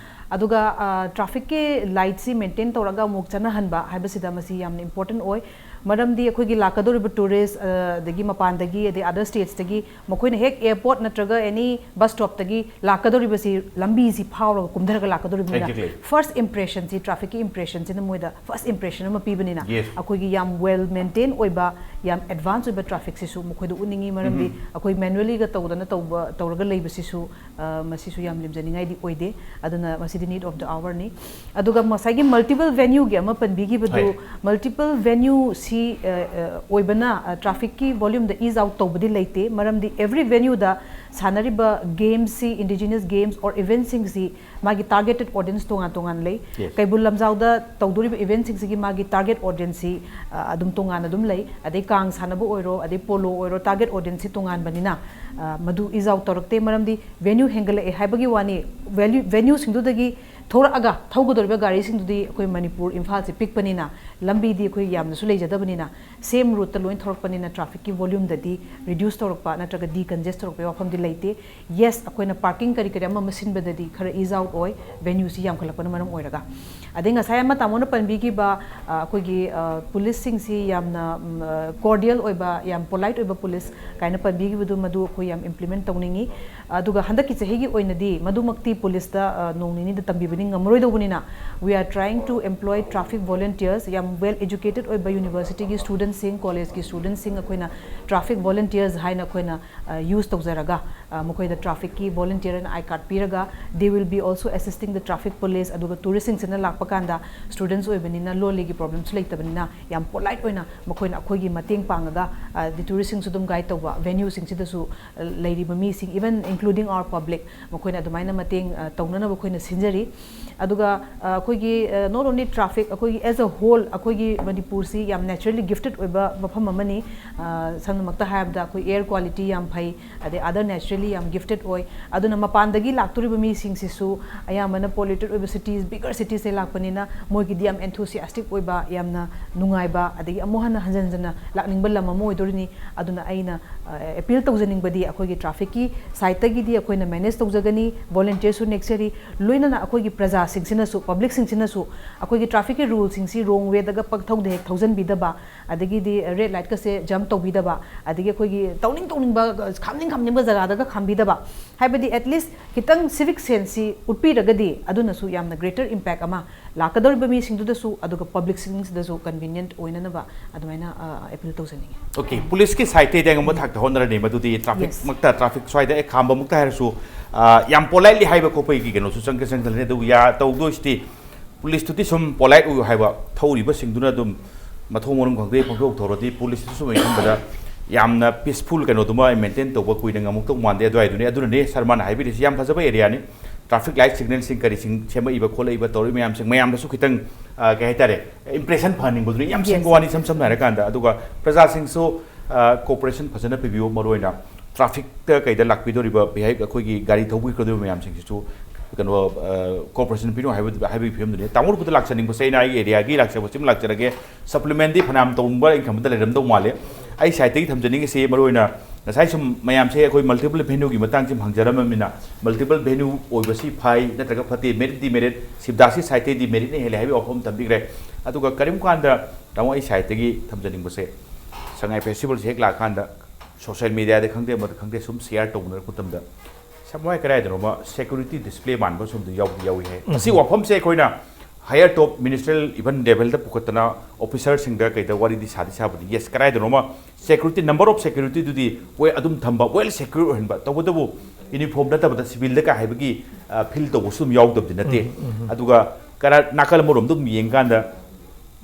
ꯑꯗꯨꯒ, ꯑ, ꯇ꯭ꯔꯥꯐꯤꯛꯀꯤ ꯂꯥꯏꯠꯁꯤ ꯃꯦꯟꯇꯦꯟ ꯇꯧꯔꯒ ꯑꯃꯨꯛ ꯆꯠꯅꯍꯟꯕ ꯍꯥꯏꯕꯁꯤꯗ ꯃꯁꯤ ꯌꯥꯝꯅ ꯏꯝꯄꯣꯔꯇꯦꯟ ꯑꯣꯏ꯫ ꯃꯔꯝꯗꯤ ꯑꯩꯈꯣꯏꯒꯤ ꯂꯥꯛꯀꯗꯧꯔꯤꯕ ꯇꯨꯔꯤꯁ, ꯑ, ꯑꯗꯒꯤ ꯃꯄꯥꯟꯗꯒꯤ, ꯑꯗꯩ ꯑꯗꯔ ꯁ꯭ꯇꯦꯠꯁꯇꯒꯤ ꯃꯈꯣꯏꯅ ꯍꯦꯛ ꯑꯦꯌꯔꯄꯣꯔꯠ ꯅꯠꯇ꯭ꯔꯒ ꯑꯦꯅꯤ ꯕꯁ ꯁ꯭ꯇꯣꯞꯇꯒꯤ ꯂꯥꯛꯀꯗꯧꯔꯤꯕꯁꯤ ꯂꯝꯕꯤꯁꯤ ꯐꯥꯎꯔꯒ ꯀꯨꯝꯊꯔꯒ ꯂꯥꯛꯀꯗꯧꯔꯤꯕꯅꯤꯅ, Exactly. ꯐꯥꯔꯁ ꯏꯝꯄ꯭ꯔꯦꯁꯟꯁꯤ, ꯇ꯭ꯔꯥꯐꯤꯛꯀꯤ ꯏꯝꯄ꯭ꯔꯦꯁꯟꯁꯤꯅ ꯃꯣꯏꯗ ꯐꯥꯔꯁ ꯏꯝꯄ꯭ꯔꯦꯁꯟ ꯑꯃ ꯄꯤꯕꯅꯤꯅ, Yes. ꯑꯩꯈꯣꯏꯒꯤ ꯌꯥꯝ ꯋꯦꯜ ꯃꯦꯟꯇꯦꯟ ꯑꯣꯏꯕ, ꯌꯥꯝ ꯑꯦꯗꯚꯥꯟꯁ ꯑꯣꯏꯕ ꯇ꯭ꯔꯥꯐꯤꯛꯁꯤꯁꯨ ꯃꯈꯣꯏꯗ ꯎꯠꯅꯤꯡꯉꯤ꯫ ꯃꯔꯝꯗꯤ ꯑꯩꯈꯣꯏ ꯃꯦꯅꯨꯋꯦꯜꯂꯤꯒ ꯇꯧꯗꯅ ꯇꯧꯕ, ꯇꯧꯔꯒ ꯂꯩꯕꯁꯤꯁꯨ, ꯑ, ꯃꯁꯤꯁꯨ ꯌꯥꯝ ꯂꯦꯝꯖꯅꯤꯡꯉꯥꯏꯗꯤ ꯑꯣꯏꯗꯦ꯫ ꯑꯗꯨꯅ ꯃꯁꯤꯗꯤ need of the hourꯅꯤ꯫ ꯑꯗꯨꯒ ꯉꯁꯥꯏꯒꯤ ꯃꯜꯇꯤꯄꯜ ꯚꯦꯅ꯭ꯌꯨꯒꯤ ꯑꯃ ꯄꯟꯕꯤꯈꯤꯕꯗꯨ, ꯍꯣꯏ꯫ ꯃꯜꯇꯤꯄꯜ ꯚꯦꯅ꯭ꯌꯨꯁꯤ, ꯑ, ꯑ, ꯑꯣꯏꯕꯅ, ꯑ, ꯇ꯭ꯔꯥꯐꯤꯛꯀꯤ ꯚꯣꯂ꯭ꯌꯨꯝꯗ ꯏꯖ ꯑꯥꯎꯠ ꯇꯧꯕꯗꯤ ꯂꯩꯇꯦ꯫ ꯃꯔꯝꯗꯤ ꯑꯦꯚ꯭ꯔꯤ ꯚꯦꯅ꯭ꯌꯨꯗ ꯁꯥꯟꯅꯔꯤꯕ ꯒꯦꯝꯁꯤ, ꯏꯟꯗꯤꯖꯤꯅꯁ ꯒꯦꯝꯁ ꯑꯣꯔ ꯏꯚꯦꯟꯠꯁꯤꯡꯁꯤ ꯃꯥꯒꯤ ꯇꯥꯔꯒꯦꯇꯦꯗ ꯑꯣꯗꯤꯌꯦꯟꯁ ꯇꯣꯉꯥꯟ ꯇꯣꯉꯥꯟ ꯂꯩ꯫ Yes. ꯀꯩꯕꯨꯜ ꯂꯝꯖꯥꯎꯗ ꯇꯧꯗꯣꯔꯤꯕ ꯏꯚꯦꯟꯠꯁꯤꯡꯁꯤꯒꯤ ꯃꯥꯒꯤ ꯇꯥꯔꯒꯦꯠ ꯑꯣꯗꯤꯌꯦꯟꯁꯁꯤ, ꯑ, ꯑꯗꯨꯝ ꯇꯣꯉꯥꯟꯅ ꯑꯗꯨꯝ ꯂꯩ꯫ ꯑꯗꯩ ꯀꯥꯡ ꯁꯥꯟꯅꯕ ꯑꯣꯏꯔꯣ, ꯑꯗꯩ ꯄꯣꯂꯣ ꯑꯣꯏꯔꯣ, ꯇꯥꯔꯒꯦꯠ ꯑꯣꯗꯤꯌꯦꯟꯁꯁꯤ ꯇꯣꯉꯥꯟꯕꯅꯤꯅ, ꯑ, ꯃꯗꯨ ꯏꯖ ꯑꯥꯎꯠ ꯇꯧꯔꯛꯇꯦ꯫ ꯃꯔꯝꯗꯤ ꯚꯦꯅ꯭ꯌꯨ ꯍꯦꯟꯒꯠꯂꯛꯑꯦ ꯍꯥꯏꯕꯒꯤ ꯋꯥꯅꯤ, ꯚꯦꯅ꯭ꯌꯨ, ꯚꯦꯅ꯭ꯌꯨꯁꯤꯡꯗꯨꯗꯒꯤ ꯊꯣꯔꯛꯑꯒ ꯊꯧꯒꯗꯧꯔꯤꯕ ꯒꯥꯔꯤꯁꯤꯡꯗꯨꯗꯤ ꯑꯩꯈꯣꯏ ꯃꯅꯤꯄꯨꯔ, ꯏꯝꯐꯥꯜꯁꯦ ꯄꯤꯛꯄꯅꯤꯅ, ꯂꯝꯕꯤꯗꯤ ꯑꯩꯈꯣꯏ ꯌꯥꯝꯅꯁꯨ ꯂꯩꯖꯗꯕꯅꯤꯅ, ꯁꯦꯝ ꯔꯨꯠꯇ ꯂꯣꯏ ꯊꯧꯔꯛꯄꯅꯤꯅ ꯇ꯭ꯔꯥꯐꯤꯛꯀꯤ ꯚꯣꯂ꯭ꯌꯨꯝꯗꯗꯤ ꯔꯤꯗ꯭ꯌꯨꯁ ꯇꯧꯔꯛꯄ ꯅꯠꯇ꯭ꯔꯒ ꯗꯤꯀꯟꯖꯦꯁ ꯇꯧꯔꯛꯄꯒꯤ ꯋꯥꯐꯝꯗꯤ ꯂꯩꯇꯦ꯫ ꯌꯦꯁ, ꯑꯩꯈꯣꯏꯅ ꯄꯥꯔꯀꯤꯡ ꯀꯔꯤ ꯀꯔꯤ ꯑꯃ ꯑꯃ ꯁꯤꯟꯕꯗꯗꯤ ꯈꯔ ꯏꯖ ꯑꯥꯎꯠ ꯑꯣꯏ, ꯚꯦꯅ꯭ꯌꯨꯁꯤ ꯌꯥꯝꯈꯠꯂꯛꯄꯅ ꯃꯔꯝ ꯑꯣꯏꯔꯒ꯫ ꯑꯗꯩ ꯉꯁꯥꯏ ꯑꯃ ꯇꯥꯃꯣꯅ ꯄꯟꯕꯤꯈꯤꯕ, ꯑ, ꯑꯩꯈꯣꯏꯒꯤ, ꯑ, ꯄꯨꯂꯤꯁꯁꯤꯡꯁꯤ ꯌꯥꯝꯅ, ꯎꯝ, ꯑ, ꯀꯣꯔꯗꯤꯌꯦꯜ ꯑꯣꯏꯕ, ꯌꯥꯝ ꯄꯣꯂꯥꯏꯠ ꯑꯣꯏꯕ ꯄꯨꯂꯤꯁ ꯀꯥꯏꯅ ꯄꯟꯕꯤꯈꯤꯕꯗꯨ, ꯃꯗꯨ ꯑꯩꯈꯣꯏ ꯌꯥꯝ ꯏꯝꯄ꯭ꯂꯤꯃꯦꯟ ꯇꯧꯅꯤꯡꯉꯤ꯫ ꯑꯗꯨꯒ ꯍꯟꯗꯛꯀꯤ ꯆꯍꯤꯒꯤ ꯑꯣꯏꯅꯗꯤ ꯃꯗꯨꯃꯛꯇꯤ ꯄꯨꯂꯤꯁꯇ, ꯑ, ꯅꯣꯡ ꯅꯤꯅꯤꯗ ꯇꯝꯕꯤꯕꯗꯤ ꯉꯝꯃꯔꯣꯏꯗꯧꯕꯅꯤꯅ, we are trying to employ traffic volunteers, ꯌꯥꯝ ꯋꯦꯜ ꯑꯦꯖꯨꯀꯦꯇꯦꯗ ꯑꯣꯏꯕ ꯌꯨꯅꯤꯚꯔꯁꯤꯇꯤꯒꯤ ꯁ꯭ꯇꯨꯗꯦꯟꯠꯁꯤꯡ, ꯀꯣꯂꯦꯖꯀꯤ ꯁ꯭ꯇꯨꯗꯦꯟꯠꯁꯤꯡ ꯑꯩꯈꯣꯏꯅ ꯇ꯭ꯔꯥꯐꯤꯛ ꯚꯣꯂꯨꯟꯇꯤꯌꯔꯁ ꯍꯥꯏꯅ ꯑꯩꯈꯣꯏꯅ, ꯑ, ꯌꯨꯁ ꯇꯧꯖꯔꯒ, ꯑ, ꯃꯈꯣꯏꯗ ꯇ꯭ꯔꯥꯐꯤꯛꯀꯤ ꯚꯣꯂꯨꯟꯇꯤꯌꯔ ꯑꯦꯟ ꯑꯥꯏ ꯀꯥꯔꯗ ꯄꯤꯔꯒ, they will be also assisting the traffic police꯫ ꯑꯗꯨꯒ ꯇꯨꯔꯤꯁꯁꯤꯡꯁꯤꯅ ꯂꯥꯛꯄ ꯀꯥꯟꯗ ꯁ꯭ꯇꯨꯗꯦꯟꯠꯁ ꯑꯣꯏꯕꯅꯤꯅ ꯂꯣꯜꯂꯤꯒꯤ ꯄ꯭ꯔꯣꯕ꯭ꯂꯦꯝꯁꯨ ꯂꯩꯇꯕꯅꯤꯅ ꯌꯥꯝ ꯄꯣꯂꯥꯏꯠ ꯑꯣꯏꯅ ꯃꯈꯣꯏꯅ ꯑꯩꯈꯣꯏꯒꯤ ꯃꯇꯦꯡ ꯄꯥꯡꯉꯒ, ꯑ, ꯑꯗꯩ ꯇꯨꯔꯤꯁꯁꯤꯡꯁꯨ ꯑꯗꯨꯝ ꯒꯥꯏꯗ ꯇꯧꯕ, ꯚꯦꯅ꯭ꯌꯨꯁꯤꯡꯁꯤꯗꯁꯨ, ꯑ, ꯂꯩꯔꯤꯕ ꯃꯤꯁꯤꯡ, even including our public, ꯃꯈꯣꯏꯅ ꯑꯗꯨꯃꯥꯏꯅ ꯃꯇꯦꯡ, ꯑ, ꯇꯧꯅꯅꯕ ꯑꯩꯈꯣꯏꯅ ꯁꯤꯟꯖꯔꯤ꯫ ꯑꯗꯨꯒ, ꯑ, ꯑꯩꯈꯣꯏꯒꯤ, ꯑ, not only traffic, ꯑꯩꯈꯣꯏꯒꯤ as a whole ꯑꯩꯈꯣꯏꯒꯤ ꯃꯅꯤꯄꯨꯔꯁꯤ ꯌꯥꯝ naturally gifted ꯑꯣꯏꯕ ꯃꯐꯝ ꯑꯃꯅꯤ꯫ ꯑ, ꯁꯝꯅꯃꯛꯇ ꯍꯥꯏꯔꯕꯗ ꯑꯩꯈꯣꯏ air quality ꯌꯥꯝ ꯐꯩ, ꯑꯗꯩ other naturally ꯌꯥꯝ gifted ꯑꯣꯏ꯫ ꯑꯗꯨꯅ ꯃꯄꯥꯟꯗꯒꯤ ꯂꯥꯛꯇꯣꯔꯤꯕ ꯃꯤꯁꯤꯡꯁꯤꯁꯨ ꯑꯌꯥꯝꯕꯅ polluted ꯑꯣꯏꯕ cities, bigger citiesꯇꯩ ꯂꯥꯛꯄꯅꯤꯅ ꯃꯣꯏꯒꯤꯗꯤ ꯌꯥꯝ enthusiastic ꯑꯣꯏꯕ, ꯌꯥꯝꯅ ꯅꯨꯡꯉꯥꯏꯕ, ꯑꯗꯒꯤ ꯑꯃꯨꯛ ꯍꯟꯅ ꯍꯟꯖꯟ ꯍꯟꯖꯟꯅ ꯂꯥꯛꯅꯤꯡꯕ ꯂꯝ ꯑꯃ ꯑꯣꯏꯗꯣꯔꯤꯅꯤ꯫ ꯑꯗꯨꯅ ꯑꯩꯅ, ꯑ, appeal ꯇꯧꯖꯅꯤꯡꯕꯗꯤ ꯑꯩꯈꯣꯏꯒꯤ trafficꯀꯤ sideꯇꯒꯤꯗꯤ ꯑꯩꯈꯣꯏꯅ manage ꯇꯧꯖꯒꯅꯤ, volunteerꯁꯨ ꯅꯦꯛꯆꯔꯤ, ꯂꯣꯏꯅꯅ ꯑꯩꯈꯣꯏꯒꯤ ꯄ꯭ꯔꯖꯥꯁꯤꯡꯁꯤꯅꯁꯨ, publicꯁꯤꯡꯁꯤꯅꯁꯨ ꯑꯩꯈꯣꯏꯒꯤ trafficꯀꯤ ruleꯁꯤꯡꯁꯤ wrong wayꯗꯒ ꯄꯪꯊꯧꯗ ꯍꯦꯛ ꯊꯧꯖꯟꯕꯤꯗꯕ, ꯑꯗꯒꯤꯗꯤ red lightꯀꯁꯦ jump ꯇꯧꯕꯤꯗꯕ, ꯑꯗꯒꯤ ꯑꯩꯈꯣꯏꯒꯤ ꯇꯧꯅꯤꯡ ꯇꯧꯅꯤꯡꯕ, ꯈꯥꯝꯅꯤꯡ ꯈꯥꯝꯅꯤꯡꯕ ꯖꯒꯥꯗꯒ ꯈꯥꯝꯕꯤꯗꯕ, ꯍꯥꯏꯕꯗꯤ at least ꯈꯤꯇꯪ civic senseꯁꯤ ꯎꯠꯄꯤꯔꯒꯗꯤ ꯑꯗꯨꯅꯁꯨ ꯌꯥꯝꯅ greater impact ꯑꯃ ꯂꯥꯛꯀꯗꯧꯔꯤꯕ ꯃꯤꯁꯤꯡꯗꯨꯗꯁꯨ, ꯑꯗꯨꯒ publicꯁꯤꯡꯁꯤꯗꯁꯨ convenient ꯑꯣꯏꯅꯅꯕ ꯑꯗꯨꯃꯥꯏꯅ, ꯑ, appeal ꯇꯧꯖꯅꯤꯡꯉꯤ꯫ Okay, ꯄꯨꯂꯤꯁꯀꯤ sideꯇꯩꯗꯤ ꯑꯩꯉꯣꯟꯗ ꯊꯥꯛꯇ ꯍꯣꯠꯅꯔꯅꯤ, ꯃꯗꯨꯗꯤ traffic Yes. ꯃꯛꯇ, traffic ꯁ꯭ꯋꯥꯏꯗ ꯑꯦ ꯈꯥꯝꯕꯃꯛꯇ ꯍꯥꯏꯔꯁꯨ, ꯑ, ꯌꯥꯝ politely ꯍꯥꯏꯕ ꯈꯣꯠꯄꯒꯤ ꯀꯩꯅꯣꯁꯨ ꯆꯪꯗꯤ ꯆꯪꯗꯂꯅꯤ, ꯑꯗꯨꯕꯨ ꯌꯥ-, ꯇꯧꯗꯣꯏꯁꯤꯗꯤ ꯄꯨꯂꯤꯁꯇꯨꯗꯤ ꯁꯨꯝ polite ꯑꯣꯏꯌꯨ ꯍꯥꯏꯕ, ꯊꯧꯔꯤꯕꯁꯤꯡꯗꯨꯅ ꯑꯗꯨꯝ ꯃꯊꯣꯡ ꯃꯔꯝ ꯈꯪꯗꯦ ꯄꯪꯊꯧ ꯊꯧꯔꯗꯤ ꯄꯨꯂꯤꯁꯇꯨꯁꯨ ꯑꯩ ꯈꯟꯕꯗ ꯌꯥꯝꯅ peaceful ꯀꯩꯅꯣꯗꯨꯃ maintain ꯇꯧꯕ ꯀꯨꯏꯅ ꯉꯝꯃꯛꯇꯧ ꯃꯥꯟꯗꯦ꯫ ꯑꯗꯨꯋꯥꯏꯗꯨꯅꯤ, ꯑꯗꯨꯅꯅꯦ ꯁꯔꯃꯅ ꯍꯥꯏꯕꯤꯔꯤꯁꯤ ꯌꯥꯝ ꯐꯖꯕ areaꯅꯤ꯫ Traffic light signalꯁꯤꯡ ꯀꯔꯤꯁꯤꯡ ꯁꯦꯝꯃꯛꯏꯕ ꯈꯣꯠꯂꯛꯏꯕ ꯇꯧꯔꯤꯕ ꯃꯌꯥꯝꯁꯤꯡ ꯃꯌꯥꯝꯗꯁꯨ ꯈꯤꯇꯪ, ꯑ, ꯀꯩ ꯍꯥꯏꯇꯥꯔꯦ, impression ꯐꯍꯟꯅꯤꯡꯕꯗꯨꯅꯤ꯫ ꯌꯥꯝ ꯁꯦꯡꯕ Yes. ꯋꯥꯅꯤ, ꯏꯁꯝ ꯁꯝꯅ ꯍꯥꯏꯔꯀꯥꯟꯗ꯫ ꯑꯗꯨꯒ ꯄ꯭ꯔꯖꯥꯁꯤꯡꯁꯨ, ꯑ, cooperation ꯐꯖꯅ ꯄꯤꯕꯤꯌꯨ, ꯃꯔꯨꯑꯣꯏꯅ trafficꯇ ꯀꯩꯗ ꯂꯥꯛꯄꯤꯗꯧꯔꯤꯕ ꯚꯤꯍꯥꯏ-, ꯑꯩꯈꯣꯏꯒꯤ ꯒꯥꯔꯤ ꯊꯧꯕꯤꯒꯗꯧꯔꯤꯕ ꯃꯌꯥꯝꯁꯤꯡꯁꯤꯁꯨ ꯀꯩꯅꯣ, ꯑ, cooperation ꯄꯤꯅꯧ ꯍꯥꯏꯕ, ꯍꯥꯏꯕꯒꯤ ꯐꯤꯕꯝꯗꯨꯅꯤ꯫ ꯇꯥꯃꯣ ꯔꯨꯄꯗ ꯂꯥꯛꯆꯅꯤꯡꯕꯁꯦ ꯑꯩꯅ ꯑꯩꯒꯤ areaꯒꯤ ꯂꯥꯛꯆꯕꯁꯤꯃ ꯂꯥꯛꯆꯔꯒꯦ꯫ Supplementꯗꯤ ꯐꯅꯌꯥꯝ ꯇꯧꯅꯤꯡꯕ ꯑꯩ ꯈꯟꯕꯗ ꯂꯩꯔꯝꯗꯧ ꯃꯥꯜꯂꯦ꯫ ꯑꯩ sideꯇꯒꯤ ꯊꯝꯖꯅꯤꯡꯉꯤꯁꯤ ꯃꯔꯨꯑꯣꯏꯅ ꯉꯁꯥꯏ ꯁꯨꯝ ꯃꯌꯥꯝꯁꯦ ꯑꯩꯈꯣꯏ multiple venueꯒꯤ ꯃꯇꯥꯡꯁꯤ ꯍꯪꯖꯔꯝꯃꯕꯅꯤꯅ, multiple venue ꯑꯣꯏꯕꯁꯤ ꯐꯩ ꯅꯠꯇ꯭ꯔꯒ ꯐꯠꯇꯦ, merit demerit, ꯁꯤꯕꯗꯥꯁꯀꯤ sideꯇꯩ demeritꯅ ꯍꯦꯜꯂꯦ ꯍꯥꯏꯕꯒꯤ ꯋꯥꯐꯝ ꯊꯝꯕꯤꯈ꯭ꯔꯦ꯫ ꯑꯗꯨꯒ ꯀꯔꯤꯒꯨꯝꯕ ꯀꯥꯟꯗ ꯇꯥꯃꯣ ꯑꯩ sideꯇꯒꯤ ꯊꯝꯖꯅꯤꯡꯕꯁꯦ, ꯁꯉꯥꯏ festivalꯁꯤ ꯍꯦꯛ ꯂꯥꯛꯑꯀꯥꯟꯗ social mediaꯗ ꯈꯪꯗꯦ, ꯑꯃꯗ ꯈꯪꯗꯦ, ꯁꯨꯝ share ꯇꯧꯅꯔꯛꯄ ꯃꯇꯝꯗ ꯁꯃꯥꯏ ꯀꯗꯥꯏꯗꯅꯣꯃ security display ꯃꯥꯟꯕ ꯁꯣꯝꯗ ꯌꯥꯎꯗꯤ ꯌꯥꯎꯏ ꯍꯥꯏ꯫ ꯃꯁꯤ ꯋꯥꯐꯝꯁꯦ ꯑꯩꯈꯣꯏꯅ higher top ministerial even levelꯗ ꯄꯨꯈꯠꯇꯅ officerꯁꯤꯡꯗ ꯀꯩꯗ ꯋꯥꯔꯤꯗꯤ ꯁꯥꯗꯤ ꯁꯥꯕꯅꯤ꯫ Yes, ꯀꯗꯥꯏꯗꯅꯣꯃ security, number of securityꯗꯨꯗꯤ ꯍꯣꯏ ꯑꯗꯨꯝ ꯊꯝꯕ, well secure ꯑꯣꯏꯍꯟꯕ, ꯇꯧꯕꯇꯕꯨ uniform ꯅꯠꯇꯕꯗ civilꯗ ꯀꯥ ꯍꯥꯏꯕꯒꯤ, ꯑ, feel ꯇꯧꯕꯁꯨ ꯑꯗꯨꯝ ꯌꯥꯎꯗꯕꯗꯤ ꯅꯠꯇꯦ꯫ ꯑꯗꯨꯒ ꯀꯔ-, ꯅꯥꯀꯜ ꯑꯃꯔꯣꯝꯗ ꯑꯗꯨꯝ ꯌꯦꯡꯀꯥꯟꯗ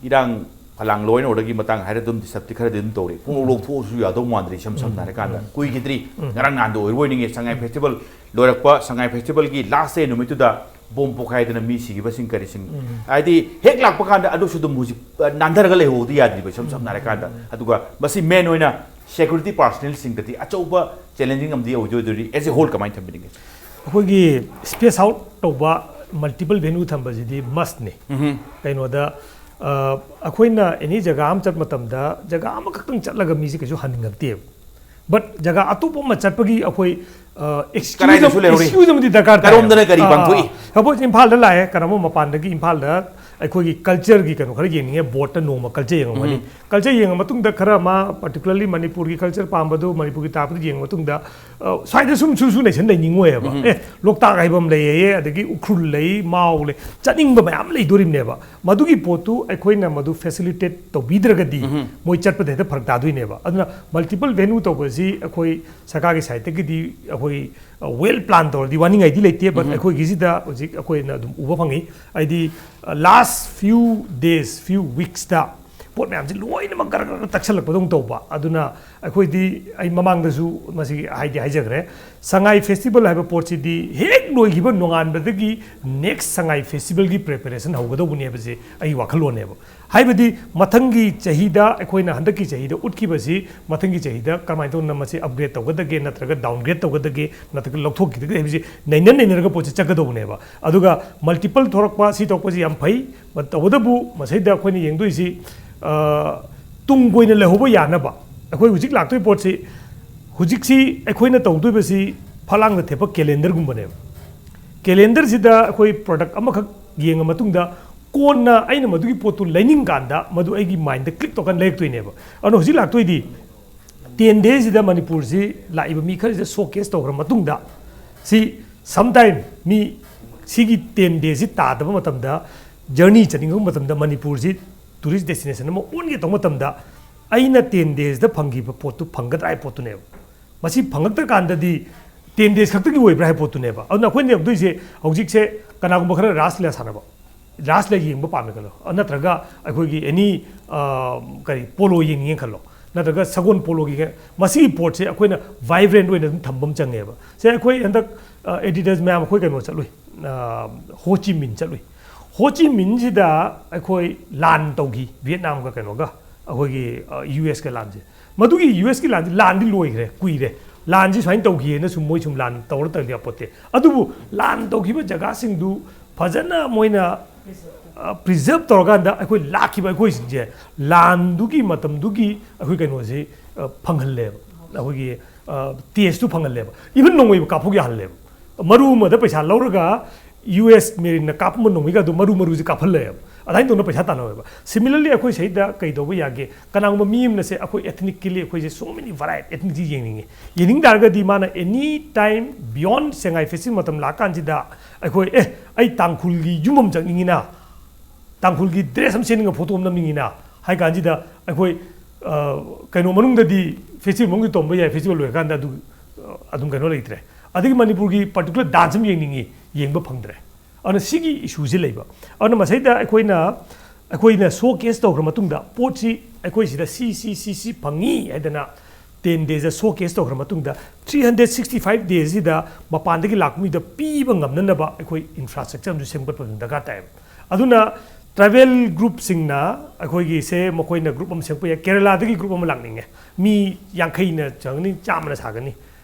ꯏꯔꯥꯡ ꯐꯂꯥꯡ law and orderꯒꯤ ꯃꯇꯥꯡ ꯍꯥꯏꯔ ꯑꯗꯨꯝ disruptꯤ ꯈꯔꯗꯤ ꯑꯗꯨꯝ ꯇꯧꯔꯤ꯫ ꯄꯨꯡ ꯂꯧꯊꯣꯛꯑꯁꯨ ꯌꯥꯗꯧ ꯃꯥꯟꯗ꯭ꯔꯦ ꯏꯁꯝ ꯁꯝꯅ ꯍꯥꯏꯔꯀꯥꯟꯗ꯫ ꯀꯨꯏꯈꯤꯗ꯭ꯔꯤ, ꯉꯔꯥꯡ ꯅꯍꯥꯟꯗ ꯑꯣꯏꯔꯕꯣꯏ ꯅꯤꯡꯉꯦ, ꯁꯉꯥꯏ festival ꯂꯣꯏꯔꯛꯄ, ꯁꯉꯥꯏ festivalꯒꯤ last day ꯅꯨꯃꯤꯠꯇꯨꯗ ꯕꯣꯝ ꯄꯣꯈꯥꯏꯗꯅ ꯃꯤ ꯁꯤꯈꯤꯕꯁꯤꯡ ꯀꯔꯤꯁꯤꯡ, ꯍꯥꯏꯗꯤ ꯍꯦꯛ ꯂꯥꯛꯄ ꯀꯥꯟꯗ ꯑꯗꯨꯁꯨ ꯑꯗꯨꯝ ꯍꯧꯖꯤꯛ, ꯑ, ꯅꯥꯟꯊꯔꯒ ꯂꯩꯍꯧꯕꯗꯤ ꯌꯥꯗ꯭ꯔꯤꯕ, ꯏꯁꯝ ꯁꯝꯅ ꯍꯥꯏꯔꯀꯥꯟꯗ꯫ ꯑꯗꯨꯒ ꯃꯁꯤ ꯃꯦꯟ ꯑꯣꯏꯅ ꯁꯦꯀ꯭ꯌꯨꯔꯤꯇꯤ ꯄꯥꯔꯁꯅꯦꯜꯁꯤꯡꯗꯗꯤ ꯑꯆꯧꯕ ꯆꯦꯂꯦꯟꯖꯤꯡ ꯑꯃꯗꯤ ꯑꯣꯏꯗꯣꯏ ꯑꯣꯏꯗꯣꯏꯔꯤ꯫ ꯑꯦꯁ ꯑꯦ ꯍꯣꯜ ꯀꯃꯥꯏꯅ ꯊꯝꯕꯤꯅꯤꯡꯉꯤ? ꯑꯩꯈꯣꯏꯒꯤ ꯁ꯭ꯄꯦꯁ ꯑꯥꯎꯠ ꯇꯧꯕ, ꯃꯜꯇꯤꯄꯜ ꯚꯦꯅ꯭ꯌꯨ ꯊꯝꯕꯁꯤꯗꯤ ꯃꯁꯅꯤ꯫ ꯀꯩꯅꯣꯗ, ꯑ, ꯑꯩꯈꯣꯏꯅ ꯑꯦꯅꯤ ꯖꯒꯥ ꯑꯃ ꯆꯠꯄ ꯃꯇꯝꯗ ꯖꯒꯥ ꯑꯃꯈꯛꯇꯪ ꯆꯠꯂꯒ ꯃꯤꯁꯦ ꯀꯩꯁꯨ ꯍꯟꯅꯤꯡꯉꯛꯇꯦꯕ꯫ ꯕꯠ ꯖꯒꯥ ꯑꯇꯣꯞꯄ ꯑꯃ ꯆꯠꯄꯒꯤ ꯑꯩꯈꯣꯏ, ꯑ, excuse ꯀꯗꯥꯏꯗꯁꯨ ꯑꯃ, ꯂꯩꯍꯧꯔꯤ꯫ Excuse ꯑꯃꯗꯤ ꯗꯔꯀꯥꯔ ꯇꯥꯏ꯫ ꯀꯔꯣꯝꯗꯅ ꯀꯔꯤ ꯑꯥ, ꯑꯥ, ꯄꯥꯡꯊꯣꯛꯏ? ꯑꯥ꯫ ꯁꯄꯣꯁ ꯏꯝꯐꯥꯜꯗ ꯂꯥꯛꯑꯦ, ꯀꯔꯝꯕ ꯃꯄꯥꯟꯗꯒꯤ ꯏꯝꯐꯥꯜꯗ ꯑꯩꯈꯣꯏꯒꯤ ꯀꯜꯆꯔꯒꯤ ꯀꯩꯅꯣ ꯈꯔ ꯌꯦꯡꯅꯤꯡꯉꯦ, ꯕꯣꯔꯠꯇ ꯅꯣꯡꯃ ꯀꯜꯆꯔ ꯌꯦꯡꯉꯝꯒꯅꯤ꯫ ꯎꯝ꯫ ꯀꯜꯆꯔ ꯌꯦꯡꯉ ꯃꯇꯨꯡꯗ ꯈꯔ ꯃꯥ ꯄꯥꯔꯇꯤꯀꯨꯂꯔꯂꯤ ꯃꯅꯤꯄꯨꯔꯒꯤ ꯀꯜꯆꯔ ꯄꯥꯝꯕꯗꯨ, ꯃꯅꯤꯄꯨꯔꯒꯤ ꯇꯥꯛꯄꯗꯨ ꯌꯦꯡꯉ ꯃꯇꯨꯡꯗ, ꯑ, ꯁ꯭ꯋꯥꯏꯗ ꯁꯨꯝ ꯁꯨ ꯁꯨ ꯅꯩꯁꯟ ꯂꯩꯅꯤꯡꯉꯣꯏꯕ꯫ ꯎꯝ꯫ ꯑꯦ, ꯂꯣꯛꯇꯥꯛ ꯍꯥꯏꯕ ꯑꯃ ꯂꯩꯌꯦ, ꯑꯗꯒꯤ ꯎꯈ꯭ꯔꯨꯜ ꯂꯩ, ꯃꯥꯎ ꯂꯩ, ꯆꯠꯅꯤꯡꯕ ꯃꯌꯥꯝ ꯂꯩꯗꯣꯔꯤꯕꯅꯦꯕ꯫ ꯃꯗꯨꯒꯤ ꯄꯣꯠꯇꯨ ꯑꯩꯈꯣꯏꯅ ꯃꯗꯨ ꯐꯦꯁꯤꯂꯤꯇꯦꯠ ꯇꯧꯕꯤꯗ꯭ꯔꯒꯗꯤ ꯎꯝ꯫ ꯃꯣꯏ ꯆꯠꯄꯗ ꯍꯦꯛꯇ ꯐꯔꯛ ꯇꯥꯗꯣꯏꯅꯦꯕ꯫ ꯑꯗꯨꯅ ꯃꯜꯇꯤꯄꯜ ꯚꯦꯅ꯭ꯌꯨ ꯇꯧꯕꯁꯤ ꯑꯩꯈꯣꯏ ꯁꯔꯀꯥꯔꯒꯤ ꯁꯥꯏꯠꯇꯒꯤꯗꯤ ꯑꯩꯈꯣꯏ, ꯑ, ꯋꯦꯜ ꯄ꯭ꯂꯥꯟ ꯇꯧꯔꯗꯤ ꯋꯥꯅꯤꯡꯉꯥꯏꯗꯤ ꯂꯩꯇꯦ, ꯕꯠ ꯎꯝ꯫ ꯑꯩꯈꯣꯏꯒꯤꯁꯤꯗ ꯍꯧꯖꯤꯛ ꯑꯩꯈꯣꯏꯅ ꯑꯗꯨꯝ ꯎꯕ ꯐꯪꯉꯤ꯫ ꯍꯥꯏꯗꯤ, ꯑ, ꯂꯥꯁ ꯐ꯭ꯌꯨ ꯗꯦꯖ, ꯐ꯭ꯌꯨ ꯋꯤꯛꯁꯇ ꯄꯣꯠ ꯃꯌꯥꯝꯁꯦ ꯂꯣꯏꯅꯃꯛ ꯒꯔ ꯒꯔ ꯒꯔ ꯇꯛꯁꯜꯂꯛꯄꯗꯧꯅ ꯇꯧꯕ꯫ ꯑꯗꯨꯅ ꯑꯩꯈꯣꯏꯗꯤ, ꯑꯩ ꯃꯃꯥꯡꯗꯁꯨ ꯃꯁꯤ ꯍꯥꯏꯗꯤ ꯍꯥꯏꯖꯈ꯭ꯔꯦ, ꯁꯉꯥꯏ ꯐꯦꯁꯇꯤꯚꯦꯜ ꯍꯥꯏꯕ ꯄꯣꯠꯁꯤꯗꯤ ꯍꯦꯛ ꯂꯣꯏꯈꯤꯕ ꯅꯣꯡꯉꯥꯟꯕꯗꯒꯤ ꯅꯦꯛꯁ ꯁꯉꯥꯏ ꯐꯦꯁꯇꯤꯚꯦꯜꯒꯤ ꯄ꯭ꯔꯤꯄꯦꯔꯦꯁꯟ ꯍꯧꯒꯗꯧꯕꯅꯦꯕꯁꯦ ꯑꯩ ꯋꯥꯈꯜꯂꯣꯟꯅꯦꯕ꯫ ꯍꯥꯏꯕꯗꯤ ꯃꯊꯪꯒꯤ ꯆꯍꯤꯗ, ꯑꯩꯈꯣꯏꯅ ꯍꯟꯗꯛꯀꯤ ꯆꯍꯤꯗ ꯎꯠꯈꯤꯕꯁꯤ ꯃꯊꯪꯒꯤ ꯆꯍꯤꯗ ꯀꯃꯥꯏꯅ ꯇꯧꯅ ꯃꯁꯤ ꯑꯞꯒ꯭ꯔꯦꯗ ꯇꯧꯒꯗꯒꯦ, ꯅꯠꯇ꯭ꯔꯒ ꯗꯥꯎꯟꯒ꯭ꯔꯦꯗ ꯇꯧꯒꯗꯒꯦ, ꯅꯠꯇ꯭ꯔꯒ ꯂꯧꯊꯣꯛꯈꯤꯗꯒꯦ ꯍꯥꯏꯕꯁꯤ ꯅꯩꯅ ꯅꯩꯅꯔꯒ ꯄꯣꯠꯁꯤ ꯆꯠꯀꯗꯧꯕꯅꯦꯕ꯫ ꯑꯗꯨꯒ ꯃꯜꯇꯤꯄꯜ ꯊꯣꯔꯛꯄ, ꯁꯤ ꯊꯣꯛꯄꯁꯤ ꯌꯥꯝ ꯐꯩ, ꯇꯧꯕꯇꯕꯨ ꯃꯁꯤꯗ ꯑꯩꯈꯣꯏꯅ ꯌꯦꯡꯗꯣꯏꯁꯤ, ꯑ, ꯇꯨꯡ ꯀꯣꯏꯅ ꯂꯩꯍꯧꯕ ꯌꯥꯅꯕ꯫ ꯑꯩꯈꯣꯏ ꯍꯧꯖꯤꯛ ꯂꯥꯛꯇꯣꯏ ꯄꯣꯠꯁꯤ, ꯍꯧꯖꯤꯛꯁꯤ ꯑꯩꯈꯣꯏꯅ ꯇꯧꯗꯣꯏꯕꯁꯤ ꯐꯂꯥꯡꯗ ꯊꯦꯠꯄ ꯀꯦꯂꯦꯟꯗꯔꯒꯨꯝꯕꯅꯦꯕ꯫ ꯀꯦꯂꯦꯟꯗꯔꯁꯤꯗ ꯑꯩꯈꯣꯏ ꯄ꯭ꯔꯗꯛ ꯑꯃꯈꯛ ꯌꯦꯡꯉ ꯃꯇꯨꯡꯗ, ꯀꯣꯟꯅ ꯑꯩꯅ ꯃꯗꯨꯒꯤ ꯄꯣꯠꯇꯨ ꯂꯩꯅꯤꯡ ꯀꯥꯟꯗ ꯃꯗꯨ ꯑꯩꯒꯤ ꯃꯥꯏꯟꯗ ꯀ꯭ꯂꯤꯛ ꯇꯧꯀꯥꯟꯗ ꯂꯩꯔꯛꯇꯣꯏꯅꯦꯕ꯫ ꯑꯗꯨꯅ ꯍꯧꯖꯤꯛ ꯂꯥꯛꯇꯣꯏꯗꯤ ꯇꯦꯟ ꯗꯦꯁꯤꯗ ꯃꯅꯤꯄꯨꯔꯁꯤ ꯂꯥꯛꯏꯕ ꯃꯤ ꯈꯔꯁꯤꯗ ꯁꯣ ꯀꯦꯁ ꯇꯧꯈ꯭ꯔ ꯃꯇꯨꯡꯗ, ꯁꯤ ꯁꯝ ꯇꯥꯏꯝ ꯃꯤ ꯁꯤꯒꯤ ꯇꯦꯟ ꯗꯦꯁꯤ ꯇꯥꯗꯕ ꯃꯇꯝꯗ, ꯖꯔꯅꯤ ꯆꯠꯅꯤꯡꯉꯛꯄ ꯃꯇꯝꯗ, ꯃꯅꯤꯄꯨꯔꯁꯤ ꯇꯨꯔꯤꯁ ꯗꯦꯁꯇꯤꯅꯦꯁꯟ ꯑꯃ ꯑꯣꯟꯒꯦ ꯇꯧꯕ ꯃꯇꯝꯗ, ꯑꯩꯅ ꯇꯦꯟ ꯗꯦꯁꯤꯗ ꯐꯪꯈꯤꯕ ꯄꯣꯠꯇꯨ ꯐꯪꯒꯗ꯭ꯔꯥ ꯍꯥꯏꯕ ꯄꯣꯠꯇꯨꯅꯦꯕ꯫ ꯃꯁꯤ ꯐꯪꯉꯛꯇ꯭ꯔꯀꯥꯟꯗꯗꯤ ꯇꯦꯟ ꯗꯦꯖ ꯈꯛꯇꯒꯤ ꯑꯣꯏꯕ꯭ꯔꯥ ꯍꯥꯏꯕ ꯄꯣꯠꯇꯨꯅꯦꯕ꯫ ꯑꯗꯨꯅ ꯑꯩꯈꯣꯏꯅ ꯌꯦꯡꯗꯣꯏꯁꯦ ꯍꯧꯖꯤꯛꯁꯦ, ꯀꯅꯥꯒꯨꯝꯕ ꯈꯔ ꯔꯥꯁ ꯂꯤꯂꯥ ꯁꯥꯟꯅꯕ, ꯔꯥꯁ ꯂꯤꯂꯥ ꯌꯦꯡꯕ ꯄꯥꯝꯃꯦ ꯈꯜꯂꯣ, ꯑ, ꯅꯠꯇ꯭ꯔꯒ ꯑꯩꯈꯣꯏꯒꯤ ꯑꯦꯅꯤ, ꯑ, ꯀꯔꯤ, ꯄꯣꯂꯣ ꯌꯦꯡꯅꯤꯡꯉꯦ ꯈꯜꯂꯣ, ꯅꯠꯇ꯭ꯔꯒ ꯁꯒꯣꯜ ꯄꯣꯂꯣꯒꯤ ꯌꯦꯡ-, ꯃꯁꯤꯒꯤ ꯄꯣꯠꯁꯦ ꯑꯩꯈꯣꯏꯅ ꯚꯥꯏꯕ꯭ꯔꯦꯟ ꯑꯣꯏꯅ ꯑꯗꯨꯝ ꯊꯝꯕ ꯑꯃ ꯆꯪꯉꯦꯕ꯫ ꯁꯦ, ꯑꯩꯈꯣꯏ ꯍꯟꯗꯛ, ꯑ, ꯑꯦꯗꯤꯗꯥꯁ ꯃꯌꯥꯝ ꯑꯩꯈꯣꯏ ꯀꯩꯅꯣ ꯆꯠꯂꯨꯏ, ꯍꯣ ꯆꯤ ꯃꯤꯟ ꯆꯠꯂꯨꯏ꯫ ꯍꯣ ꯆꯤ ꯃꯤꯟꯁꯤꯗ ꯑꯩꯈꯣꯏ ꯂꯥꯟ ꯇꯧꯈꯤ, ꯚꯤꯌꯦꯠꯅꯥꯝꯒ ꯀꯩꯅꯣꯒ, ꯑꯩꯈꯣꯏꯒꯤ ꯌꯨ ꯑꯦꯁꯀ ꯂꯥꯟꯁꯦ꯫ ꯃꯗꯨꯒꯤ ꯌꯨ ꯑꯦꯁꯀꯤ ꯂꯥꯟꯗꯤ ꯂꯥꯟꯗꯤ ꯂꯣꯏꯈ꯭ꯔꯦ, ꯀꯨꯏꯔꯦ꯫ ꯂꯥꯟꯁꯤ ꯁꯨꯃꯥꯏꯅ ꯇꯧꯈꯤꯑꯅ ꯁꯨꯝ ꯃꯣꯏ ꯁꯨꯝ ꯂꯥꯟ ꯇꯧꯔ ꯇꯧꯔꯗꯤ ꯌꯥꯄꯣꯠꯇꯦ꯫ ꯑꯗꯨꯕꯨ ꯂꯥꯟ ꯇꯧꯈꯤꯕ ꯖꯒꯥꯁꯤꯡꯗꯨ ꯐꯖꯅ ꯃꯣꯏꯅ ꯄ꯭ꯔꯤꯖꯔꯞ ꯇꯧꯔꯀꯥꯟꯗ ꯑꯩꯈꯣꯏ ꯂꯥꯛꯈꯤꯕ ꯑꯩꯈꯣꯏꯁꯤꯡꯁꯦ ꯂꯥꯟꯗꯨꯒꯤ ꯃꯇꯝꯗꯨꯒꯤ ꯑꯩꯈꯣꯏ ꯀꯩꯅꯣꯁꯤ ꯐꯪꯍꯜꯂꯦꯕ꯫ ꯑꯩꯈꯣꯏꯒꯤ ꯇꯦꯁꯇꯨ ꯐꯪꯍꯜꯂꯦꯕ꯫ ꯏꯚꯟ ꯅꯣꯡꯃꯩꯕꯨ ꯀꯥꯞꯊꯣꯛ ꯌꯥꯍꯜꯂꯦꯕ꯫ ꯃꯔꯨ ꯑꯃꯗ ꯄꯩꯁꯥ ꯂꯧꯔꯒ ꯌꯨ ꯑꯦꯁ ꯃꯦꯔꯤꯟꯅ ꯀꯥꯞꯄ ꯅꯣꯡꯃꯩꯒ ꯑꯗꯨ ꯃꯔꯨ ꯃꯔꯨꯁꯦ ꯀꯥꯞꯍꯜꯂꯦꯕ꯫ ꯑꯗꯨꯃꯥꯏꯅ ꯇꯧꯅ ꯄꯩꯁꯥ ꯇꯥꯟꯅꯧꯋꯦꯕ꯫ Similarly ꯑꯩꯈꯣꯏ ꯁꯤꯗ ꯀꯩ ꯇꯧꯕ ꯌꯥꯒꯦ? ꯀꯅꯥꯒꯨꯝꯕ ꯃꯤ ꯑꯃꯅꯁꯦ ꯑꯩꯈꯣꯏ ethnically ꯑꯩꯈꯣꯏꯁꯦ so many variety ethnicꯁꯤ ꯌꯦꯡꯅꯤꯡꯉꯤ꯫ ꯌꯦꯡꯅꯤꯡ ꯇꯥꯔꯒꯗꯤ ꯃꯥꯅ any time beyond ꯁꯉꯥꯏ ꯐꯦꯁꯇꯤꯚꯦꯜ ꯃꯇꯝ ꯂꯥꯛꯀꯥꯟꯁꯤꯗ ꯑꯩꯈꯣꯏ ꯑꯦ ꯑꯩ ꯇꯥꯡꯈꯨꯜꯒꯤ ꯌꯨꯝ ꯑꯃ ꯆꯪꯅꯤꯡꯉꯤꯅ, ꯇꯥꯡꯈꯨꯜꯒꯤ ꯗ꯭ꯔꯦꯁ ꯑꯃ ꯁꯦꯠꯅꯤꯡꯉ ꯐꯣꯇꯣ ꯑꯃ ꯅꯝꯅꯤꯡꯉꯤꯅ ꯍꯥꯏ ꯀꯥꯟꯁꯤꯗ ꯑꯩꯈꯣꯏ ꯀꯩꯅꯣ ꯃꯅꯨꯡꯗꯗꯤ ꯐꯦꯁꯇꯤꯚꯦꯜ ꯃꯅꯨꯡꯗ ꯇꯣꯝꯕ ꯌꯥꯏ, ꯐꯦꯁꯇꯤꯚꯦꯜ ꯂꯣꯏꯔꯀꯥꯟꯗ ꯑꯗꯨ ꯑꯗꯨꯝ ꯀꯩꯅꯣ ꯂꯩꯇ꯭ꯔꯦ꯫ ꯑꯗꯒꯤ ꯃꯅꯤꯄꯨꯔꯒꯤ ꯄꯥꯔꯇꯤꯀꯨꯂꯔ ꯗꯥꯟꯁ ꯑꯃ ꯌꯦꯡꯅꯤꯡꯉꯤ, ꯌꯦꯡꯕ ꯐꯪꯗ꯭ꯔꯦ꯫ ꯑꯗꯨꯅ ꯁꯤꯒꯤ ꯏꯁꯨꯁꯤ ꯂꯩꯕ꯫ ꯑꯗꯨꯅ ꯃꯁꯤꯗ ꯑꯩꯈꯣꯏꯅ ꯑꯩꯈꯣꯏꯅ ꯁꯣ ꯀꯦꯁ ꯇꯧꯈ꯭ꯔ ꯃꯇꯨꯡꯗ ꯄꯣꯠꯁꯤ ꯑꯩꯈꯣꯏ ꯁꯤꯗ ꯁꯤ ꯁꯤ ꯁꯤ ꯁꯤ ꯐꯪꯉꯤ ꯍꯥꯏꯗꯅ ꯇꯦꯟ ꯗꯦꯖꯇ ꯁꯣ ꯀꯦꯁ ꯇꯧꯈ꯭ꯔ ꯃꯇꯨꯡꯗ three hundred sixty five daysꯁꯤꯗ ꯃꯄꯥꯟꯗꯒꯤ ꯂꯥꯛꯄ ꯃꯤꯗ ꯄꯤꯕ ꯉꯝꯅꯅꯕ ꯑꯩꯈꯣꯏ ꯏꯟꯐ꯭ꯔꯥꯁ꯭ꯇ꯭ꯔꯛꯆꯔ ꯑꯃꯁꯨ ꯁꯦꯝꯒꯠꯄ ꯑꯗꯨꯝ ꯗꯔꯀꯥꯔ ꯇꯥꯏꯌꯦꯕ꯫ ꯑꯗꯨꯅ ꯇ꯭ꯔꯥꯏꯕꯦꯜ ꯒ꯭ꯔꯨꯞꯁꯤꯡꯅ ꯑꯩꯈꯣꯏꯒꯤꯁꯦ ꯃꯈꯣꯏꯅ ꯒ꯭ꯔꯨꯞ ꯑꯃ ꯁꯦꯝꯒꯠꯄ ꯌꯥꯏ꯫ ꯀꯦꯔꯂꯥꯗꯒꯤ ꯒ꯭ꯔꯨꯞ ꯑꯃ ꯂꯥꯛꯅꯤꯡꯉꯦ, ꯃꯤ ꯌꯥꯡꯈꯩꯅ ꯆꯪꯒꯅꯤ, ꯆꯥꯝꯃꯅ ꯁꯥꯒꯅꯤ꯫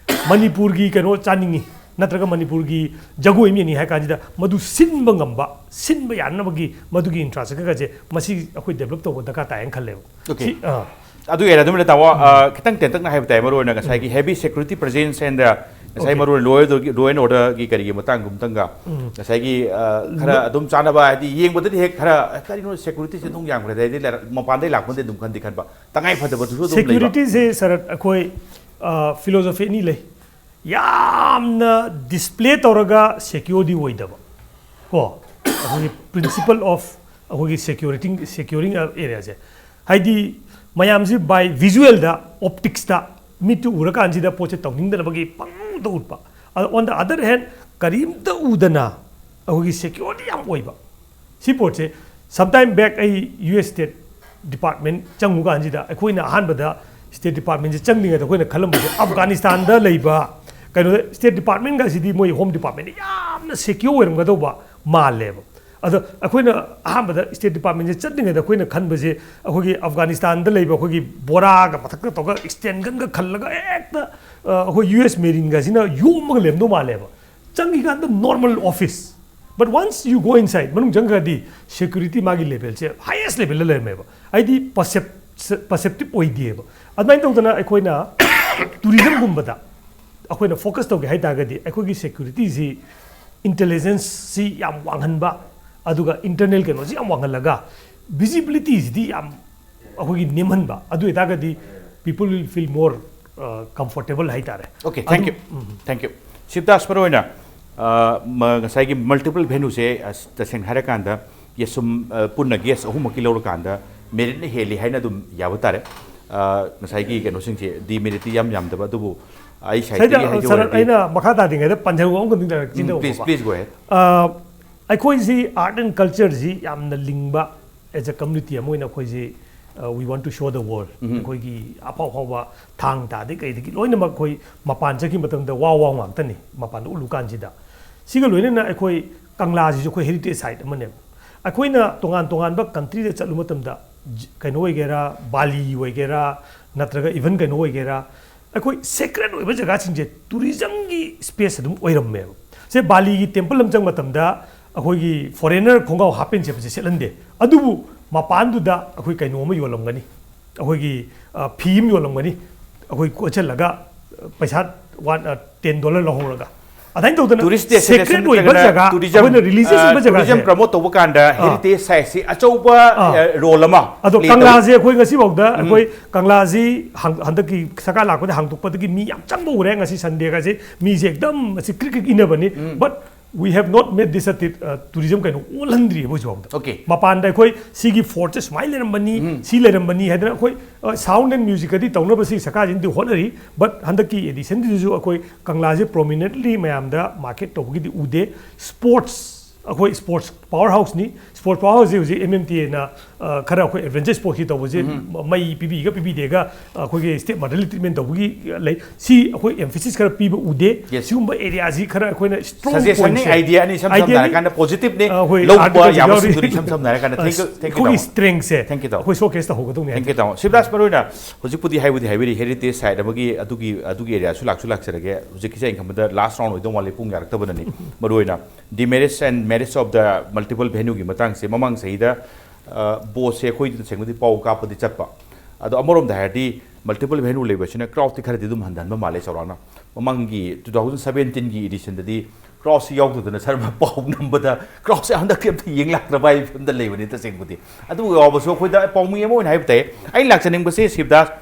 ꯃꯅꯤꯄꯨꯔꯒꯤ ꯀꯩꯅꯣ ꯆꯥꯅꯤꯡꯉꯤ ꯅꯠꯇ꯭ꯔꯒ ꯃꯅꯤꯄꯨꯔꯒꯤ ꯖꯒꯣꯏ ꯑꯃ ꯌꯦꯡꯅꯤꯡꯉꯤ ꯍꯥꯏ ꯀꯥꯟꯁꯤꯗ ꯃꯗꯨ ꯁꯤꯟꯕ ꯉꯝꯕ, ꯁꯤꯟꯕ ꯌꯥꯅꯕꯒꯤ ꯃꯗꯨꯒꯤ ꯏꯟꯐ꯭ꯔꯥꯁ꯭ꯇ꯭ꯔꯛꯆꯔꯒꯁꯦ ꯃꯁꯤ ꯑꯩꯈꯣꯏ ꯗꯦꯕꯂꯞ ꯇꯧꯕ ꯗꯔꯀꯥꯔ ꯇꯥꯏ ꯍꯥꯏꯅ ꯈꯜꯂꯦꯕ꯫ Okay. ꯁꯤ, ꯑꯥ꯫ ꯑꯗꯨ ꯑꯣꯏꯔꯦ꯫ ꯑꯗꯨꯝꯅ ꯇꯥꯃꯣ, ꯑ, ꯈꯤꯇꯪ ꯇꯦꯟꯇꯛꯅ ꯍꯥꯏꯕ ꯇꯥꯏ, ꯃꯔꯨ ꯑꯣꯏꯅ ꯉꯁꯥꯏꯒꯤ ꯎꯝ꯫ Heavy security presence and, uh, ꯉꯁꯥꯏ Okay. ꯃꯔꯨ ꯑꯣꯏꯅ law, law and orderꯒꯤ ꯀꯔꯤꯒꯤ ꯃꯇꯥꯡꯒꯨꯝꯇꯪꯒ ꯎꯝ꯫ ꯉꯁꯥꯏꯒꯤ, ꯑ, ꯈꯔ ꯂꯣ- ꯑꯗꯨꯝ ꯆꯥꯟꯅꯕ, ꯍꯥꯏꯗꯤ ꯌꯦꯡꯕꯗꯗꯤ ꯍꯦꯛ ꯈꯔ, "ꯑꯦ, ꯀꯔꯤꯅꯣ securityꯁꯦ ꯑꯗꯨꯝ ꯌꯥꯝꯈ꯭ꯔꯦ, ꯑꯗꯩꯗꯤ ꯂꯩꯔ-, ꯃꯄꯥꯟꯗꯩ ꯂꯥꯛꯄꯗꯤ ꯑꯗꯨꯝ ꯈꯟꯗꯤ ꯈꯟꯕ, ꯇꯉꯥꯏ ꯐꯗꯕꯗꯨꯁꯨ ꯑꯗꯨꯝ ꯂꯩꯕ"? Securityꯁꯦ ꯁꯥꯔ ꯑꯩꯈꯣꯏ, ꯑ, philosophy ꯑꯅꯤ ꯂꯩ꯫ ꯌꯥꯝꯅ display ꯇꯧꯔꯒ security ꯑꯣꯏꯗꯕ ꯀꯣ, ꯑꯩꯈꯣꯏꯒꯤ principle of ꯑꯩꯈꯣꯏꯒꯤ security, securing areaꯁꯦ, ꯍꯥꯏꯗꯤ ꯃꯌꯥꯝꯁꯤ by visualꯗ, opticsꯇ, ꯃꯤꯠꯇꯨ ꯎꯔꯀꯥꯟꯁꯤꯗ ꯄꯣꯠꯁꯦ ꯇꯧꯅꯤꯡꯗꯅꯕꯒꯤ ꯄꯪꯎꯗ ꯎꯠꯄ꯫ ꯑꯗꯣ on the other hand ꯀꯔꯤꯝꯇ ꯎꯗꯅ ꯑꯩꯈꯣꯏꯒꯤ security ꯌꯥꯝ ꯑꯣꯏꯕ꯫ ꯁꯤ ꯄꯣꯠꯁꯦ sometime back ꯑꯩ ꯌꯨ ꯑꯦꯁ State Department ꯆꯪꯉꯨ ꯀꯥꯟꯁꯤꯗ ꯑꯩꯈꯣꯏꯅ ꯑꯍꯥꯟꯕꯗ State Departmentꯁꯦ ꯆꯪꯗ꯭ꯔꯤꯉꯩꯗ ꯑꯩꯈꯣꯏꯅ ꯈꯜꯂꯝꯕꯁꯦ ꯑꯐꯒꯥꯅꯤꯁꯇꯥꯟꯗ ꯂꯩꯕ ꯀꯩꯅꯣꯗ ꯁ꯭ꯇꯦꯠ ꯗꯤꯄꯥꯔꯠꯃꯦꯟꯒꯁꯤꯗꯤ ꯃꯣꯏ ꯍꯣꯝ ꯗꯤꯄꯥꯔꯠꯃꯦꯟꯅ ꯌꯥꯝꯅ ꯁꯦꯀ꯭ꯌꯣꯔ ꯑꯣꯏꯔꯝꯒꯗꯧꯕ ꯃꯥꯜꯂꯦꯕ꯫ ꯑꯗꯣ ꯑꯩꯈꯣꯏꯅ ꯑꯍꯥꯟꯕꯗ ꯁ꯭ꯇꯦꯠ ꯗꯤꯄꯥꯔꯠꯃꯦꯟꯁꯦ ꯆꯠꯂꯤꯉꯩꯗ ꯑꯩꯈꯣꯏꯅ ꯈꯟꯕꯁꯦ ꯑꯩꯈꯣꯏꯒꯤ ꯑꯐꯒꯥꯅꯤꯁꯇꯥꯟꯗ ꯂꯩꯕ ꯑꯩꯈꯣꯏꯒꯤ ꯕꯣꯔꯥꯒ ꯃꯊꯛꯇ ꯇꯧꯔꯒ ꯑꯦꯛꯁꯇꯦꯟꯒꯟꯒ ꯈꯜꯂꯒ ꯍꯦꯛꯇ ꯑ, ꯑꯩꯈꯣꯏ ꯌꯨ ꯑꯦꯁ ꯃꯦꯔꯤꯟꯒꯁꯤꯅ ꯌꯣꯝꯃꯒ ꯂꯩꯔꯝꯗꯧ ꯃꯥꯜꯂꯦꯕ꯫ ꯆꯪꯈꯤꯀꯥꯟꯗ normal office. But once you go inside, ꯃꯅꯨꯡ ꯆꯪꯈ꯭ꯔꯗꯤ ꯁꯦꯀ꯭ꯌꯨꯔꯤꯇꯤ ꯃꯥꯒꯤ ꯂꯦꯚꯦꯜꯁꯦ ꯍꯥꯏꯌꯦꯁ ꯂꯦꯚꯦꯜꯗ ꯂꯩꯔꯝꯃꯦꯕ꯫ ꯍꯥꯏꯗꯤ ꯄꯔꯁꯦꯞꯇꯤꯞ ꯑꯣꯏꯗꯦꯕ꯫ ꯑꯗꯨꯃꯥꯏꯅ ꯇꯧꯗꯅ ꯑꯩꯈꯣꯏꯅ ꯇꯨꯔꯤꯖꯝꯒꯨꯝꯕꯗ ꯑꯩꯈꯣꯏꯅ ꯐꯣꯀꯁ ꯇꯧꯒꯦ ꯍꯥꯏ ꯇꯥꯔꯒꯗꯤ ꯑꯩꯈꯣꯏꯒꯤ ꯁꯦꯀ꯭ꯌꯨꯔꯤꯇꯤꯁꯤ, ꯏꯟꯇꯦꯂꯤꯖꯦꯟꯁꯁꯤ ꯌꯥꯝ ꯋꯥꯡꯍꯟꯕ, ꯑꯗꯨꯒ ꯏꯟꯇꯔꯅꯦꯜ ꯀꯩꯅꯣꯁꯤ ꯌꯥꯝ ꯋꯥꯡꯍꯜꯂꯒ ꯚꯤꯖꯤꯕꯤꯂꯤꯇꯤꯁꯤꯗꯤ ꯌꯥꯝ ꯑꯩꯈꯣꯏꯒꯤ ꯅꯦꯝꯍꯟꯕ꯫ ꯑꯗꯨ ꯑꯣꯏꯇꯥꯔꯒꯗꯤ people will feel more comfortable ꯍꯥꯏꯇꯥꯔꯦ꯫ Okay, thank you. Thank you. ꯁꯤꯕꯗꯥꯁ, ꯃꯔꯨ ꯑꯣꯏꯅ ꯑ, ꯃ- ꯉꯁꯥꯏꯒꯤ ꯃꯜꯇꯤꯄꯜ ꯚꯦꯅꯨꯁꯦ, ꯑꯁ, ꯇꯁꯦꯡꯅ ꯍꯥꯏꯔꯀꯥꯟꯗ ꯌꯦꯁꯨꯝ, ꯑ, ꯄꯨꯟꯅ ꯒꯦꯁ ꯑꯍꯨꯝꯃꯛꯀꯤ ꯂꯧꯔꯀꯥꯟꯗ ꯃꯦꯔꯤꯠꯅ ꯍꯦꯜꯂꯤ ꯍꯥꯏꯅ ꯑꯗꯨꯝ ꯌꯥꯕ ꯇꯥꯔꯦ꯫ ꯑ, ꯉꯁꯥꯏꯒꯤ ꯀꯩꯅꯣꯁꯤꯡꯁꯦ ꯗꯤꯃꯦꯔꯤꯠꯇꯤ ꯌꯥꯝ ꯌꯥꯝꯗꯕ, ꯑꯗꯨꯕꯨ ꯑꯩ ꯁꯤꯗ ꯁꯥꯏꯠꯇꯒꯤ ꯍꯥꯏꯖꯧ ꯁꯥꯔ, ꯍꯥꯏꯔꯗꯤ ꯑꯩꯅ ꯃꯈꯥ ꯇꯥꯗ꯭ꯔꯤꯉꯩꯗ ꯄꯟꯖꯧ ꯑꯃꯈꯛꯇꯪ ꯎꯝ, please, ꯇꯧꯔꯛꯈꯤꯗꯧꯕ꯫ please go ahead. ꯑꯩꯈꯣꯏꯁꯤ ꯑꯥꯔꯠ ꯑꯦꯟ ꯀꯜꯆꯔꯁꯤ ꯌꯥꯝꯅ ꯂꯤꯡꯕ, ꯑꯦꯖ ꯑ ꯀꯝꯃ꯭ꯌꯨꯅꯤꯇꯤ ꯑꯃ ꯑꯣꯏꯅ ꯑꯩꯈꯣꯏꯁꯤ, we want to show the world, ꯑꯩꯈꯣꯏꯒꯤ ꯑꯐꯥꯎ ꯑꯐꯥꯎꯕ ꯊꯥꯡ ꯇꯥꯗꯒꯤ ꯀꯩꯗꯒꯤ ꯂꯣꯏꯅꯃꯛ ꯑꯩꯈꯣꯏ ꯃꯄꯥꯟ ꯆꯠꯈꯤꯕ ꯃꯇꯝꯗ ꯋꯥ ꯋꯥ ꯉꯥꯛꯇꯅꯤ ꯃꯄꯥꯟꯗ ꯎꯠꯂꯨ ꯀꯥꯟꯁꯤꯗ꯫ ꯁꯤꯒ ꯂꯣꯏꯅꯅ ꯑꯩꯈꯣꯏ ꯀꯪꯂꯥꯁꯤꯁꯨ ꯑꯩꯈꯣꯏ ꯍꯦꯔꯤꯇꯦꯖ ꯁꯥꯏꯠ ꯑꯃꯅꯦꯕ꯫ ꯑꯩꯈꯣꯏꯅ ꯇꯣꯉꯥꯟ ꯇꯣꯉꯥꯟꯕ ꯀꯟꯇ꯭ꯔꯤꯗ ꯆꯠꯂꯨ ꯃꯇꯝꯗ, ꯀꯩꯅꯣ ꯑꯣꯏꯒꯦꯔꯥ, ꯕꯥꯂꯤ ꯑꯣꯏꯒꯦꯔꯥ, ꯅꯠꯇ꯭ꯔꯒ ꯏꯚꯟ ꯀꯩꯅꯣ ꯑꯣꯏꯒꯦꯔꯥ, ꯑꯩꯈꯣꯏ ꯁꯦꯀ꯭ꯔꯦꯠ ꯑꯣꯏꯕ ꯖꯒꯥꯁꯤꯡꯁꯦ ꯇꯨꯔꯤꯖꯝꯒꯤ ꯁ꯭ꯄꯦꯁ ꯑꯗꯨꯝ ꯑꯣꯏꯔꯝꯃꯦꯕ꯫ ꯁꯦ, ꯕꯥꯂꯤꯒꯤ ꯇꯦꯝꯄꯜ ꯑꯃ ꯆꯪꯕ ꯃꯇꯝꯗ ꯑꯩꯈꯣꯏꯒꯤ ꯐꯣꯔꯦꯅꯔ ꯈꯣꯡꯒ꯭ꯔꯥꯎ ꯍꯥꯞ ꯄꯦꯟ ꯁꯦꯠꯄꯁꯦ ꯁꯦꯠꯍꯟꯗꯦ, ꯑꯗꯨꯕꯨ ꯃꯄꯥꯟꯗꯨꯗ ꯑꯩꯈꯣꯏ ꯀꯩꯅꯣ ꯑꯃ ꯌꯣꯜꯂꯝꯒꯅꯤ, ꯑꯩꯈꯣꯏꯒꯤ ꯐꯤ ꯑꯃ ꯌꯣꯜꯂꯝꯒꯅꯤ, ꯑꯩꯈꯣꯏ ꯀꯣꯠꯁꯤꯜꯂꯒ ꯄꯩꯁꯥ ꯋꯥꯟ ꯇꯦꯟ ꯗꯣꯂꯔ ꯂꯧꯍꯧꯔꯒ꯫ ꯑꯗꯨꯃꯥꯏꯅ ꯇꯧꯗꯅ ꯇꯨꯔꯤꯁ ꯗꯦꯁꯇꯤꯅꯦꯁꯟ ꯁꯦꯀ꯭ꯔꯦꯠ ꯑꯣꯏꯕ ꯖꯒꯥ, ꯑꯩꯈꯣꯏꯅ ꯔꯤꯂꯤꯖꯤꯌꯁ ꯑꯣꯏꯕ ꯖꯒꯥꯁꯦ꯫ ꯇꯨꯔꯤꯖꯝ ꯄ꯭ꯔꯃꯣꯠ ꯇꯧꯕ ꯀꯥꯟꯗ ꯑꯥ꯫ ꯍꯦꯔꯤꯇꯦꯖ ꯁꯥꯏꯠꯁꯤ ꯑꯆꯧꯕ ꯑꯥ꯫ ꯔꯣꯜ ꯑꯃ ꯑꯗꯣ play ꯇꯧ- ꯀꯪꯂꯥꯁꯦ ꯑꯩꯈꯣꯏ ꯉꯁꯤꯐꯥꯎꯗ ꯑꯩꯈꯣꯏ ꯀꯪꯂꯥꯁꯤ ꯍꯪ- ꯍꯟꯗꯛꯀꯤ ꯁꯔꯀꯥꯔ ꯂꯥꯛꯄꯗ ꯍꯥꯡꯗꯣꯛꯄꯗꯒꯤ ꯃꯤ ꯌꯥꯝ ꯆꯪꯕ ꯎꯔꯦ꯫ ꯉꯁꯤ ꯁꯟꯗꯦꯒꯁꯦ ꯃꯤꯁꯦ ꯑꯦꯛꯗꯝ ꯑꯁꯤ ꯀ꯭ꯔꯤꯛ ꯀ꯭ꯔꯤꯛ ꯏꯟꯅꯕꯅꯤ꯫ But we have not made this a tourism ꯀꯩꯅꯣ ꯑꯣꯜꯍꯟꯗ꯭ꯔꯤꯕ ꯍꯧꯖꯤꯛꯐꯥꯎꯗ꯫ Okay. ꯃꯄꯥꯟꯗ ꯑꯩꯈꯣꯏ ꯁꯤꯒꯤ ꯐꯣꯔꯠꯁꯦ ꯁꯨꯃꯥꯏꯅ ꯂꯩꯔꯝꯕꯅꯤ, ꯁꯤ ꯂꯩꯔꯝꯕꯅꯤ ꯍꯥꯏꯗꯅ ꯑꯩꯈꯣꯏ ꯁꯥꯎꯟ ꯑꯦꯟ ꯃ꯭ꯌꯨꯖꯤꯛꯀꯗꯤ ꯇꯧꯅꯕ ꯁꯤ ꯁꯔꯀꯥꯔꯁꯤꯅꯗꯤ ꯍꯣꯠꯅꯔꯤ꯫ But ꯍꯟꯗꯛꯀꯤ ꯑꯦꯗꯤꯁꯟꯗꯨꯗꯁꯨ ꯑꯩꯈꯣꯏ ꯀꯪꯂꯥꯁꯦ ꯄ꯭ꯔꯣꯃꯤꯅꯦꯟꯠꯂꯤ ꯃꯌꯥꯝꯗ ꯃꯥꯔꯀꯦꯠ ꯇꯧꯕꯒꯤꯗꯤ ꯎꯗꯦ꯫ ꯁ꯭ꯄꯣꯔꯠꯁ ꯑꯩꯈꯣꯏ ꯁ꯭ꯄꯣꯔꯠꯁ ꯄꯥꯋꯔ ꯍꯥꯎꯁꯅꯤ꯫ ꯁ꯭ꯄꯣꯔꯠꯁ ꯄꯥꯋꯔ ꯍꯥꯎꯁꯁꯦ ꯍꯧꯖꯤꯛ ꯑꯦꯝ ꯑꯦꯝ ꯇꯤ ꯑꯦꯅ ꯈꯔ ꯑꯩꯈꯣꯏ ꯑꯦꯗꯚꯦꯟꯆꯔ ꯁ꯭ꯄꯣꯔꯠꯀꯤ ꯇꯧꯕꯁꯦ, ꯃꯩ ꯄꯤꯕꯤꯒ ꯄꯤꯕꯤꯗꯦꯒ ꯑꯩꯈꯣꯏꯒꯤ ꯁ꯭ꯇꯦꯞ ꯃꯥꯗꯔꯂꯤ ꯇ꯭ꯔꯤꯠꯃꯦꯟ ꯇꯧꯕꯒꯤ ꯂꯩ꯫ ꯁꯤ ꯑꯩꯈꯣꯏ ꯑꯦꯝꯐꯦꯁꯤꯁ ꯈꯔ ꯄꯤꯕ ꯎꯗꯦ꯫ Yes. ꯁꯤꯒꯨꯝꯕ ꯑꯦꯔꯤꯌꯥꯁꯤ ꯈꯔ ꯑꯩꯈꯣꯏꯅ ꯁ꯭ꯇ꯭ꯔꯣꯡ ꯁꯖꯦꯁꯟꯅꯤ, ꯄꯣꯏꯟꯠꯁꯦ, ꯑꯥꯏꯗꯤꯌꯥꯅꯤ, ꯏꯁꯝ ꯁꯝꯅ ꯑꯥꯏꯗꯤꯌꯥꯅꯤ꯫ ꯍꯥꯏꯔꯀꯥꯟꯗ ꯄꯣꯖꯤꯇꯤꯚꯅꯤ, ꯑ, ꯍꯣꯏ, ꯂꯧꯕ ꯑꯥꯔꯇꯤꯐꯤꯁꯤꯌꯦꯜ ꯌꯥꯕꯁꯤꯡꯗꯨꯗꯤ ꯌꯥꯎꯔꯤ꯫ ꯏꯁꯝ ꯁꯝꯅ ꯍꯥꯏꯔꯀꯥꯟꯗ thank you, thank you, ꯑꯩꯈꯣꯏꯒꯤ ꯇꯥꯃꯣ꯫ ꯁ꯭ꯇ꯭ꯔꯦꯡꯁꯦ Thank you, ꯇꯥꯃꯣ꯫ ꯑꯩꯈꯣꯏ ꯁꯣꯀꯦꯁ ꯇꯧꯍꯧꯒꯗꯧꯅꯤ꯫ Thank you, ꯇꯥꯃꯣ꯫ ꯁꯤꯕꯗꯥꯁ, ꯃꯔꯨ ꯑꯣꯏꯅ ꯍꯧꯖꯤꯛꯄꯨꯗꯤ ꯍꯥꯏꯕꯨꯗꯤ ꯍꯥꯏꯕꯤꯔꯤ, ꯍꯦꯔꯤꯇꯦꯖ ꯁꯥꯏꯠ ꯑꯃꯒꯤ ꯑꯗꯨꯒꯤ ꯑꯗꯨꯒꯤ ꯑꯦꯔꯤꯌꯥꯁꯨ ꯂꯥꯛꯁꯨ ꯂꯥꯛꯆꯔꯒꯦ꯫ ꯍꯧꯖꯤꯛꯀꯤꯁꯦ ꯑꯩꯅ ꯈꯟꯕꯗ ꯂꯥꯁ ꯔꯥꯎꯟ ꯑꯣꯏꯗꯧ ꯃꯥꯜꯂꯤ, ꯄꯨꯡ ꯌꯥꯔꯛꯇꯕꯅꯅꯤ꯫ ꯃꯔꯨ ꯑꯣꯏꯅ demerits and merits of the multiple venue ꯒꯤ ꯃꯇꯥꯡꯁꯦ, ꯃꯃꯥꯡ ꯆꯍꯤꯗ ꯕꯣꯁꯁꯦ ꯑꯩꯈꯣꯏꯗꯤ ꯇꯁꯦꯡꯕꯗꯤ ꯄꯥꯎ ꯀꯥꯞꯄꯗꯤ ꯆꯠꯄ, ꯑꯗꯣ ꯑꯃꯔꯣꯝꯗ ꯍꯥꯏꯔꯗꯤ multiple venue ꯂꯩꯕꯁꯤꯅ ꯀ꯭ꯔꯥꯎꯗꯇꯤ ꯈꯔꯗꯤ ꯑꯗꯨꯝ ꯍꯟꯊꯍꯟꯕ ꯃꯥꯜꯂꯦ ꯆꯥꯎꯔꯥꯛꯅ꯫ ꯃꯃꯥꯡꯒꯤ two thousand seventeen ꯒꯤ ꯏꯗꯤꯁꯟꯗꯗꯤ ꯀ꯭ꯔꯥꯎꯗꯁꯤ ꯌꯥꯎꯗꯗꯅ ꯁꯔꯃ ꯄꯥꯎ ꯅꯝꯕꯗ ꯀ꯭ꯔꯥꯎꯗꯁꯦ ꯍꯟꯗꯛꯇꯤ ꯑꯝꯇ ꯌꯦꯡ ꯂꯥꯛꯇ꯭ꯔꯕ ꯍꯥꯏꯕ ꯐꯤꯕꯝꯗ ꯂꯩꯕꯅꯤ ꯇꯁꯦꯡꯕꯗꯤ꯫ ꯑꯗꯨ ꯌꯥꯎꯕꯁꯨ ꯑꯩꯈꯣꯏꯗ ꯄꯥꯎꯃꯤ ꯑꯃ ꯑꯣꯏꯅ ꯍꯥꯏꯕ ꯇꯥꯏ꯫ ꯑꯩꯅ ꯂꯥꯛꯆꯅꯤꯡꯕꯁꯦ ꯁꯤꯕꯗꯥꯁ,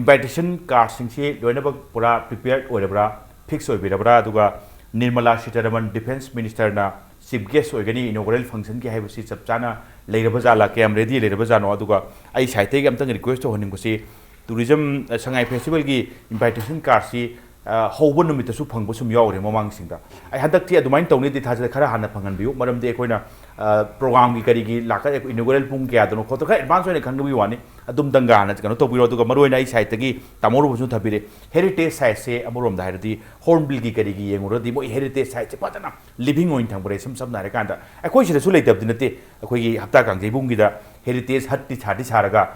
ꯏꯟꯚꯥꯏꯇꯦꯁꯟ ꯀꯥꯔꯗꯁꯤꯡꯁꯤ ꯂꯣꯏꯅꯃꯛ ꯄꯨꯔꯥ ꯄ꯭ꯔꯤꯄꯦꯌꯔꯗ ꯑꯣꯏꯔꯕ꯭ꯔꯥ, ꯐꯤꯛꯁ ꯑꯣꯏꯕꯤꯔꯕ꯭ꯔꯥ? ꯑꯗꯨꯒ ꯅꯤꯔꯃꯂꯥ ꯁꯤꯇꯥꯔꯥꯃꯟ, ꯗꯤꯐꯦꯟꯁ ꯃꯤꯅꯤꯁꯇꯔꯅ ꯆꯤꯐ ꯒꯦꯁ ꯑꯣꯏꯒꯅꯤ ꯏꯅꯣꯒꯔꯦꯜ ꯐꯪꯁꯟꯒꯤ ꯍꯥꯏꯕꯁꯤ ꯆꯞ ꯆꯥꯅ ꯂꯩꯔꯕ ꯖꯥꯠꯂꯥ, ꯀꯌꯥꯝ ꯔꯦꯗꯤ ꯂꯩꯔꯕ ꯖꯥꯠꯅꯣ? ꯑꯗꯨꯒ ꯑꯩ ꯁꯥꯏꯠꯇꯒꯤ ꯑꯝꯇꯪ ꯔꯤꯀ꯭ꯋꯦꯁ ꯇꯧꯍꯟꯅꯤꯡꯕꯁꯤ, ꯇꯨꯔꯤꯖꯝ, ꯑ, ꯁꯉꯥꯏ ꯐꯦꯁꯇꯤꯚꯦꯜꯒꯤ ꯏꯟꯚꯥꯏꯇꯦꯁꯟ ꯀꯥꯔꯗꯁꯤ, ꯑ, ꯍꯧꯕ ꯅꯨꯃꯤꯠꯇꯁꯨ ꯐꯪꯕ ꯁꯨꯝ ꯌꯥꯎꯔꯦ ꯃꯃꯥꯡꯁꯤꯡꯗ꯫ ꯑꯩ ꯍꯟꯗꯛꯇꯤ ꯑꯗꯨꯃꯥꯏꯅ ꯇꯧꯅꯤꯗꯤ ꯊꯥꯖꯗꯦ, ꯈꯔ ꯍꯥꯟꯅ ꯐꯪꯍꯟꯕꯤꯌꯨ, ꯃꯔꯝꯗꯤ ꯑꯩꯈꯣꯏꯅ, ꯑ, ꯄ꯭ꯔꯣꯒ꯭ꯔꯥꯝꯒꯤ ꯀꯔꯤꯒꯤ ꯂꯥꯛꯀ-, ꯏꯅꯣꯒꯔꯦꯜ ꯄꯨꯡ ꯀꯌꯥꯗꯅꯣ ꯈꯣꯠꯇꯣ ꯈꯔ ꯑꯦꯗꯚꯥꯟꯁ ꯑꯣꯏꯅ ꯈꯪꯅꯕꯒꯤ ꯋꯥꯅꯤ꯫ ꯑꯗꯨꯝ ꯗꯪꯒꯥꯅ ꯀꯩꯅꯣ ꯇꯧꯕꯤꯔꯣ꯫ ꯑꯗꯨꯒ ꯃꯔꯨꯑꯣꯏꯅ ꯑꯩ ꯁꯥꯏꯠꯇꯒꯤ ꯇꯥꯃꯣ ꯔꯨꯕꯁꯨ ꯊꯝꯕꯤꯔꯦ, ꯍꯦꯔꯤꯇꯦꯖ ꯁꯥꯏꯠꯁꯦ ꯑꯃꯔꯣꯝꯗ ꯍꯥꯏꯔꯗꯤ ꯍꯣꯔꯟꯕꯤꯜꯒꯤ ꯀꯔꯤꯒꯤ ꯌꯦꯡꯉꯨꯔꯗꯤ ꯃꯣꯏ ꯍꯦꯔꯤꯇꯦꯖ ꯁꯥꯏꯠꯁꯦ ꯐꯖꯅ ꯂꯤꯚꯤꯡ ꯑꯣꯏꯅ ꯊꯝꯈ꯭ꯔꯦ꯫ ꯏꯁꯝ ꯁꯝꯅ ꯍꯥꯏꯔꯀꯥꯟꯗ ꯑꯩꯈꯣꯏ ꯁꯤꯗꯁꯨ ꯂꯩꯇꯕꯗꯤ ꯅꯠꯇꯦ, ꯑꯩꯈꯣꯏꯒꯤ ꯍꯞꯇꯥ ꯀꯥꯡꯖꯩꯕꯨꯡꯒꯤꯗ ꯍꯦꯔꯤꯇꯦꯖ ꯍꯠꯇꯤ ꯁꯥꯗꯤ ꯁꯥꯔꯒ,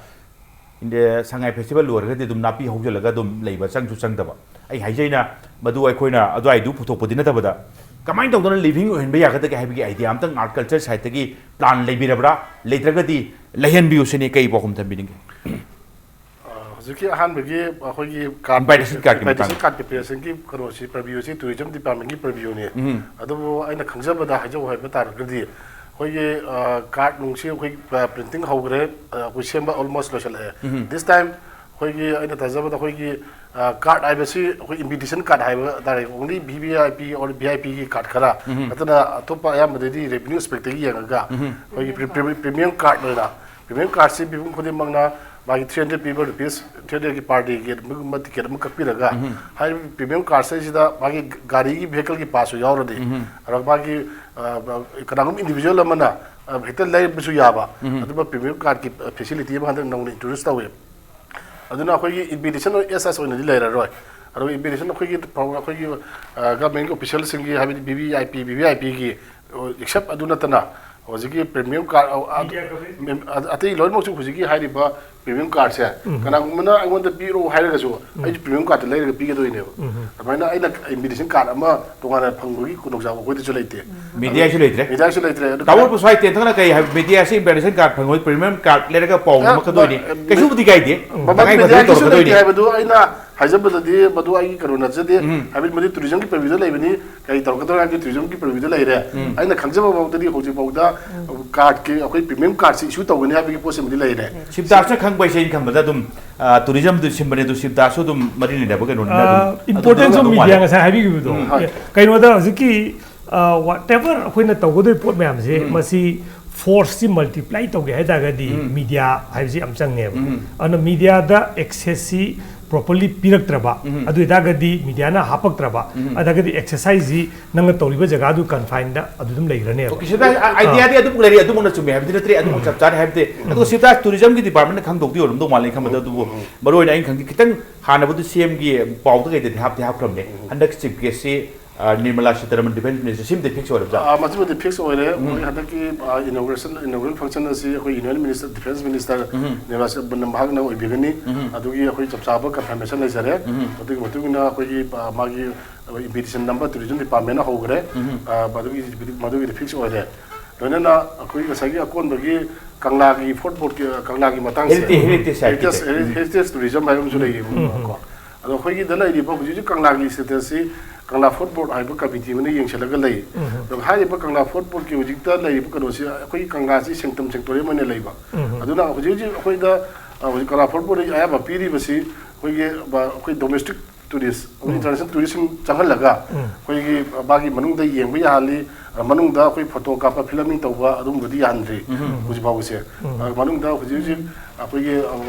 ꯏꯟꯗ-, ꯁꯉꯥꯏ ꯐꯦꯁꯇꯤꯚꯦꯜ ꯂꯣꯏꯔꯒꯗꯤ ꯑꯗꯨꯝ ꯅꯥꯄꯤ ꯍꯧꯖꯤꯜꯂꯒ ꯑꯗꯨꯝ ꯂꯩꯕ, ꯆꯪꯁꯨ ꯆꯪꯗꯕ꯫ ꯑꯩ ꯍꯥꯏꯖꯩꯅ, ꯃꯗꯨ ꯑꯩꯈꯣꯏꯅ ꯑꯗꯨꯋꯥꯏꯗꯨ ꯄꯨꯊꯣꯛꯄꯗꯤ ꯅꯠꯇꯕꯗ ꯀꯃꯥꯏꯅ ꯇꯧꯗꯅ ꯂꯤꯚꯤꯡ ꯑꯣꯏꯍꯟꯕ ꯌꯥꯒꯗꯒꯦ ꯍꯥꯏꯕꯒꯤ ꯑꯥꯏꯗꯤꯌꯥ ꯑꯝꯇꯪ ꯑꯥꯔꯠ ꯀꯜꯆꯔ ꯁꯥꯏꯠꯇꯒꯤ ꯄ꯭ꯂꯥꯟ ꯂꯩꯕꯤꯔꯕ꯭ꯔꯥ? ꯂꯩꯇ꯭ꯔꯒꯗꯤ ꯂꯩꯍꯟꯕꯤꯌꯨ ꯁꯤꯅꯤ꯫ ꯀꯩ ꯄꯥꯎꯈꯨꯝ ꯊꯝꯕꯤꯅꯤꯡꯒꯦ? ꯑ, ꯍꯧꯖꯤꯛꯀꯤ ꯑꯍꯥꯟꯕꯒꯤ ꯑꯩꯈꯣꯏꯒꯤ ꯀꯥꯔꯠ Invitation cardꯀꯤ invitation ꯃꯇꯥꯡꯗ꯫ Card preparation ꯒꯤ ꯀꯩꯅꯣꯁꯤ, purview ꯁꯤ ꯇꯨꯔꯤꯖꯝ ꯗꯤꯄꯥꯔꯠꯃꯦꯟꯒꯤ purview ꯅꯤ꯫ ꯎꯝ꯫ ꯑꯗꯨꯕꯨ ꯑꯩꯅ ꯈꯪꯖꯕꯗ ꯍꯥꯏꯖꯧ ꯍꯥꯏꯕ ꯇꯥꯔꯒꯗꯤ, ꯑꯩꯈꯣꯏꯒꯤ, ꯑ, ꯀꯥꯔꯠ ꯅꯨꯡꯁꯤ ꯑꯩꯈꯣꯏ, ꯑ, ꯄ꯭ꯔꯤꯟꯇꯤꯡ ꯍꯧꯈ꯭ꯔꯦ, ꯑ, ꯑꯩꯈꯣꯏ ꯁꯦꯝꯕ almost ꯂꯣꯏꯁꯤꯜꯂꯛꯑꯦ꯫ ꯎꯝ꯫ This time ꯑꯩꯈꯣꯏꯒꯤ, ꯑꯩꯅ ꯊꯥꯖꯕꯗ ꯑꯩꯈꯣꯏꯒꯤ, ꯑ, ꯀꯥꯔꯠ ꯍꯥꯏꯕꯁꯤ ꯑꯩꯈꯣꯏ invitation card ꯍꯥꯏꯕ ꯇꯥꯔꯦ, only V V I P or V I P ꯒꯤ ꯀꯥꯔꯠ ꯈꯔ ꯎꯝ꯫ ꯅꯠꯇꯅ ꯑꯇꯣꯞꯄ ꯑꯌꯥꯝꯕꯗꯗꯤ revenue aspect ꯇꯒꯤ ꯌꯦꯡꯉꯒ ꯎꯝ꯫ ꯑꯩꯈꯣꯏꯒꯤ pre- pre- premium card ꯑꯣꯏꯅ, premium card ꯁꯤ ꯃꯤꯄꯨꯝ ꯈꯨꯗꯤꯡꯃꯛꯅ ꯃꯥꯒꯤ ꯊ꯭ꯔꯤ ꯍꯟꯗ꯭ꯔꯦꯗ ꯄꯤꯕ ꯔꯨꯄꯤꯁ ꯊ꯭ꯔꯤ ꯍꯟꯗ꯭ꯔꯦꯗꯀꯤ ꯄꯥꯔ ꯗꯦꯒꯤ ꯑꯗꯨꯒꯨꯝꯕ ꯇꯤꯀꯦꯠ ꯑꯃ ꯀꯛꯄꯤꯔꯒ, ꯍꯥꯏꯔꯤꯕ ꯄ꯭ꯔꯤꯃꯤꯌꯝ ꯀꯥꯔꯠꯁꯤꯗꯩꯁꯤꯗ ꯃꯥꯒꯤ ꯒꯥꯔꯤꯒꯤ ꯚꯦꯍꯤꯀꯜꯒꯤ ꯄꯥꯁꯁꯨ ꯌꯥꯎꯔꯗꯤ, ꯑꯗꯨꯒ ꯃꯥꯒꯤ, ꯑ, ꯀꯅꯥꯒꯨꯝꯕ ꯏꯟꯗꯤꯕꯤꯖꯨꯋꯦꯜ ꯑꯃꯅ, ꯑ, ꯍꯦꯛꯇ ꯂꯩꯕꯁꯨ ꯌꯥꯕ, ꯑꯗꯨꯝꯕ ꯄ꯭ꯔꯤꯃꯤꯌꯝ ꯀꯥꯔꯠꯀꯤ ꯐꯦꯁꯤꯂꯤꯇꯤ ꯑꯃ ꯍꯟꯗꯛ ꯅꯧꯅ ꯏꯟꯇ꯭ꯔꯣꯗ꯭ꯌꯨꯁ ꯇꯧꯋꯦ꯫ ꯑꯗꯨꯅ ꯑꯩꯈꯣꯏꯒꯤ ꯏꯟꯚꯤꯇꯦꯁꯟ ꯑꯦꯁ ꯁꯁ ꯑꯣꯏꯅꯗꯤ ꯂꯩꯔꯔꯣꯏ꯫ ꯑꯗꯨꯒ ꯏꯟꯚꯤꯇꯦꯁꯟ ꯑꯩꯈꯣꯏꯒꯤ ꯐꯥꯎ-, ꯑꯩꯈꯣꯏꯒꯤ, ꯑ, ꯒꯚꯔꯟꯃꯦꯟꯠꯀꯤ ꯑꯣꯐꯤꯁꯤꯌꯦꯜꯁꯤꯡꯒꯤ, ꯍꯥꯏꯕꯗꯤ V V I P, V V I ꯄꯤꯒꯤ, ꯑꯦꯛꯁꯦꯞ ꯑꯗꯨ ꯅꯠꯇꯅ ꯍꯧꯖꯤꯛꯀꯤ ꯄ꯭ꯔꯤꯃꯤꯌꯝ ꯀꯥꯔꯠ, ꯑ, ꯑ, ꯃꯦꯝ-, ꯑ-, ꯑꯇꯩ ꯂꯣꯏꯅꯃꯛꯁꯨ ꯍꯧꯖꯤꯛꯀꯤ ꯍꯥꯏꯔꯤꯕ ꯄ꯭ꯔꯤꯃꯤꯌꯝ ꯀꯥꯔꯠꯁꯦ ꯀꯅꯥꯒꯨꯝꯕꯅ ꯑꯩꯉꯣꯟꯗ ꯄꯤꯔꯛꯑꯣ ꯍꯥꯏꯔꯒꯁꯨ ꯑꯩꯁꯨ ꯄ꯭ꯔꯤꯃꯤꯌꯝ ꯀꯥꯔꯠꯇ ꯂꯩꯔꯒ ꯄꯤꯒꯗꯣꯏꯅꯦꯕ꯫ ꯑꯗꯨꯃꯥꯏꯅ ꯑꯩꯅ ꯏꯟꯚꯤꯇꯦꯁꯟ ꯀꯥꯔꯠ ꯑꯃ ꯇꯣꯉꯥꯟꯅ ꯐꯪꯕꯒꯤ ꯈꯨꯗꯣꯡꯆꯥꯕ ꯑꯩꯈꯣꯏꯗꯁꯨ ꯂꯩꯇꯦ꯫ ꯃꯤꯗꯤꯌꯥꯁꯨ ꯂꯩꯇ꯭ꯔꯦ꯫ ꯃꯤꯗꯤꯌꯥꯁꯨ ꯂꯩꯇ꯭ꯔꯦ꯫ ꯑꯗꯨ ꯇꯥꯃꯣ ꯄꯨꯁꯥꯏ ꯇꯦꯟꯊꯪꯅ ꯀꯩ ꯍꯥꯏꯕ? ꯃꯤꯗꯤꯌꯥꯁꯤ ꯏꯟꯚꯤꯇꯦꯁꯟ ꯀꯥꯔꯠ ꯐꯪꯉꯣꯏ, ꯄ꯭ꯔꯤꯃꯤꯌꯝ ꯀꯥꯔꯠ ꯂꯩꯔꯒ ꯄꯥꯎ ꯑ, ꯑꯃꯈꯛꯇ ꯑꯣꯏꯅꯤ꯫ ꯃ-, ꯀꯩꯁꯨꯕꯨꯗꯤ ꯀꯥꯏꯗꯦ꯫ ꯃꯃꯜ ꯇꯉꯥꯏ ꯐꯗꯅ ꯃꯤꯗꯤꯌꯥꯒꯤꯁꯨ ꯂꯩꯇꯦ ꯇꯧꯔꯛꯀꯗꯣꯏꯅꯤ꯫ ꯍꯥꯏꯕꯗꯨ ꯑꯩꯅ ꯍꯥꯏꯖꯕꯗꯗꯤ ꯃꯗꯨ ꯑꯩꯒꯤ ꯀꯩꯅꯣ ꯅꯠꯆꯗꯦ꯫ ꯍꯥꯏꯕꯗꯤ ꯃꯗꯨ ꯇꯨꯔꯤꯖꯝꯒꯤ ꯄ꯭ꯔꯚ꯭ꯌꯨꯗ ꯂꯩꯕꯅꯤ, ꯀꯔꯤ ꯇꯧꯔꯛꯀꯗꯧꯔꯦ ꯍꯥꯏꯕꯗꯤ ꯇꯨꯔꯤꯖꯝꯒꯤ ꯄ꯭ꯔꯚ꯭ꯌꯨꯗ ꯂꯩꯔꯦ꯫ ꯑꯩꯅ ꯈꯪꯖꯕ ꯐꯥꯎꯗꯗꯤ ꯍꯧꯖꯤꯛ ꯐꯥꯎꯗ ꯀꯥꯔꯠꯀꯤ, ꯑꯩꯈꯣꯏ ꯄ꯭ꯔꯤꯃꯤꯌꯝ ꯀꯥꯔꯠꯁꯤ ꯏꯁꯨ ꯇꯧꯒꯅꯤ ꯍꯥꯏꯕꯒꯤ ꯄꯣꯠꯁꯤꯃꯗꯤ ꯂꯩꯔꯦ꯫ ꯁꯤꯕꯗꯥꯁꯅ ꯈꯪꯕ ꯍꯥꯏꯁꯦ ꯑꯩꯅ ꯈꯟꯕꯗ ꯑꯗꯨꯝ, ꯑ, ꯇꯨꯔꯤꯖꯝꯗꯨ ꯁꯤꯟꯕꯅꯦ, ꯑꯗꯨ ꯁꯤꯕꯗꯥꯁꯁꯨ ꯑꯗꯨꯝ ꯃꯔꯤ ꯂꯩꯅꯕ ꯀꯩꯅꯣꯅꯤꯅ ꯑꯗꯨꯝ, ꯑ, ꯑꯗꯨ ꯏꯝꯄꯣꯔꯇꯦꯟꯁ ꯑꯗꯨꯝ ꯑꯣꯐ ꯃꯥꯜꯂꯦ꯫ ꯃꯤꯗꯤꯌꯥ ꯉꯁꯥꯏ ꯍꯥꯏꯕꯤꯈꯤꯕꯗꯣ꯫ ꯎꯝ꯫ ꯍꯣꯏ꯫ ꯀꯩꯅꯣꯗ ꯍꯧꯖꯤꯛꯀꯤ, ꯑ, ꯋꯥ-, ꯋꯥꯠꯑꯦꯚꯔ ꯑꯩꯈꯣꯏꯅ ꯇꯧꯒꯗꯣꯏꯕ ꯄꯣꯠ ꯃꯌꯥꯝꯁꯦ, ꯃꯁꯤ ꯐꯣꯔꯁꯁꯤ ꯃꯜꯇꯤꯄ꯭ꯂꯥꯏ ꯇꯧꯒꯦ ꯍꯥꯏ ꯇꯥꯔꯒꯗꯤ ꯃꯤꯗꯤꯌꯥ ꯍꯥꯏꯕꯁꯤ ꯌꯥꯝ ꯆꯪꯉꯦꯕ꯫ ꯑꯗꯨꯅ ꯃꯤꯗꯤꯌꯥꯗ ꯑꯦꯛꯁꯦꯁꯁꯤ ꯄ꯭ꯔꯣꯄꯔꯂꯤ ꯄꯤꯔꯛꯇ꯭ꯔꯕ, ꯑꯗꯨ ꯑꯣꯏꯇꯥꯔꯒꯗꯤ ꯃꯤꯗꯤꯌꯥꯅ ꯍꯥꯞꯄꯛꯇ꯭ꯔꯕ, ꯑꯗꯨ ꯑꯣꯏꯇꯥꯔꯒꯗꯤ ꯑꯦꯛꯁꯔꯁꯥꯏꯁꯁꯤ ꯅꯪꯅ ꯇꯧꯔꯤꯕ ꯖꯒꯥꯗꯨ ꯀꯟꯐꯥꯏꯟꯗ ꯑꯗꯨ ꯑꯗꯨꯝ ꯂꯩꯈ꯭ꯔꯅꯦꯕ꯫ ꯑꯣꯀꯦ, ꯁꯤꯗ ꯑꯥꯏꯗꯤꯌꯥꯗꯤ ꯑꯗꯨꯝ ꯂꯩꯔꯤ, ꯑꯗꯨꯃꯛꯅ ꯆꯨꯝꯃꯦ ꯍꯥꯏꯕꯗꯤ ꯅꯠꯇ꯭ꯔꯦ, ꯑꯗꯨꯃꯛ ꯆꯞ ꯆꯥꯔꯦ ꯍꯥꯏꯕꯗꯤ꯫ ꯑꯗꯨꯒ ꯁꯤꯗ ꯇꯨꯔꯤꯖꯝꯒꯤ ꯗꯤꯄꯥꯔꯠꯃꯦꯟꯠꯅ ꯈꯪꯗꯧꯗꯤ ꯑꯣꯏꯔꯝꯗꯧ ꯃꯥꯜꯂꯦ ꯑꯩ ꯈꯟꯕꯗ, ꯑꯗꯨꯕꯨ ꯃꯔꯨ ꯑꯣꯏꯅ ꯑꯩꯅ ꯈꯪꯗꯦ, ꯈꯤꯇꯪ ꯍꯥꯟꯅꯕꯨꯗꯤ ꯁꯤ ꯑꯦꯝꯒꯤ ꯄꯥꯎꯗ ꯀꯩꯗꯗꯤ ꯍꯥꯞꯇꯤ ꯍꯥꯞꯈ꯭ꯔꯕꯅꯦ꯫ ꯍꯟꯗꯛ ꯆꯤꯐ ꯒꯦꯁꯁꯤ, ꯑ, ꯅꯤꯔꯃꯂꯥ ꯁꯤꯇꯥꯔꯥꯃꯟ, ꯗꯤꯐꯦꯟꯁ ꯃꯤꯅꯤꯁꯇꯔ, ꯁꯤꯃꯗꯤ ꯐꯤꯛꯁ ꯑꯣꯏꯔꯕꯖꯥꯠ꯫ ꯑꯥ, ꯃꯁꯤꯃꯗꯤ ꯐꯤꯛꯁ ꯑꯣꯏꯔꯦ꯫ ꯃꯣꯏ ꯍꯟꯗꯛꯀꯤ, ꯑ, ꯏꯅꯣꯒ꯭ꯔꯦꯁꯟ, ꯏꯅꯣꯒ꯭ꯔꯦꯜ ꯐꯪꯁꯟ ꯑꯁꯤ ꯑꯩꯈꯣꯏ union minister, defence minister Nirmala Sitharaman ꯃꯍꯥꯛꯅ ꯑꯣꯏꯕꯤꯒꯅꯤ꯫ ꯑꯗꯨꯒꯤ ꯑꯩꯈꯣꯏ ꯆꯞ ꯆꯥꯕ ꯀꯟꯐꯥꯔꯃꯦꯁꯟ ꯂꯩꯖꯔꯦ꯫ ꯑꯗꯨꯒꯤ ꯃꯇꯨꯡ ꯏꯟꯅ ꯑꯩꯈꯣꯏꯒꯤ, ꯑ, ꯃꯥꯒꯤ ꯏꯟꯚꯤꯇꯦꯁꯟ ꯅꯝꯕ ꯇꯨꯔꯤꯖꯝ ꯗꯤꯄꯥꯔꯠꯃꯦꯟꯅ ꯍꯧꯈ꯭ꯔꯦ꯫ ꯑ, ꯃꯗꯨꯒꯤ, ꯃꯗꯨꯒꯤꯗꯤ ꯐꯤꯛꯁ ꯑꯣꯏꯔꯦ꯫ ꯂꯣꯏꯅꯅ ꯑꯩꯈꯣꯏ ꯉꯁꯥꯏꯒꯤ ꯑꯀꯣꯟꯕꯒꯤ ꯀꯪꯂꯥꯒꯤ ꯐꯣꯔꯠ ꯕꯣꯔꯗꯀꯤ, ꯀꯪꯂꯥꯒꯤ ꯃꯇꯥꯡꯁꯦ, ꯍꯦꯔꯤꯇꯦꯖ ꯍꯥꯏꯕꯗꯤ ꯍꯦꯔꯤꯇꯦꯖ, ꯍꯦꯔꯤꯇꯦꯖ ꯇꯨꯔꯤꯖꯝ ꯍꯥꯏꯕ ꯑꯃꯁꯨ ꯂꯩꯌꯦꯕꯀꯣ꯫ ꯑꯗꯣ ꯑꯩꯈꯣꯏꯒꯤꯗ ꯂꯩꯔꯤꯕ ꯍꯧꯖꯤꯛ ꯍꯧꯖꯤꯛ ꯀꯪꯂꯥꯒꯤ ꯁ꯭ꯇꯦꯇꯁꯁꯤ ꯀꯪꯂꯥ ꯐꯣꯔꯠ ꯕꯣꯔꯗ ꯍꯥꯏꯕ ꯀꯃꯤꯇꯤ ꯑꯃꯅ ꯌꯦꯡꯁꯤꯜꯂꯒ ꯂꯩ꯫ ꯑꯗꯣ ꯍꯥꯏꯔꯤꯕ ꯀꯪꯂꯥ ꯐꯣꯔꯠ ꯕꯣꯔꯗꯀꯤ ꯍꯧꯖꯤꯛꯇ ꯂꯩꯔꯤꯕ ꯀꯩꯅꯣꯁꯤ ꯑꯩꯈꯣꯏꯒꯤ ꯀꯪꯂꯥꯁꯤ ꯁꯦꯡꯇꯝ ꯁꯦꯡꯇꯣꯔꯤꯌꯝ ꯑꯣꯏꯅ ꯂꯩꯕ꯫ ꯑꯗꯨꯅ ꯍꯧꯖꯤꯛ ꯍꯧꯖꯤꯛ ꯑꯩꯈꯣꯏꯗ, ꯑ, ꯍꯧꯖꯤꯛ ꯀꯪꯂꯥ ꯐꯣꯔꯠ ꯕꯣꯔꯗꯅ ꯑꯌꯥꯝꯕ ꯄꯤꯔꯤꯕꯁꯤ ꯑꯩꯈꯣꯏꯒꯤ, ꯑ, ꯑꯩꯈꯣꯏ ꯗꯣꯃꯦꯁꯇꯤꯛ ꯇꯨꯔꯤꯁ, ꯑꯩꯈꯣꯏ ꯏꯟꯇꯔꯅꯦꯁꯅꯦꯜ ꯇꯨꯔꯤꯁꯁꯤꯡ ꯆꯪꯍꯜꯂꯒ ꯑꯩꯈꯣꯏꯒꯤ ꯃꯥꯒꯤ ꯃꯅꯨꯡꯗ ꯌꯦꯡꯕ ꯌꯥꯍꯜꯂꯤ꯫ ꯑ, ꯃꯅꯨꯡꯗ ꯑꯩꯈꯣꯏ ꯐꯣꯇꯣ ꯀꯥꯞꯄ, ꯐꯤꯂꯝꯃꯤꯡ ꯇꯧꯕ ꯑꯗꯨꯒꯨꯝꯕꯗꯤ ꯌꯥꯍꯟꯗ꯭ꯔꯤ ꯍꯧꯖꯤꯛ ꯐꯥꯎꯕꯁꯦ꯫ ꯑ, ꯃꯅꯨꯡꯗ ꯍꯧꯖꯤꯛ ꯍꯧꯖꯤꯛ ꯑꯩꯈꯣꯏꯒꯤ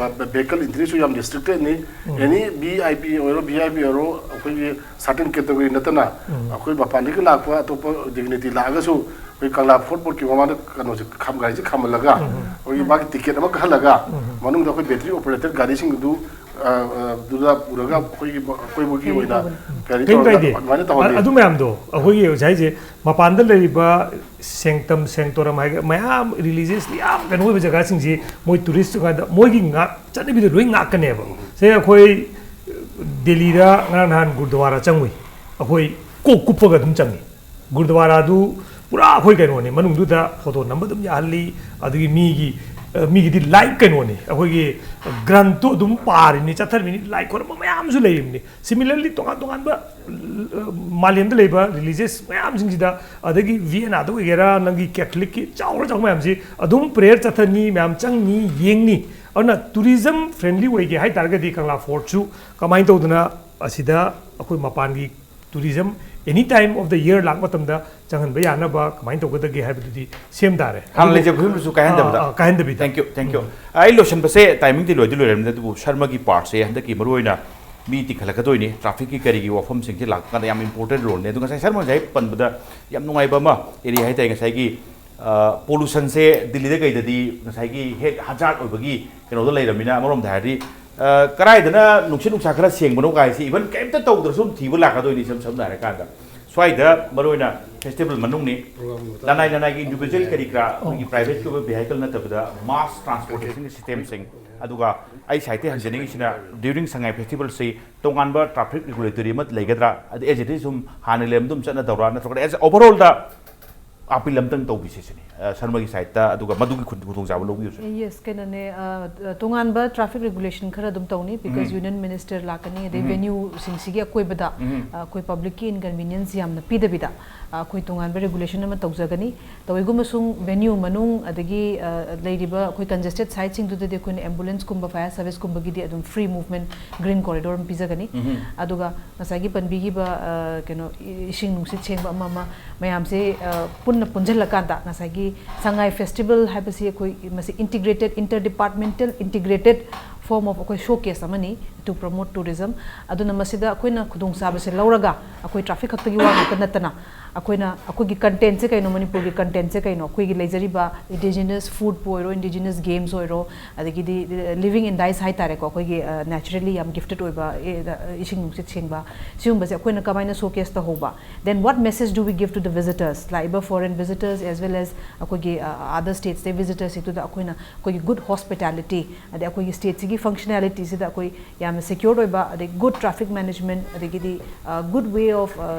ꯚꯦꯍꯤꯀꯜ ꯏꯟꯇ꯭ꯔꯤꯁꯨ ꯌꯥꯝ ꯔꯦꯁꯇ꯭ꯔꯤꯛꯇꯦꯠꯅꯤ꯫ ꯑꯦꯅꯤ ꯚꯤ ꯑꯥꯏ ꯄꯤ ꯑꯣꯏꯔꯣ, ꯚꯤ ꯑꯥꯏ ꯄꯤ ꯑꯣꯏꯔꯣ, ꯑꯩꯈꯣꯏꯒꯤ ꯁꯥꯔꯇꯦꯟ ꯀꯦꯇꯒꯣꯔꯤ ꯅꯠꯇꯅ ꯑꯩꯈꯣꯏ ꯃꯄꯥꯟꯗꯒꯤ ꯂꯥꯛꯄ ꯑꯇꯣꯞꯄ ꯗꯤꯒꯅꯤꯇꯤ ꯂꯥꯛꯑꯒꯁꯨ ꯑꯩꯈꯣꯏ ꯀꯪꯂꯥ ꯐꯣꯔꯠ ꯕꯣꯔꯗꯀꯤ ꯃꯃꯥꯡꯗ ꯀꯩꯅꯣꯁꯦ ꯈꯥꯝ ꯒꯥꯔꯤꯁꯦ ꯈꯥꯝꯍꯜꯂꯒ ꯑꯩꯈꯣꯏꯒꯤ ꯃꯥꯒꯤ ꯇꯤꯀꯦꯠ ꯑꯃ ꯀꯛꯍꯜꯂꯒ ꯃꯅꯨꯡꯗ ꯑꯩꯈꯣꯏ ꯕꯦꯇ꯭ꯔꯤ ꯑꯣꯄꯔꯦꯇꯦꯠ ꯒꯥꯔꯤꯁꯤꯡꯗꯨ ꯑ, ꯑ, ꯑꯗꯨꯗ ꯄꯨꯔꯒ ꯑꯩꯈꯣꯏꯒꯤ ꯑꯀꯣꯏꯕꯒꯤ ꯑꯣꯏꯅ ꯀꯔꯤ ꯀꯩꯝ ꯇꯧꯔꯒ ꯀꯥꯏꯗꯦ꯫ ꯑꯗꯨꯃꯥꯏꯅ ꯇꯧꯍꯜꯂꯤ꯫ ꯑꯗꯨ ꯃꯌꯥꯝꯗꯣ ꯑꯩꯈꯣꯏꯒꯤ ꯉꯁꯥꯏꯁꯦ ꯃꯄꯥꯟꯗ ꯂꯩꯔꯤꯕ ꯁꯦꯡꯇꯝ ꯁꯦꯡꯇꯣꯔꯝ ꯍꯥꯏꯒ ꯃꯌꯥꯝ ꯔꯤꯂꯤꯖꯤꯌꯁꯂꯤ ꯌꯥꯝ ꯀꯩꯅꯣ ꯑꯣꯏꯕ ꯖꯒꯥꯁꯤꯡꯁꯤ ꯃꯣꯏ ꯇꯨꯔꯤꯁ ꯆꯪꯀꯥꯟꯗ ꯃꯣꯏꯒꯤ ꯉꯥꯛ ꯆꯠꯅꯕꯤꯗꯣ ꯂꯣꯏ ꯉꯥꯛꯀꯅꯦꯕ꯫ ꯁꯦ ꯑꯩꯈꯣꯏ ꯗꯦꯜꯂꯤꯗ ꯉꯔꯥꯡ ꯅꯍꯥꯟ ꯒꯨꯔꯗꯨꯋꯥꯔꯥ ꯆꯪꯉꯨꯏ꯫ ꯑꯩꯈꯣꯏ ꯀꯣꯛ ꯀꯨꯞꯄꯒ ꯑꯗꯨꯝ ꯆꯪꯉꯤ꯫ ꯒꯨꯔꯗꯨꯋꯥꯔꯥꯗꯨ ꯄꯨꯔꯥ ꯑꯩꯈꯣꯏ ꯀꯩꯅꯣꯅꯤ, ꯃꯅꯨꯡꯗꯨꯗ ꯐꯣꯇꯣ ꯅꯝꯕ ꯑꯗꯨꯝ ꯌꯥꯍꯜꯂꯤ꯫ ꯑꯗꯒꯤ ꯃꯤꯒꯤ ꯑ, ꯃꯤꯒꯤꯗꯤ ꯂꯥꯏꯛ ꯀꯩꯅꯣꯅꯤ, ꯑꯩꯈꯣꯏꯒꯤ ꯒ꯭ꯔꯟꯊꯇꯣ ꯑꯗꯨꯝ ꯄꯥꯔꯤꯅꯤ, ꯆꯠꯊꯔꯤꯕꯅꯤ, ꯂꯥꯏ ꯈꯣꯏꯔꯝꯕ ꯃꯌꯥꯝꯁꯨ ꯂꯩꯔꯤꯕꯅꯤ꯫ ꯁꯤꯃꯤꯂꯔꯂꯤ ꯇꯣꯉꯥꯟ ꯇꯣꯉꯥꯟꯕ ꯑ, ꯃꯥꯂꯦꯝꯗ ꯂꯩꯕ ꯔꯤꯂꯤꯖꯤꯌꯁ ꯃꯌꯥꯝꯁꯤꯡꯁꯤꯗ, ꯑꯗꯒꯤ ꯚꯤꯌꯦꯅꯥꯗ ꯑꯣꯏꯒꯦꯔꯥ, ꯅꯪꯒꯤ ꯀꯦꯊꯂꯤꯛꯀꯤ ꯆꯥꯎꯔ ꯆꯥꯎꯕ ꯃꯌꯥꯝꯁꯤ ꯑꯗꯨꯝ ꯄ꯭ꯔꯦꯌꯔ ꯆꯠꯊꯅꯤ, ꯃꯌꯥꯝ ꯆꯪꯅꯤ, ꯌꯦꯡꯅꯤ꯫ ꯑꯗꯨꯅ ꯇꯨꯔꯤꯖꯝ ꯐ꯭ꯔꯦꯟꯂꯤ ꯑꯣꯏꯒꯦ ꯍꯥꯏ ꯇꯥꯔꯒꯗꯤ ꯀꯪꯂꯥ ꯐꯣꯔꯠꯁꯨ ꯀꯃꯥꯏꯅ ꯇꯧꯗꯅ ꯑꯁꯤꯗ ꯑꯩꯈꯣꯏ ꯃꯄꯥꯟꯒꯤ tourism any time of the year ꯂꯥꯛꯄ ꯃꯇꯝꯗ ꯆꯪꯍꯟꯕ ꯌꯥꯅꯕ ꯀꯃꯥꯏꯅ ꯇꯧꯒꯗꯒꯦ ꯍꯥꯏꯕꯗꯨꯗꯤ ꯁꯦꯝ ꯇꯥꯔꯦ꯫ ꯍꯥꯟꯅ ꯑꯗꯨꯕꯨ ꯂꯩꯖꯕ ꯐꯤꯕꯝꯗꯨꯁꯨ ꯀꯥꯏꯍꯟꯗꯕꯗ꯫ ꯑꯥ, ꯑꯥ, ꯀꯥꯏꯍꯟꯗꯕꯤꯗ꯫ Thank you, thank you꯫ ꯎꯝ꯫ ꯑꯩ ꯂꯣꯏꯁꯤꯟꯕꯁꯦ ꯇꯥꯏꯃꯤꯡꯗꯤ ꯂꯣꯏꯗꯤ ꯂꯣꯏꯔꯕꯅꯤꯅ, ꯑꯗꯨꯕꯨ ꯁꯔꯃꯒꯤ ꯄꯥꯔꯠꯁꯦ ꯍꯟꯗꯛꯀꯤ ꯃꯔꯨꯑꯣꯏꯅ ꯃꯤ ꯇꯤꯡꯈꯠꯂꯛꯀꯗꯣꯏꯅꯤ, ꯇ꯭ꯔꯥꯐꯤꯛꯀꯤ ꯀꯔꯤꯒꯤ ꯋꯥꯐꯝꯁꯤꯡꯁꯦ ꯂꯥꯛꯄ ꯀꯥꯟꯗ ꯌꯥꯝ ꯏꯝꯄꯣꯔꯇꯦꯟ ꯔꯣꯜꯅꯤ꯫ ꯑꯗꯨ ꯉꯁꯥꯏ ꯁꯔꯃ ꯉꯁꯥꯏ ꯄꯟꯕꯗ ꯌꯥꯝ ꯅꯨꯡꯉꯥꯏꯕ ꯑꯃ ꯑꯦꯔꯤꯌꯥ ꯍꯥꯏꯇꯥꯔꯦ, ꯉꯁꯥꯏꯒꯤ ꯄꯣꯂꯨꯁꯟꯁꯦ ꯗꯤꯜꯂꯤꯗ ꯀꯩꯗꯗꯤ ꯉꯁꯥꯏꯒꯤ ꯍꯦꯛ ꯍꯖꯥꯔꯠ ꯑꯣꯏꯕꯒꯤ ꯀꯩꯅꯣꯗ ꯂꯩꯔꯕꯅꯤꯅ, ꯑꯃꯔꯣꯝꯗ ꯍꯥꯏꯔꯗꯤ ꯑ, ꯀꯗꯥꯏꯗꯅ ꯅꯨꯡꯁꯤꯠ ꯅꯨꯡꯁꯥ ꯈꯔ ꯁꯦꯡꯕꯅꯣ ꯀꯥꯏꯁꯤ ꯏꯚꯟ ꯀꯩꯝꯇ ꯇꯧꯗ꯭ꯔꯁꯨ ꯑꯗꯨꯝ ꯊꯤꯕ ꯂꯥꯛꯀꯗꯣꯏꯅꯤ꯫ ꯏꯁꯝ ꯁꯝꯅ ꯍꯥꯏꯔꯀꯥꯟꯗ ꯁ꯭ꯋꯥꯏꯗ ꯃꯔꯨꯑꯣꯏꯅ ꯐꯦꯁꯇꯤꯚꯦꯜ ꯃꯅꯨꯡꯅꯤ, ꯂꯅꯥꯏ ꯂꯅꯥꯏꯒꯤ ꯏꯟꯗꯤꯚꯤꯖꯨꯋꯦꯜ ꯀꯔꯤ ꯀꯔꯥ ꯑꯩꯈꯣꯏꯒꯤ ꯄ꯭ꯔꯥꯏꯚꯦꯠꯀꯤ ꯑꯣꯏꯕ ꯚꯤꯍꯥꯏꯀꯜ ꯅꯠꯇꯕꯗ ꯃꯥꯁ ꯇ꯭ꯔꯥꯟꯁꯄꯣꯔꯇꯦꯁꯟꯒꯤ ꯁꯤꯁꯇꯦꯝꯁꯤꯡ, ꯑꯗꯨꯒ ꯑꯩ ꯁꯥꯏꯠꯇꯒꯤ ꯍꯟꯖꯅꯤꯡꯉꯤꯁꯤꯅ ꯗ꯭ꯌꯨꯔꯤꯡ ꯁꯉꯥꯏ ꯐꯦꯁꯇꯤꯚꯦꯜꯁꯤ ꯇꯣꯉꯥꯟꯕ ꯇ꯭ꯔꯥꯐꯤꯛ ꯔꯤꯒꯨꯂꯦꯇꯣꯔꯤ ꯑꯃ ꯂꯩꯒꯗ꯭ꯔꯥ, ꯑꯗꯩ ꯑꯦꯖ ꯏꯠ ꯏꯁ ꯁꯨꯝ ꯍꯥꯟꯅ ꯂꯩꯔꯝꯕ ꯑꯗꯨꯝ ꯆꯠꯅꯗꯧꯔꯥ, ꯅꯠꯇ꯭ꯔꯒꯅ ꯑꯦꯖ ꯑꯣꯚꯔꯑꯣꯜꯗ ꯑꯄꯤꯜ ꯑꯃꯇꯪ ꯇꯧꯕꯤꯁꯦ ꯁꯤꯅꯤ, ꯑ, ꯁꯔꯃꯒꯤ ꯁꯥꯏꯠꯇ, ꯑꯗꯨꯒ ꯃꯗꯨꯒꯤ ꯈꯨꯟ-, ꯈꯨꯗꯣꯡꯆꯥꯕ ꯂꯧꯕꯤꯌꯨ ꯁꯤꯅꯤ꯫ ꯌꯦꯁ, ꯀꯩꯅꯣꯅꯦ, ꯑ, ꯑ, ꯇꯣꯉꯥꯟꯕ ꯇ꯭ꯔꯥꯐꯤꯛ ꯔꯤꯒꯨꯂꯦꯁꯟ ꯈꯔ ꯑꯗꯨꯝ ꯇꯧꯅꯤ, ꯕꯤꯀꯣꯖ ꯎꯝ꯫ ꯌꯨꯅꯤꯌꯟ ꯃꯤꯅꯤꯁꯇꯔ ꯂꯥꯛꯀꯅꯤ, ꯑꯗꯩ ꯎꯝ꯫ ꯚꯦꯅ꯭ꯌꯨꯁꯤꯡꯁꯤꯒꯤ ꯑꯀꯣꯏꯕꯗ, ꯎꯝ꯫ ꯑ, ꯑꯩꯈꯣꯏ ꯄꯕ꯭ꯂꯤꯛꯀꯤ ꯏꯟꯀꯟꯚꯤꯅꯤꯌꯟꯁ ꯌꯥꯝꯅ ꯄꯤꯗꯕꯤꯗ, ꯑ, ꯑꯩꯈꯣꯏ ꯇꯣꯉꯥꯟꯕ ꯔꯤꯒꯨꯂꯦꯁꯟ ꯑꯃ ꯇꯧꯖꯒꯅꯤ꯫ ꯇꯧꯏꯒꯨꯝꯕꯁꯨꯡ ꯚꯦꯅ꯭ꯌꯨ ꯃꯅꯨꯡ ꯑꯗꯒꯤ, ꯑ, ꯂꯩꯔꯤꯕ ꯑꯩꯈꯣꯏ ꯀꯟꯖꯦꯁꯇꯦꯠ ꯁꯥꯏꯠꯁꯤꯡꯗꯨꯗꯗꯤ ꯑꯩꯈꯣꯏꯅ ꯑꯦꯝꯕꯨꯂꯦꯟꯁꯀꯨꯝꯕ, ꯐꯥꯌꯔ ꯁꯥꯔꯚꯤꯁꯀꯨꯝꯕꯒꯤꯗꯤ ꯑꯗꯨꯝ ꯐ꯭ꯔꯤ ꯃꯨꯚꯃꯦꯟ, ꯒ꯭ꯔꯤꯟ ꯀꯣꯔꯤꯗꯣꯔ ꯑꯃ ꯄꯤꯖꯒꯅꯤ꯫ ꯎꯝ꯫ ꯑꯗꯨꯒ ꯉꯁꯥꯏꯒꯤ ꯄꯟꯕꯤꯈꯤꯕ, ꯑ, ꯀꯩꯅꯣ, ꯏ-, ꯏꯁꯤꯡ ꯅꯨꯡꯁꯤꯠ ꯁꯦꯡꯕ ꯑꯃ ꯑꯃ ꯃꯌꯥꯝꯁꯦ, ꯑ, ꯄꯨꯟꯅ ꯄꯨꯟꯁꯤꯜꯂꯀꯥꯟꯗ ꯉꯁꯥꯏꯒꯤ ꯁꯉꯥꯏ ꯐꯦꯁꯇꯤꯚꯦꯜ ꯍꯥꯏꯕꯁꯤ ꯑꯩꯈꯣꯏ ꯃꯁꯤ integrated, inter departmental integrated forum of ꯑꯩꯈꯣꯏ ꯁꯣ ꯀꯦꯁ ꯑꯃꯅꯤ ꯇꯨ ꯄ꯭ꯔꯃꯣꯠ ꯇꯨꯔꯤꯖꯝ꯫ ꯑꯗꯨꯅ ꯃꯁꯤꯗ ꯑꯩꯈꯣꯏꯅ ꯈꯨꯗꯣꯡꯆꯥꯕꯁꯦ ꯂꯧꯔꯒ ꯑꯩꯈꯣꯏ ꯇ꯭ꯔꯥꯐꯤꯛ ꯈꯛꯇꯒꯤ ꯋꯥ ꯉꯥꯛꯇ ꯅꯠꯇꯅ ꯑꯩꯈꯣꯏꯅ ꯑꯩꯈꯣꯏꯒꯤ ꯀꯟꯇꯦꯟꯁꯦ ꯀꯩꯅꯣ, ꯃꯅꯤꯄꯨꯔꯒꯤ ꯀꯟꯇꯦꯟꯁꯦ ꯀꯩꯅꯣ, ꯑꯩꯈꯣꯏꯒꯤ ꯂꯩꯖꯔꯤꯕ ꯏꯟꯗꯤꯖꯤꯅꯁ ꯐꯨꯗꯄꯨ ꯑꯣꯏꯔꯣ, ꯏꯟꯗꯤꯖꯤꯅꯁ ꯒꯦꯝꯁ ꯑꯣꯏꯔꯣ, ꯑꯗꯒꯤꯗꯤ ꯂꯤꯕꯤꯡ ꯏꯟꯗꯥꯏꯁ ꯍꯥꯏꯇꯥꯔꯦꯀꯣ, ꯑꯩꯈꯣꯏꯒꯤ ꯅꯦꯆꯔꯦꯜꯂꯤ ꯌꯥꯝ ꯒꯤꯐꯇꯦꯠ ꯑꯣꯏꯕ, ꯑꯦ, ꯏꯁꯤꯡ ꯅꯨꯡꯁꯤꯠ ꯁꯦꯡꯕ, ꯁꯤꯒꯨꯝꯕꯁꯦ ꯑꯩꯈꯣꯏꯅ ꯀꯃꯥꯏꯅ ꯁꯣ case ꯇꯧꯍꯧꯕ? Then what message do we give to the visitors? ꯂꯥꯛꯏꯕ foreign visitors as well as ꯑꯩꯈꯣꯏꯒꯤ ꯑꯗꯔ ꯁ꯭ꯇꯦꯠꯁꯇꯩ ꯚꯤꯖꯤꯇꯔꯁꯤꯡꯗꯨꯗ ꯑꯩꯈꯣꯏꯅ ꯑꯩꯈꯣꯏꯒꯤ ꯒꯨꯗ ꯍꯣꯁꯄꯤꯇꯥꯂꯤꯇꯤ, ꯑꯗꯩ ꯑꯩꯈꯣꯏꯒꯤ ꯁ꯭ꯇꯦꯠꯁꯤꯒꯤ ꯐꯪꯁꯅꯦꯂꯤꯇꯤꯁꯤꯗ ꯑꯩꯈꯣꯏ ꯌꯥꯝꯅ ꯁꯦꯀ꯭ꯌꯣꯔ ꯑꯣꯏꯕ, ꯑꯗꯩ ꯒꯨꯗ ꯇ꯭ꯔꯥꯐꯤꯛ ꯃꯦꯅꯦꯖꯃꯦꯟꯠ, ꯑꯗꯒꯤꯗꯤ ꯒꯨꯗ ꯋꯦ ꯑꯣꯐ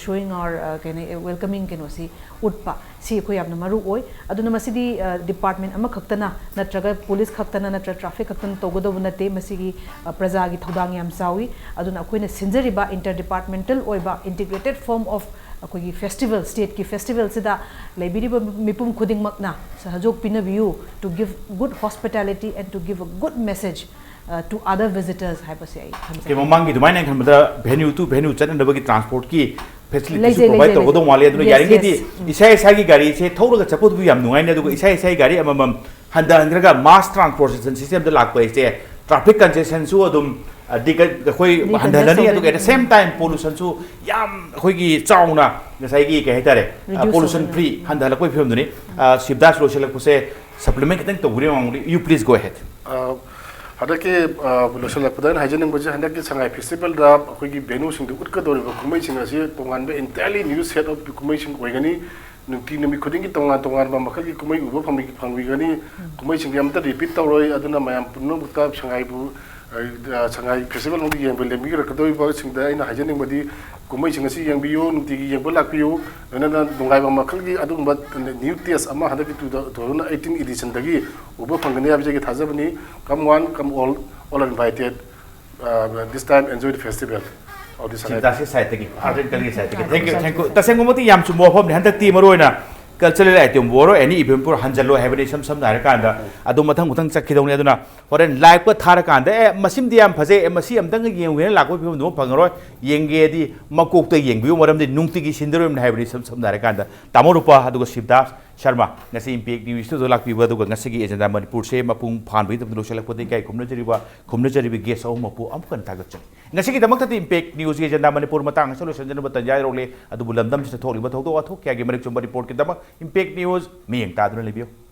ꯁꯣꯌꯤꯡ ꯑꯥꯔ ꯀꯩꯅꯣ, ꯋꯦꯜꯀꯃꯤꯡ ꯀꯩꯅꯣꯁꯤ ꯎꯠꯄ, ꯁꯤ ꯑꯩꯈꯣꯏ ꯌꯥꯝꯅ ꯃꯔꯨ ꯑꯣꯏ꯫ ꯑꯗꯨꯅ ꯃꯁꯤꯗꯤ ꯗꯤꯄꯥꯔꯠꯃꯦꯟ ꯑꯃꯈꯛꯇꯅ ꯅꯠꯇ꯭ꯔꯒ ꯄꯨꯂꯤꯁ ꯈꯛꯇꯅ ꯅꯠꯇ꯭ꯔꯒ ꯇ꯭ꯔꯥꯐꯤꯛ ꯈꯛꯇꯅ ꯇꯧꯒꯗꯧꯕ ꯅꯠꯇꯦ꯫ ꯃꯁꯤꯒꯤ ꯄ꯭ꯔꯖꯥꯒꯤ ꯊꯧꯗꯥꯡ ꯌꯥꯝ ꯆꯥꯎꯏ꯫ ꯑꯗꯨꯅ ꯑꯩꯈꯣꯏꯅ ꯁꯤꯟꯖꯔꯤꯕ ꯏꯟꯇꯔ ꯗꯤꯄꯥꯔꯠꯃꯦꯟꯇꯦꯜ ꯑꯣꯏꯕ ꯏꯟꯇꯤꯒ꯭ꯔꯦꯇꯦꯠ ꯐꯣꯔꯝ ꯑꯣꯐ ꯑꯩꯈꯣꯏꯒꯤ ꯐꯦꯁꯇꯤꯚꯦꯜ, ꯁ꯭ꯇꯦꯠꯀꯤ ꯐꯦꯁꯇꯤꯚꯦꯜꯁꯤꯗ ꯂꯩꯕꯤꯔꯤꯕ ꯃꯤꯄꯨꯝ ꯈꯨꯗꯤꯡꯃꯛꯅ ꯁꯍꯌꯣꯒ ꯄꯤꯅꯕꯤꯌꯨ, to give good hospitality and to give a good message to other visitors ꯍꯥꯏꯕꯁꯦ ꯑꯩ ꯊꯝꯖꯒꯦ꯫ ꯃꯃꯥꯡꯒꯤ ꯑꯗꯨꯃꯥꯏꯅ ꯑꯩꯅ ꯈꯟꯕꯗ ꯚꯦꯅ꯭ꯌꯨ ꯇꯨ ꯚꯦꯅ꯭ꯌꯨ ꯆꯠꯅꯅꯕꯒꯤ ꯇ꯭ꯔꯥꯟꯁꯄꯣꯔꯠꯀꯤ ꯐꯦꯁꯤꯂꯤꯇꯤꯁꯨ ꯂꯩꯖꯩ, ꯄ꯭ꯔꯣꯚꯥꯏꯗ ꯂꯩꯖꯩ, ꯇꯧꯒꯗꯧ ꯂꯩꯖꯩ꯫ ꯃꯥꯜꯂꯦ꯫ ꯑꯗꯨꯅ Yes, ꯌꯥꯔꯤꯈꯩꯗꯤ yes. ꯎꯝ꯫ ꯏꯁꯥ ꯏꯁꯥꯒꯤ ꯒꯥꯔꯤꯁꯦ ꯊꯧꯔꯒ ꯆꯠꯄꯗꯨꯕꯨ ꯌꯥꯝ ꯅꯨꯡꯉꯥꯏꯅꯦ, ꯑꯗꯨꯒ ꯏꯁꯥ ꯏꯁꯥꯒꯤ ꯒꯥꯔꯤ ꯑꯃꯃꯝ ꯍꯟꯊꯍꯟꯈ꯭ꯔꯒ ꯃꯥꯁ ꯇ꯭ꯔꯥꯟꯁꯄꯣꯔꯇꯦꯁꯟ ꯁꯤꯁꯇꯦꯝꯗ ꯂꯥꯛꯄ ꯍꯥꯏꯁꯦ ꯇ꯭ꯔꯥꯐꯤꯛ ꯀꯟꯖꯦꯁꯟꯁꯨ ꯑꯗꯨꯝ ꯑ, ꯗꯤꯒ-, ꯑꯩꯈꯣꯏ Decongest ꯍꯟꯊꯍꯜꯂꯅꯤ, ꯑꯗꯨꯒ at the ꯇꯧꯗꯣꯏꯅꯤ꯫ same time pollutionꯁꯨ ꯌꯥꯝ ꯑꯩꯈꯣꯏꯒꯤ ꯆꯥꯎꯅ ꯉꯁꯥꯏꯒꯤ ꯀꯩ ꯍꯥꯏꯇꯥꯔꯦ, Reduce pollution ꯇꯧꯗꯣꯏꯅꯤ꯫ Free ꯍꯟꯊꯍꯜꯂꯛꯄꯒꯤ ꯐꯤꯕꯝꯗꯨꯅꯤ꯫ ꯑ, ꯁꯤꯕꯗꯥꯁ ꯂꯣꯏꯁꯤꯜꯂꯛꯄꯁꯦ ꯁꯄ꯭ꯂꯤꯃꯦꯟ ꯈꯤꯇꯪ ꯇꯧꯕꯤꯔꯦ ꯃꯃꯥꯡꯗ꯫ You please go ahead. ꯑ, ꯍꯟꯗꯛꯀꯤ ꯑ, ꯂꯣꯏꯁꯤꯜꯂꯛꯄꯗ ꯑꯩꯅ ꯍꯥꯏꯖꯅꯤꯡꯕꯁꯦ, ꯍꯟꯗꯛꯀꯤ ꯁꯉꯥꯏ ꯐꯦꯁꯇꯤꯚꯦꯜꯗ ꯑꯩꯈꯣꯏꯒꯤ ꯚꯦꯅꯨꯁꯤꯡꯗ ꯎꯠꯀꯗꯧꯔꯤꯕ ꯀꯨꯝꯍꯩꯁꯤꯡ ꯑꯁꯤ ꯇꯣꯉꯥꯟꯕ entirely new set of ꯀꯨꯝꯍꯩꯁꯤꯡ ꯑꯣꯏꯒꯅꯤ꯫ ꯅꯨꯡꯇꯤ ꯅꯨꯃꯤꯠ ꯈꯨꯗꯤꯡꯒꯤ ꯇꯣꯉꯥꯟ ꯇꯣꯉꯥꯟꯕ ꯃꯈꯜꯒꯤ ꯀꯨꯝꯍꯩ ꯎꯕ ꯐꯪꯕꯤ-, ꯐꯪꯕꯤꯒꯅꯤ꯫ ꯀꯨꯝꯍꯩꯁꯤꯡꯗꯤ ꯑꯃꯠꯇ ꯔꯤꯄꯤꯠ ꯇꯧꯔꯣꯏ꯫ ꯑꯗꯨꯅ ꯃꯌꯥꯝ ꯄꯨꯝꯅꯃꯛꯇ ꯁꯉꯥꯏꯕꯨ, ꯑ, ꯁꯉꯥꯏ ꯐꯦꯁꯇꯤꯚꯦꯜ ꯃꯅꯨꯡꯗ ꯌꯦꯡꯕ ꯂꯦꯡꯕꯤꯔꯛꯀꯗꯧꯔꯤꯕꯁꯤꯡꯗ ꯑꯩꯅ ꯍꯥꯏꯖꯅꯤꯡꯕꯗꯤ, ꯀꯨꯝꯍꯩꯁꯤꯡ ꯑꯁꯤ ꯌꯦꯡꯕꯤꯌꯨ, ꯅꯨꯡꯇꯤꯒꯤ ꯌꯦꯡꯕ ꯂꯥꯛꯄꯤꯌꯨ꯫ ꯂꯣꯏꯅꯅ ꯅꯨꯡꯉꯥꯏꯕ ꯃꯈꯜꯒꯤ ꯑꯗꯨꯒꯨꯝꯕ new taste ꯑꯃ ꯍꯟꯗꯛꯀꯤ two thousand eighteen editionꯗꯒꯤ ꯎꯕ ꯐꯪꯒꯅꯤ ꯍꯥꯏꯕꯁꯤꯒꯤ ꯊꯥꯖꯕꯅꯤ꯫ Come one, come all, all are invited. Uh, this time enjoy the festival of the Sangay. ꯁꯤꯕꯗꯥꯁꯀꯤ ꯁꯥꯏꯠꯇꯒꯤ, ꯑꯥꯔꯠ ꯑꯦꯟ ꯀꯜꯆꯔꯒꯤ ꯁꯥꯏꯠꯇꯒꯤ꯫ Thank you, thank you. ꯇꯁꯦꯡꯕꯃꯛꯇꯤ ꯌꯥꯝ ꯆꯨꯝꯕ ꯋꯥꯐꯝꯅꯤ꯫ ꯍꯟꯗꯛꯇꯤ ꯃꯔꯨꯑꯣꯏꯅ Cultural item ꯑꯣꯏꯔꯣ, any event ꯑꯣꯏꯔꯣ, ꯍꯟꯖꯜꯂꯣꯏ ꯍꯥꯏꯕꯅꯤ꯫ ꯏꯁꯝ ꯁꯝꯅ ꯍꯥꯏꯔꯀꯥꯟꯗ ꯑꯗꯨꯝ ꯃꯊꯪ ꯃꯊꯪ ꯆꯠꯈꯤꯗꯧꯅꯤ꯫ ꯑꯗꯨꯅ ꯍꯣꯔꯦꯟ live ꯀ ꯊꯥꯔꯀꯥꯟꯗ, "ꯑꯦ, ꯃꯁꯤꯃꯗꯤ ꯌꯥꯝ ꯐꯖꯩ, ꯑꯦ, ꯃꯁꯤ ꯑꯝꯇꯪꯒ ꯌꯦꯡꯉꯨꯒꯦꯅ" ꯂꯥꯛꯄꯒꯤ ꯐꯤꯕꯝꯗꯨꯃ ꯐꯪꯉꯔꯣꯏ꯫ ꯌꯦꯡꯒꯦꯗꯤ ꯃꯀꯣꯛꯇ ꯌꯦꯡꯕꯤꯌꯨ, ꯃꯔꯝꯗꯤ ꯅꯨꯡꯇꯤꯒꯤ ꯁꯤꯟꯗꯣꯔꯤꯕꯅꯤ ꯍꯥꯏꯕꯅꯤ꯫ ꯏꯁꯝ ꯁꯝꯅ ꯍꯥꯏꯔꯀꯥꯟꯗ ꯇꯥꯃꯣ ꯔꯨꯄꯥ ꯑꯗꯨꯒ ꯁꯤꯕꯗꯥꯁ ꯁꯔꯃ ꯉꯁꯤ Impact News Studio ꯂꯥꯛꯄꯤꯕ, ꯑꯗꯨꯒ ꯉꯁꯤꯒꯤ Agenda ꯃꯅꯤꯄꯨꯔꯁꯦ ꯃꯄꯨꯡ ꯐꯥꯍꯟꯕꯒꯤꯗꯃꯛꯇ ꯂꯣꯏꯁꯤꯜꯂꯛꯄꯗ ꯏꯀꯥꯏ ꯈꯨꯝꯅꯖꯔꯤꯕ, ꯈꯨꯝꯅꯖꯔꯤꯕ guest ꯑꯍꯨꯝ ꯃꯄꯨ ꯑꯃꯨꯛ ꯍꯟꯅ ꯊꯥꯒꯠꯆꯔꯤ꯫ ꯉꯁꯤꯒꯤꯗꯃꯛꯇꯗꯤ Impact News ꯀꯤ Agenda ꯃꯅꯤꯄꯨꯔ ꯃꯇꯥꯡ ꯑꯁꯤꯗ ꯂꯣꯏꯁꯤꯟꯖꯅꯕ ꯇꯟꯖꯥ ꯌꯧꯔꯛꯂꯦ꯫ ꯑꯗꯨꯕꯨ ꯂꯝꯗꯝꯁꯤꯗ ꯊꯣꯛꯂꯤꯕ ꯊꯧꯗꯣꯛ ꯋꯥꯊꯣꯛ ꯀꯌꯥꯒꯤ ꯃꯔꯤꯛ ꯆꯨꯝꯕ report ꯀꯤꯗꯃꯛ Impact News ꯃꯤꯠꯌꯦꯡ ꯇꯥꯗꯨꯅ ꯂꯩꯕꯤꯌꯨ꯫